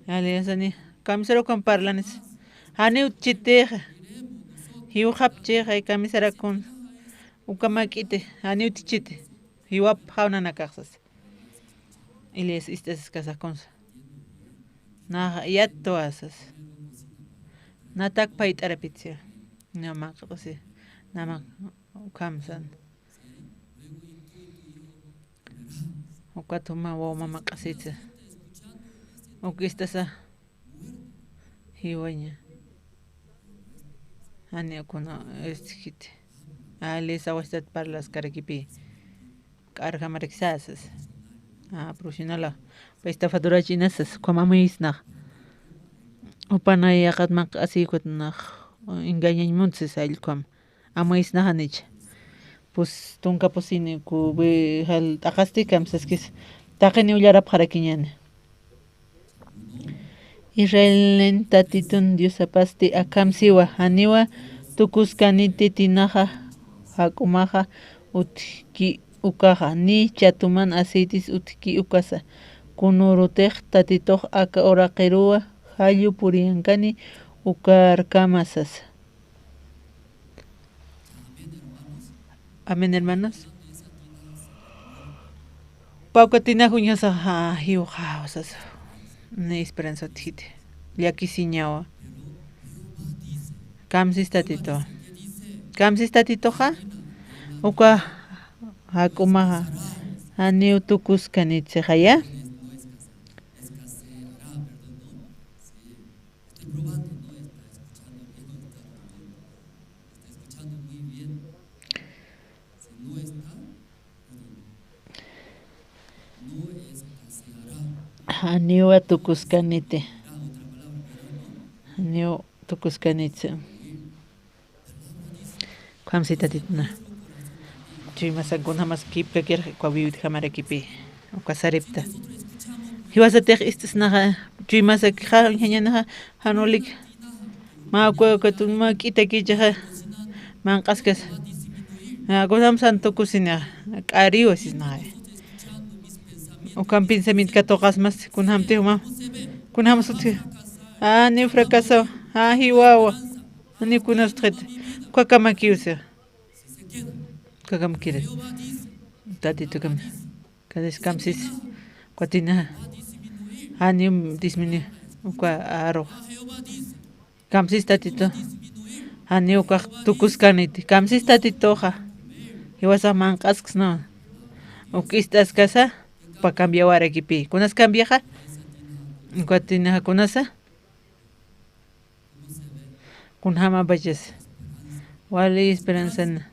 Aliasani, kamisar ukan parlanis. Janiw utjchitixa. Jiwxapchixa, kamisarakun. Uka mä k'iti, janiw utjchiti. Jiwapxaw nanakax sasa. Elias ist'asiskasax kunsa. Nax yatwa sasa. Natak payt'arapitsi. Namaq q'usi. Namaq ukham san. Ukat juma wawma maq'asitsa. Uk ist'asa. Jiwaña. Jani ukuna, este, jiti. Alisa wastat parlaskarakipi. K'arjamarakisasas. A, profesionala. Pä estafadorachinasas, ukhamamuyisnax. Jupanay yaqat manq'asiykutnax engañañ muntsisa allkhuam. Amaysnaxanicha. Pus tunka pusini ku bi jal t'aqasti kamsaskis. Taqini ullarapxarakiñani. Israelin Tatitun Diosapasti akham siwa, janiwa tukuskaniti tinaxa jak'umaxa utjki ukaxa, ni chatuman aceitis utjki ukasa. Kunürutix Tatitux aka uraqiruwa jallu puriyankani ukarkama sasa. Amén, hermanos. Pawkatina juñasa jiwxa usasa. Ni esperanza utjiti. Llakisiñawa. Kamsis Tatito. Kamsis Tatitoxa. Uka jak'umaxa. Janiw tukuskanitsixaya. Janiwa tukuskaniti. Janiw tukuskanitsi. Kamsi Tatituna. Chuymasankuna jamas kipkakir, uka wiwit jamarakipi, uka saripta. Jiwasatix ist'isnaxa, chuymasakixa, uñjañanaxa, janulik. Ma uka, uka, tu, ma k'itakichaxa, manq'askas. Ah, kunjam santo kusina, k'ariwa sisnaxa. Ukam pensamiento katuqasmas, kunjam tijuma. Kunjam sutji. Ah, ni fracaso. Ah, jiwawa. Ni kunas utjit. Uka kamakiw sija. Uka kamakirit. Tatito kam. Kadis kamsis. Ukatina. Janiw disminuir. Uka arux. Kamsis Tatito. Janiw ukax tukuskaniti. Kamsis Tatitoxa. Jiwasax manq'asksnawa. Uk ist'askasa. Upa cambiawarakipi. Kunas cambiaxa. Ukatina kunasa. Kunjamapachas. Wali esperanzana.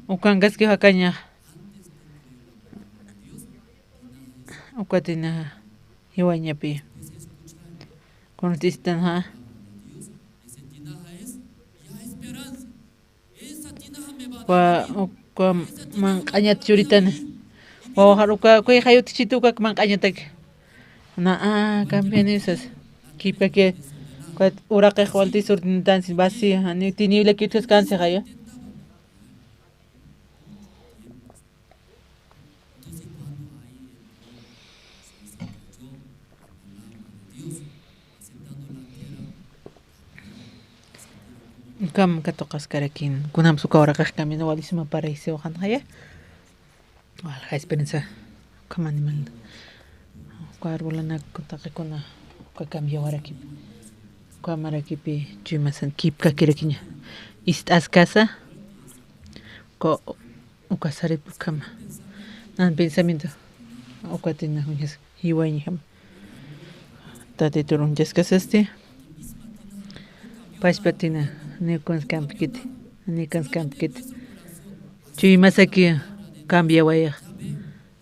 Ukankaski jakañax. Ukatina jiwañapi. Kuntistanxa. Wa, uka manq'añat churitani. Wawaxar uka, uka jayut chituka manq'añataki. Na, ah, cambianisas. Kipkaki, uka uraqix waltis urtinitansi, vacía, ani tiniwlaki utjaskansi jaya. Ukham katuqaskarakin, kunjams uka uraqix camino walisma paraysiw qanxaya. Walja esperanza, ukham animal, uka arbolanak taqikuna, uka cambiawarakipi, uka marakipi chuymasan kipkakirakiña. Ist'askasa, uka, uka sarip ukhama. Nan pensamiento, ukatina uñjas jiwañjam. Tatitur uñjaskasasti. Pachpatina, ni kunskampkiti, ni kunskampkiti. Chuymasaki cambiawayax.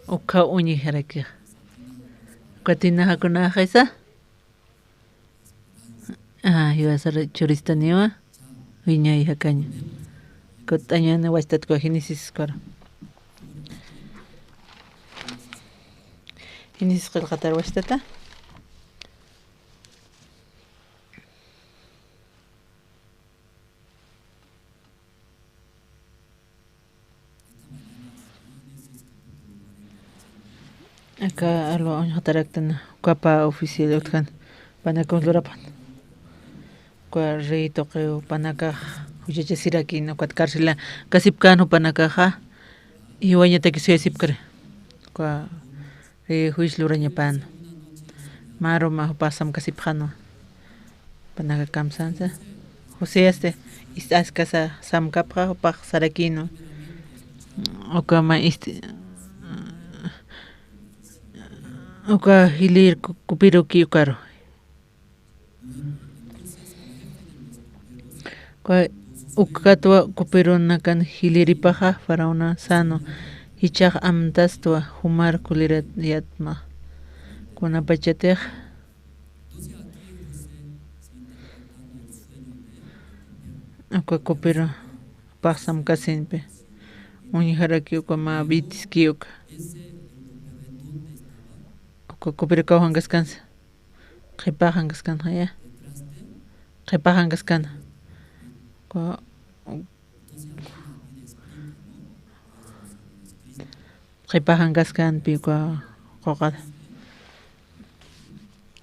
Ukha uñijarakix. Ukatina jakunaxisa. Ah, jiwasar churistaniwa. Wiñay jakaña. Kut'añana wachtatku Génesis kora. Génesis qillqatar wachtata. Aka alwa uñjataraktan, ukapa oficial utjan, panakun lurapan. Uka rey tuqiw panakax juchachasirakïn, ukat carcela kasipkän jupanakaxa, jiwañataki suyasipkri. Uka rey juicio lurañapan. Maruma jupax samkasipxanwa. Panaka kamsansa. Joseasti ist'askasa samkapxa jupax sarakïnwa. Ukama isti-, uka jilïr ku-, kupiruki ukaru. Uka, ukatwa kupirunakan jilïripaxa faraona sänwa, jichhax amtastwa jumar kulirat yatma. Kunapachatix Uka copero paxsam kasinpi. Uñjaraki uka mä bitiski uka. Uka copero kawjankaskansa. Qhipaxankaskanxa ya. Qhipaxankaskana. Uka qhipaxankaskanpi uka quqa.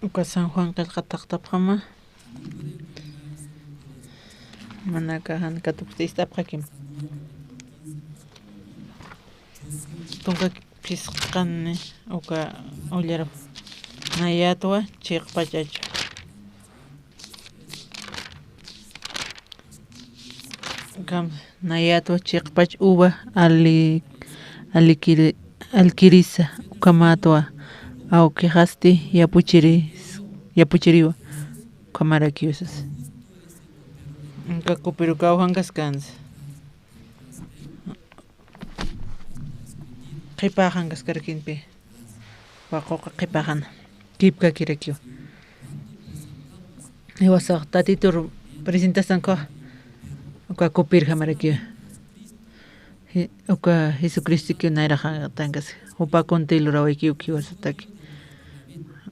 Uka San Juan qillqa taqtapxama. Manaka jan katuqta ist'apxakim. Tunka phisqani uka ullarap. Nayatwa chiqpachachu. Kam, nayatwa chiqpach uva ali-, alikiri-, alkirisa, ukhamatwa awkixasti yapuchiris-, yapuchiriwa, ukhamarakiw sas. Uka copero kawjankaskansa. Qhipaxankaskarakinpi. Uka quqa qhipaxana. Kipkakirakiwa. Jiwasax Tatitur presentasankawa. Uka copero jamarakiwa. Je-, uka Jesucristokiw nayraqatankasi. Jupa kunti lurawaykiw jiwasataki.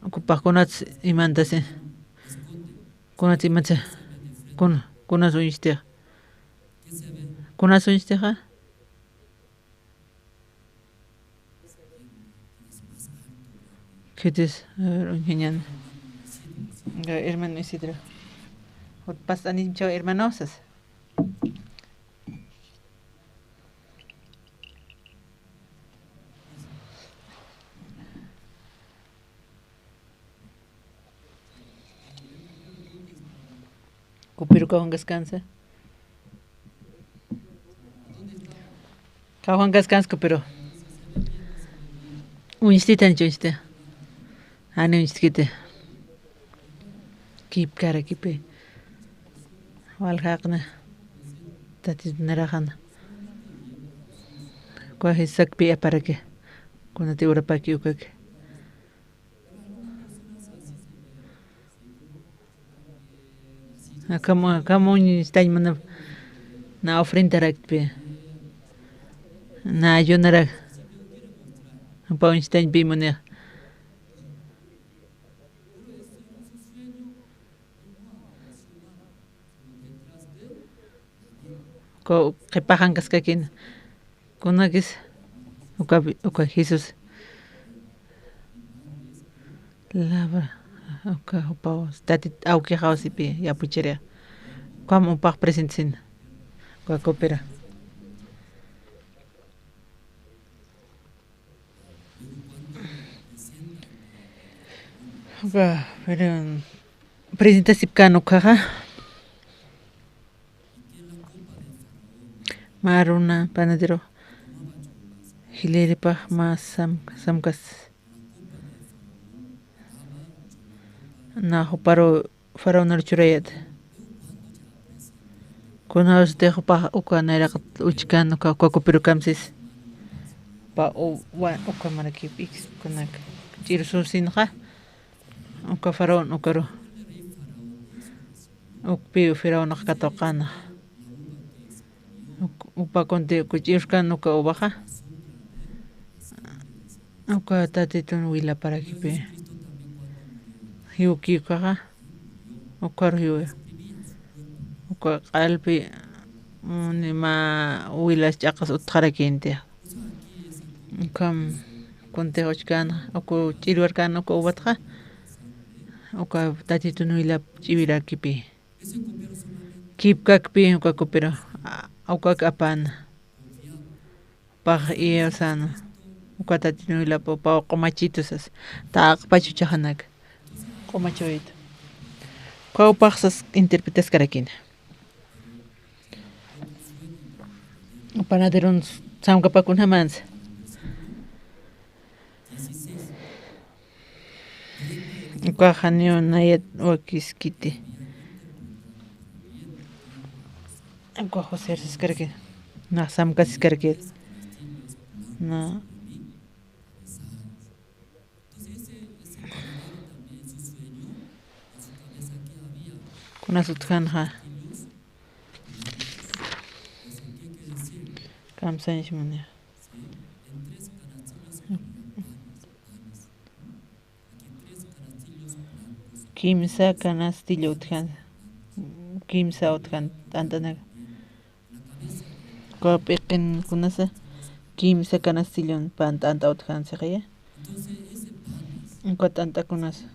Uka pax kunats imantasi. Kunats imatsa. Kun-, kunas uñstixa. Kunas uñstixa. Khitis, a ver, uñjañan. Hermano Isidro. Jutpas animchaw hermanosas. Copero kawjankaskansa. Kawjankaskansa copero. Uñstitancha uñsti. Jani uñstkiti. Kipkarakipi. Waljaqna. Tatit naraxana. Uka jisakpi aparaki. Kunati urapaki ukaki. Akham, akham uñstañ mana na ofrendarakpi. Na ayunarak. Jupa uñstañpi munixa. Uka qhipaxankaskakina. Kunakis uka, uka Jesús. Labra, uka jupaw, Tatit awkixaw sipi yapuchirixa. Ukham jupax presentesina. Uka copero. Uka, pero, presentasipkän ukhaxa. Mä runa panadero jiliripax mä sam-, samkas. Na juparu faraonaru churayät. Kunawsti jupax uka nayraqat uchkän uka, uka copero kamsis. Jupa u-, wa-, uka marakip iks kunak ch'irsusinxa. Uka faraón ukaru. Ukpi faraonax katuqana. Uk-, upa kunti uka ch'irkan uka uvaxa. Uka Tatitun wilaparakipi. Jiwki ukaxa. Ukaru jiwa. Uka q'alpi, mm, ni mä wilas ch'aqas utxarakinti. Ukham kuntix uchkän, uku ch'irwarkän uka uvatxa. Uka Tatitun wilap ch'iwirakipi. Kipkakpi uka copero, a, ukak apana. Pax iyawsana. Uka Tatitun wilap upaw q'umachitu sas. Taqpach uchaxanak. Q'umachiwaytu. Ukaw pax sas interpretaskarakina. Panaderun samkapakunjamansa. Ukax janiw nayat wakiskiti. Ukax José siskaraki. Nax samkasiskaraki. Na. Kunas utjanxa. Kamsañs muni. Kimsa canastillo utjan, kimsa utjan t'ant'anaka. Uka p'iqinkunasa kimsa canastillon pan t'ant'a utjan sixiya. Uka t'ant'akunasa.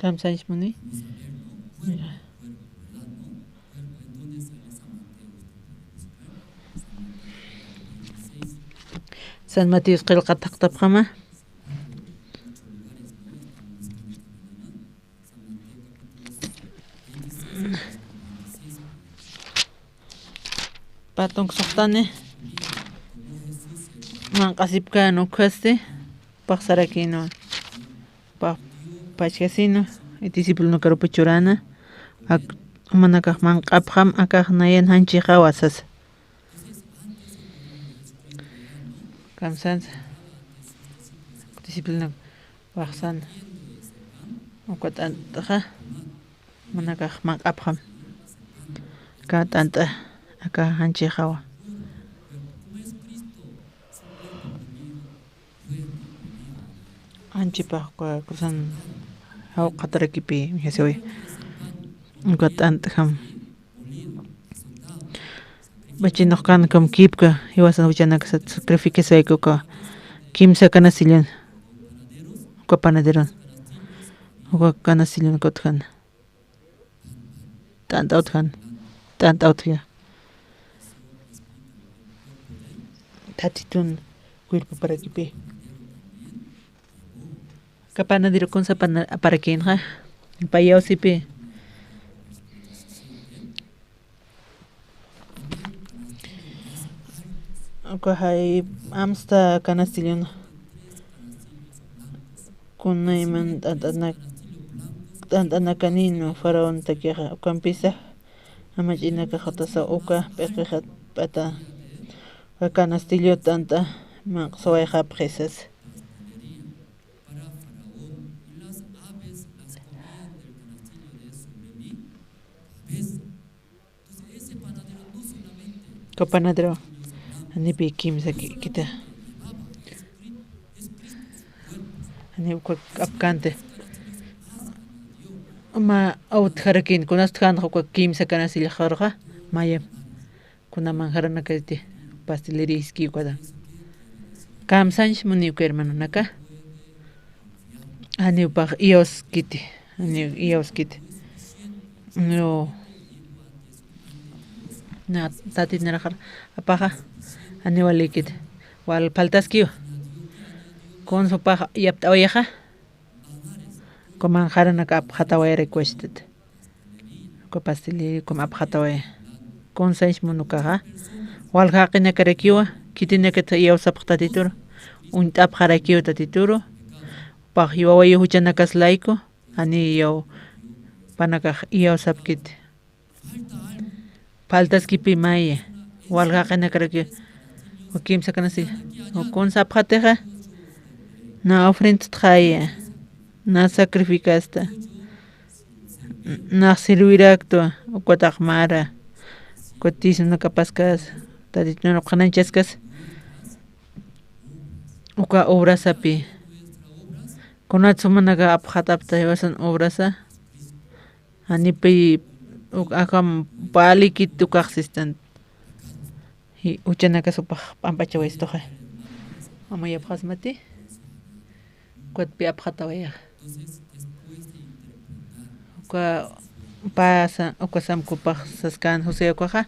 Kamsañs muni. San Mateos qillqat jaqtapxama. Patunk suxtani. Manq'asipkän ukhasti, paxsarakïnwa, pax-, pachkasïnwa, y discipulonakarupi churana, ak-, jumanakax manq'apxam, akax nayan janchixawa sasa. Kamsansa, discipulinak waxsan, uka t'ant'xa, jumanakax manq'apxam, aka t'ant'a, aka janchixawa. Janchipax uka cruzan jawq'atarakipï, mijasiwi. Uka t'ant'jam. Bachinux kan kam kipka, jiwasan juchanakasat sacrificio sayku uka kimsa canastillon. Uka panaderon. Uka canastillon kutjan. T'ant'a utjan, t'ant'a utja. Tatitun cuerpoparakipï. Aka panadero kunsa pana-, parakïnxa, pay iyawsipï. Uka jay amsta canastillon. Kunayman t'ant'anak-, t'ant'anakanïnwa faraontakixa, ukampisa jamach'inakax jutasa uka p'iqixat p'ata, uka canastillo t'ant'a manq'sawayxapxi sasa. Uka panadero, janipï kimsa ki-, kita. Janiw uka k'apkänti. Mä utjarakïn, kunas utjänxa uka kimsa canastillxaruxa, mayam. Kuna manjaranakati, pastelería jiskï ukata. Kamsañs muni uka hermanonaka. Janiw pax iyawskiti, janiw iyawskiti. No. Na, tatit naraxar, apaxa, janiw walikiti. Wal faltaskiw. Kunsa upax yapt'awayaxa. Uka manjaranaka apxatawayarakiwachitati. Uka pastelería ukham apxatawaya. Kunsañs muni ukaxa. Walja jaqinakarakiwa, khitinakatxa iyawsapx Tatituru. Uñt'apxarakiw Tatituru. Upax jiwawayu juchanakas layku, janiy iyaw, jupanakax iyawsapkiti. Faltaskipï maya, walja jaqinakarakiw, uka kimsa canastilla, kunsa apxatixa, na ofrendatxaya, na sacrificasta, nax sirviraktwa, ukatax mara, uka diezmonakapaskas, Tatitunakax qhanañchaskas, uka obrasapï. Kunatsa jumanakax apxatapxta jiwasan obrasa, janipï uk-, akham palikit ukax sistan. Ji-, juchanakas upax p'amp'achawayistuxa. Amuyapxasmati. Ukatpï apxatawayaxa. Uka pasa, uka samkupax saskän José ukaxa.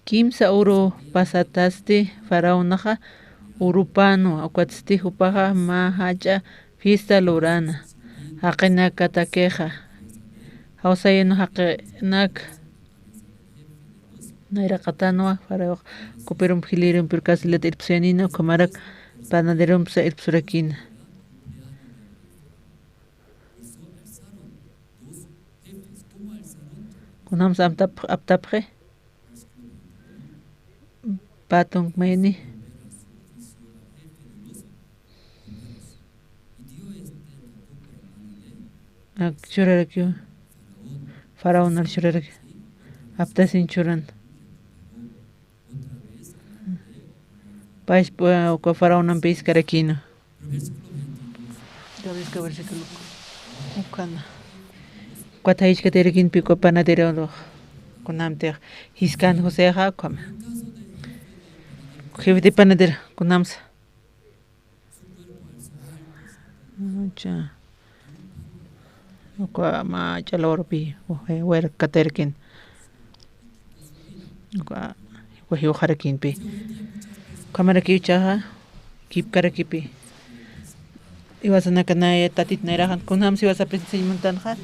Kimsa uru pasatasti faraonaxa urupänwa, ukatsti jupaxa mä jach'a fiesta lurana. Jaqinakatakixa. Jawsayanwa jaqinak nayraqatänwa, faraox copero jilïrumpi urkasilat irpsuyanïna, ukhamarak panaderompsa irpsurakïna. Kunjamsa amtap-, aptapxi. Patunk mayni. Ak churarakiw. Faraonar churaraki. Aptasin churan. Pashpa uka faraonampi iskarakïna. Ukat jaychkatirakinpi uka panaderonux kunamtix jiskan Josexa ukhama. Jefe de panadero kunamsa. Uka mä ch'alawarupi wayrakatirakin. Uka jiwxarakinpi. Ukhamarakiw ichaxa kipkarakipi. Iwasanaka naya tatit nayraxan kunjamsa iwasapis enseña muntanxa.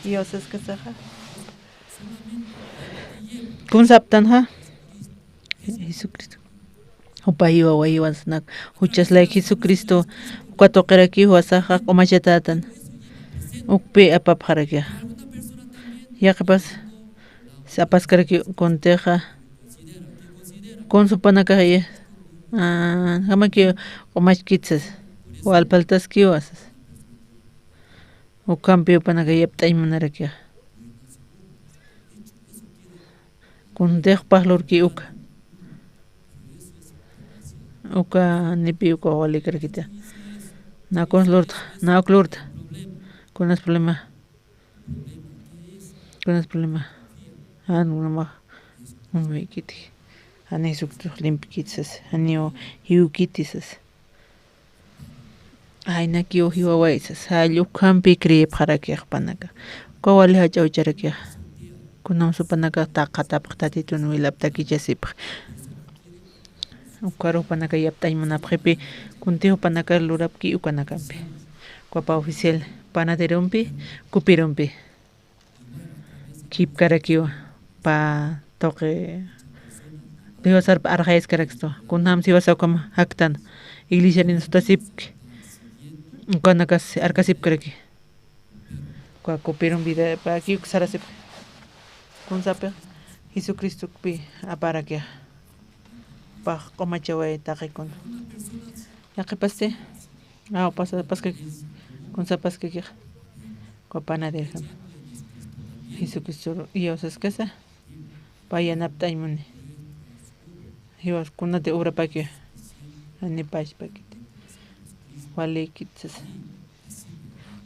Iwasaskasaxa. Kun saptanxa. Jesucristo. Jupa jiwawa jiwasanak juchas layk Jesucristo uka tuqirakiw jiwasaxa q'umachatätan. Ukpi apapxarakixa. Yaqhipas sapaskaraki kuntixa. Kun supanakax iya. Jamaki q'umachkit sas. Walphaltaskiwa sas. Ukhampi jupanaka yapt'añ munarakixa. Kuntix pax lurki uka. Uka nipi uka walikarakita. Na kuns lurta, na uk lurta. Kunas problema. Kunas problema. Jan unamax. Unamaykiti. Jani Jesucristo limpikiti sas. Janiw jiwkiti sas. Jaynakiw jiwaway sas, jall ukhampi creepxarakix jupanaka. Uka wali jach'a jucharakix. Kunjamsa jupanaka taqatapx Tatitun wilaptakichasipx. Ukar jupanaka yapt'añ munapxipi, kunti jupanaka lurapki ukanakampi. Ukapa oficial panaderompi, cupirompi. Kipkarakiwa, pa tuqi, jiwasarpa arxayaskarakistu. Kunjamsa jiwasa ukham jaktan. Iglesianin sutasipki. Ukanakas arkasipkaraki. Uka cupirompi paki uksarasipki. Kunsapix Jesucristokpi aparaki. Pax q'umachaway taqikuna. Yaqhipasti. Aw, pasa, paskaki. Kunsa paskakix. Uka panaderjama. Jesucristo iyawsaskasa. Pay yanapt'añ muni. Jiwas kunati obrapaki. Jani pachpakiti. Walikit sasa.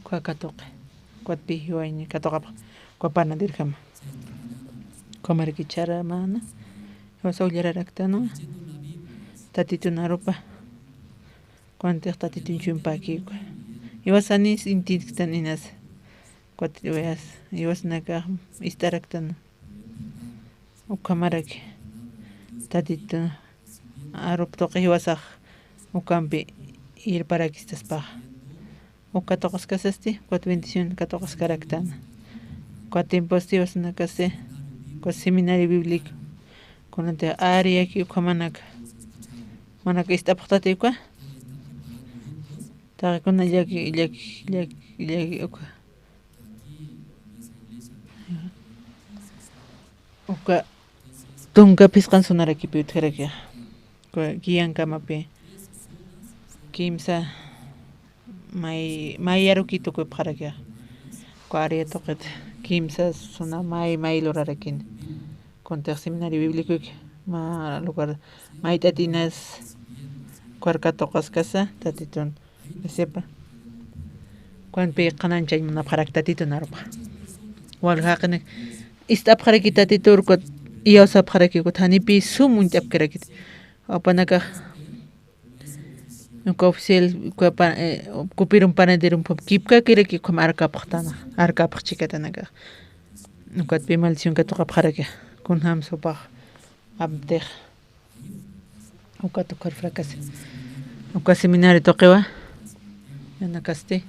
Uka katuqi. Ukatpi jiwaña katuqapx. Uka panaderjama. Ukhamaraki chara mana. Jiwasa ullararaktana. Tatitun arupa. Kuntix Tatitun chumpaki uka. Jiwasanis intitktan inas. Ukat jiwas, jiwasanakax ist'araktan. Ukhamaraki. Tatitun arup tuqi jiwasax. Ukampi irparakistaspax. Uka katuqaskasasti, ukat bendición katuqaskaraktan. Uka tiemposti jiwasanakasti, uka seminario bíblico. Kunati ariyaki ukhamanaka. Manaka ist'apxtati uka. Taqikuna llaki, llaki, llaki, llaki uka. Uka tunka phisqan sunarakipi utjarakixa. Uka guiankamapi. Kimsa may, may aruki tukupxarakixa. Uka aria tuqit. Kimsa suna may, may lurarakin. Kuntix seminario bíblico mä lugar mayt'atinas. Uka katuqaskasa, Tatitun. Sepa. Kunpi qhanañchañ munapxarak Tatitun arupa. Wal jaqinak ist'apxaraki Tatitur ukat iyawsapxaraki ukat janipi sum uñt'apkarakit. Jupanakax uka oficial, uka pa-, eh, cupirun panaderun pum kipkakiraki ukham arkapxtana, arkapx chhikatanakax. Ukatpi maldición katuqapxaraki. Kunjamsa jupax amtix. Ukat ukar fracasé. Uka seminario tuqiwa. Yanakasti.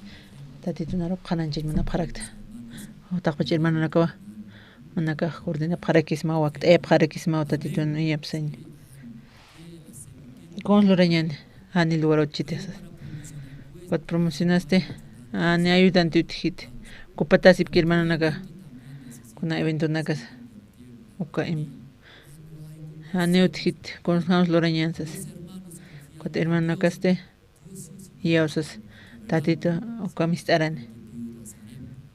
Tatitun arup qhanañchañ munapxarakta. Taqpach hermanonakawa. Manakax coordinapxarakismaw, wakt'ayapxarakismaw Tatitun iyapsañ. Kuns lurañani. Jani lugar utjiti sas. Ukat promocionasti. Jani ayudante utjiti. Kupatasipki hermanonaka. Kuna eventonakas. Uka im. Jani utjiti, kunjams lurañan sas. Ukat hermanonakasti, iyawsas, Tatitu, ukham ist'arani.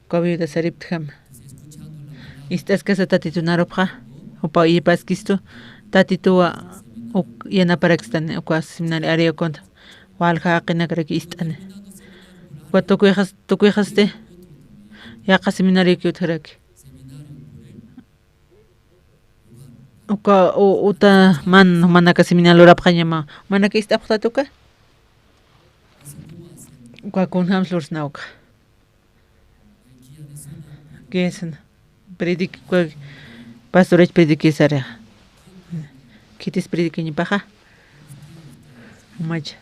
Uka viuda sariptjama. Ist'askasa Tatitun arupxa, jupa iyipaskistu, Tatituwa, uk yanaparakstan, uka seminario Areokunta walja jaqinakaraki ist'ani. Uka tukuyxas-, tukuyxasti, yaqha seminarioki utjaraki. Uka, u-, uta man, jumanaka seminario lurapxañama, jumanaka ist'apxtati uka. Uka kunjams lursna uka. Kesna. Predic-, kua-, pastorach predicasari. Khitis predicañapaxa. Jumacha.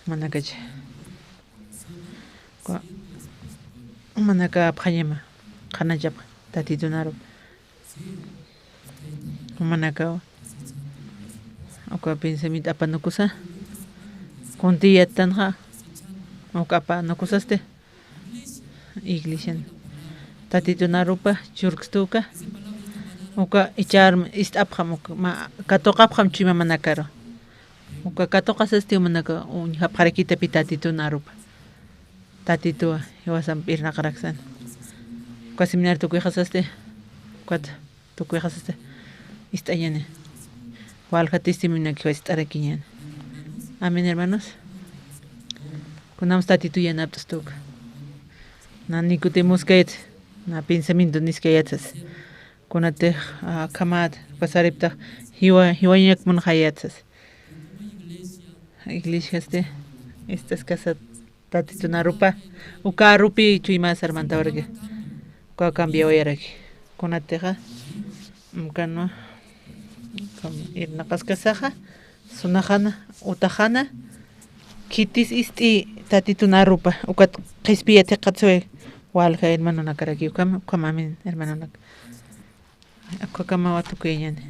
Jumanakacha. Kua-, jumanaka apxañama. Qhanachapxa. Tatitun arupa. Jumanakawa. Uka pensamiento apanukusa. Kunti yattanxa. Uka apanukusasti. Iglesian. Tatitun arupa, churkstuka. Uka icharm ist'apxam uka. Ma, katuqapxam chuymamanakaru. Uka katuqasasti jumanaka, uñjapxarakitapi tatitun arupa. Tatituwa, jiwasamp irnaqaraksan. Uka seminario tukuyxasasti. Ukat. Tukuyxasasti ist'añani. Walja testimonionak jiwas ist'arakiñani. Amén, hermanos. Kunams Tatitu yanapt'astuka. Na Nicodemoskayat, na pensamiento niskayatsas. Kunatix, ah, akhamat, pasariptax, jiwa, jiwañak munxayatsas. Iglesiasti, ist'askasat. Tatitun arupa, uka arupi chuymasar mantawaraki. Uka cambiawayaraki. Kunatixa, mm, kanwa, kam-, irnaqaskasaxa, sunaxana, utaxana, khitis ist'i tatitun arupa, ukat qhispiya thiqhatsiway, walja hermanonakaraki, ukham, ukham amén, hermanonak. Akhakamawa tukuyañani.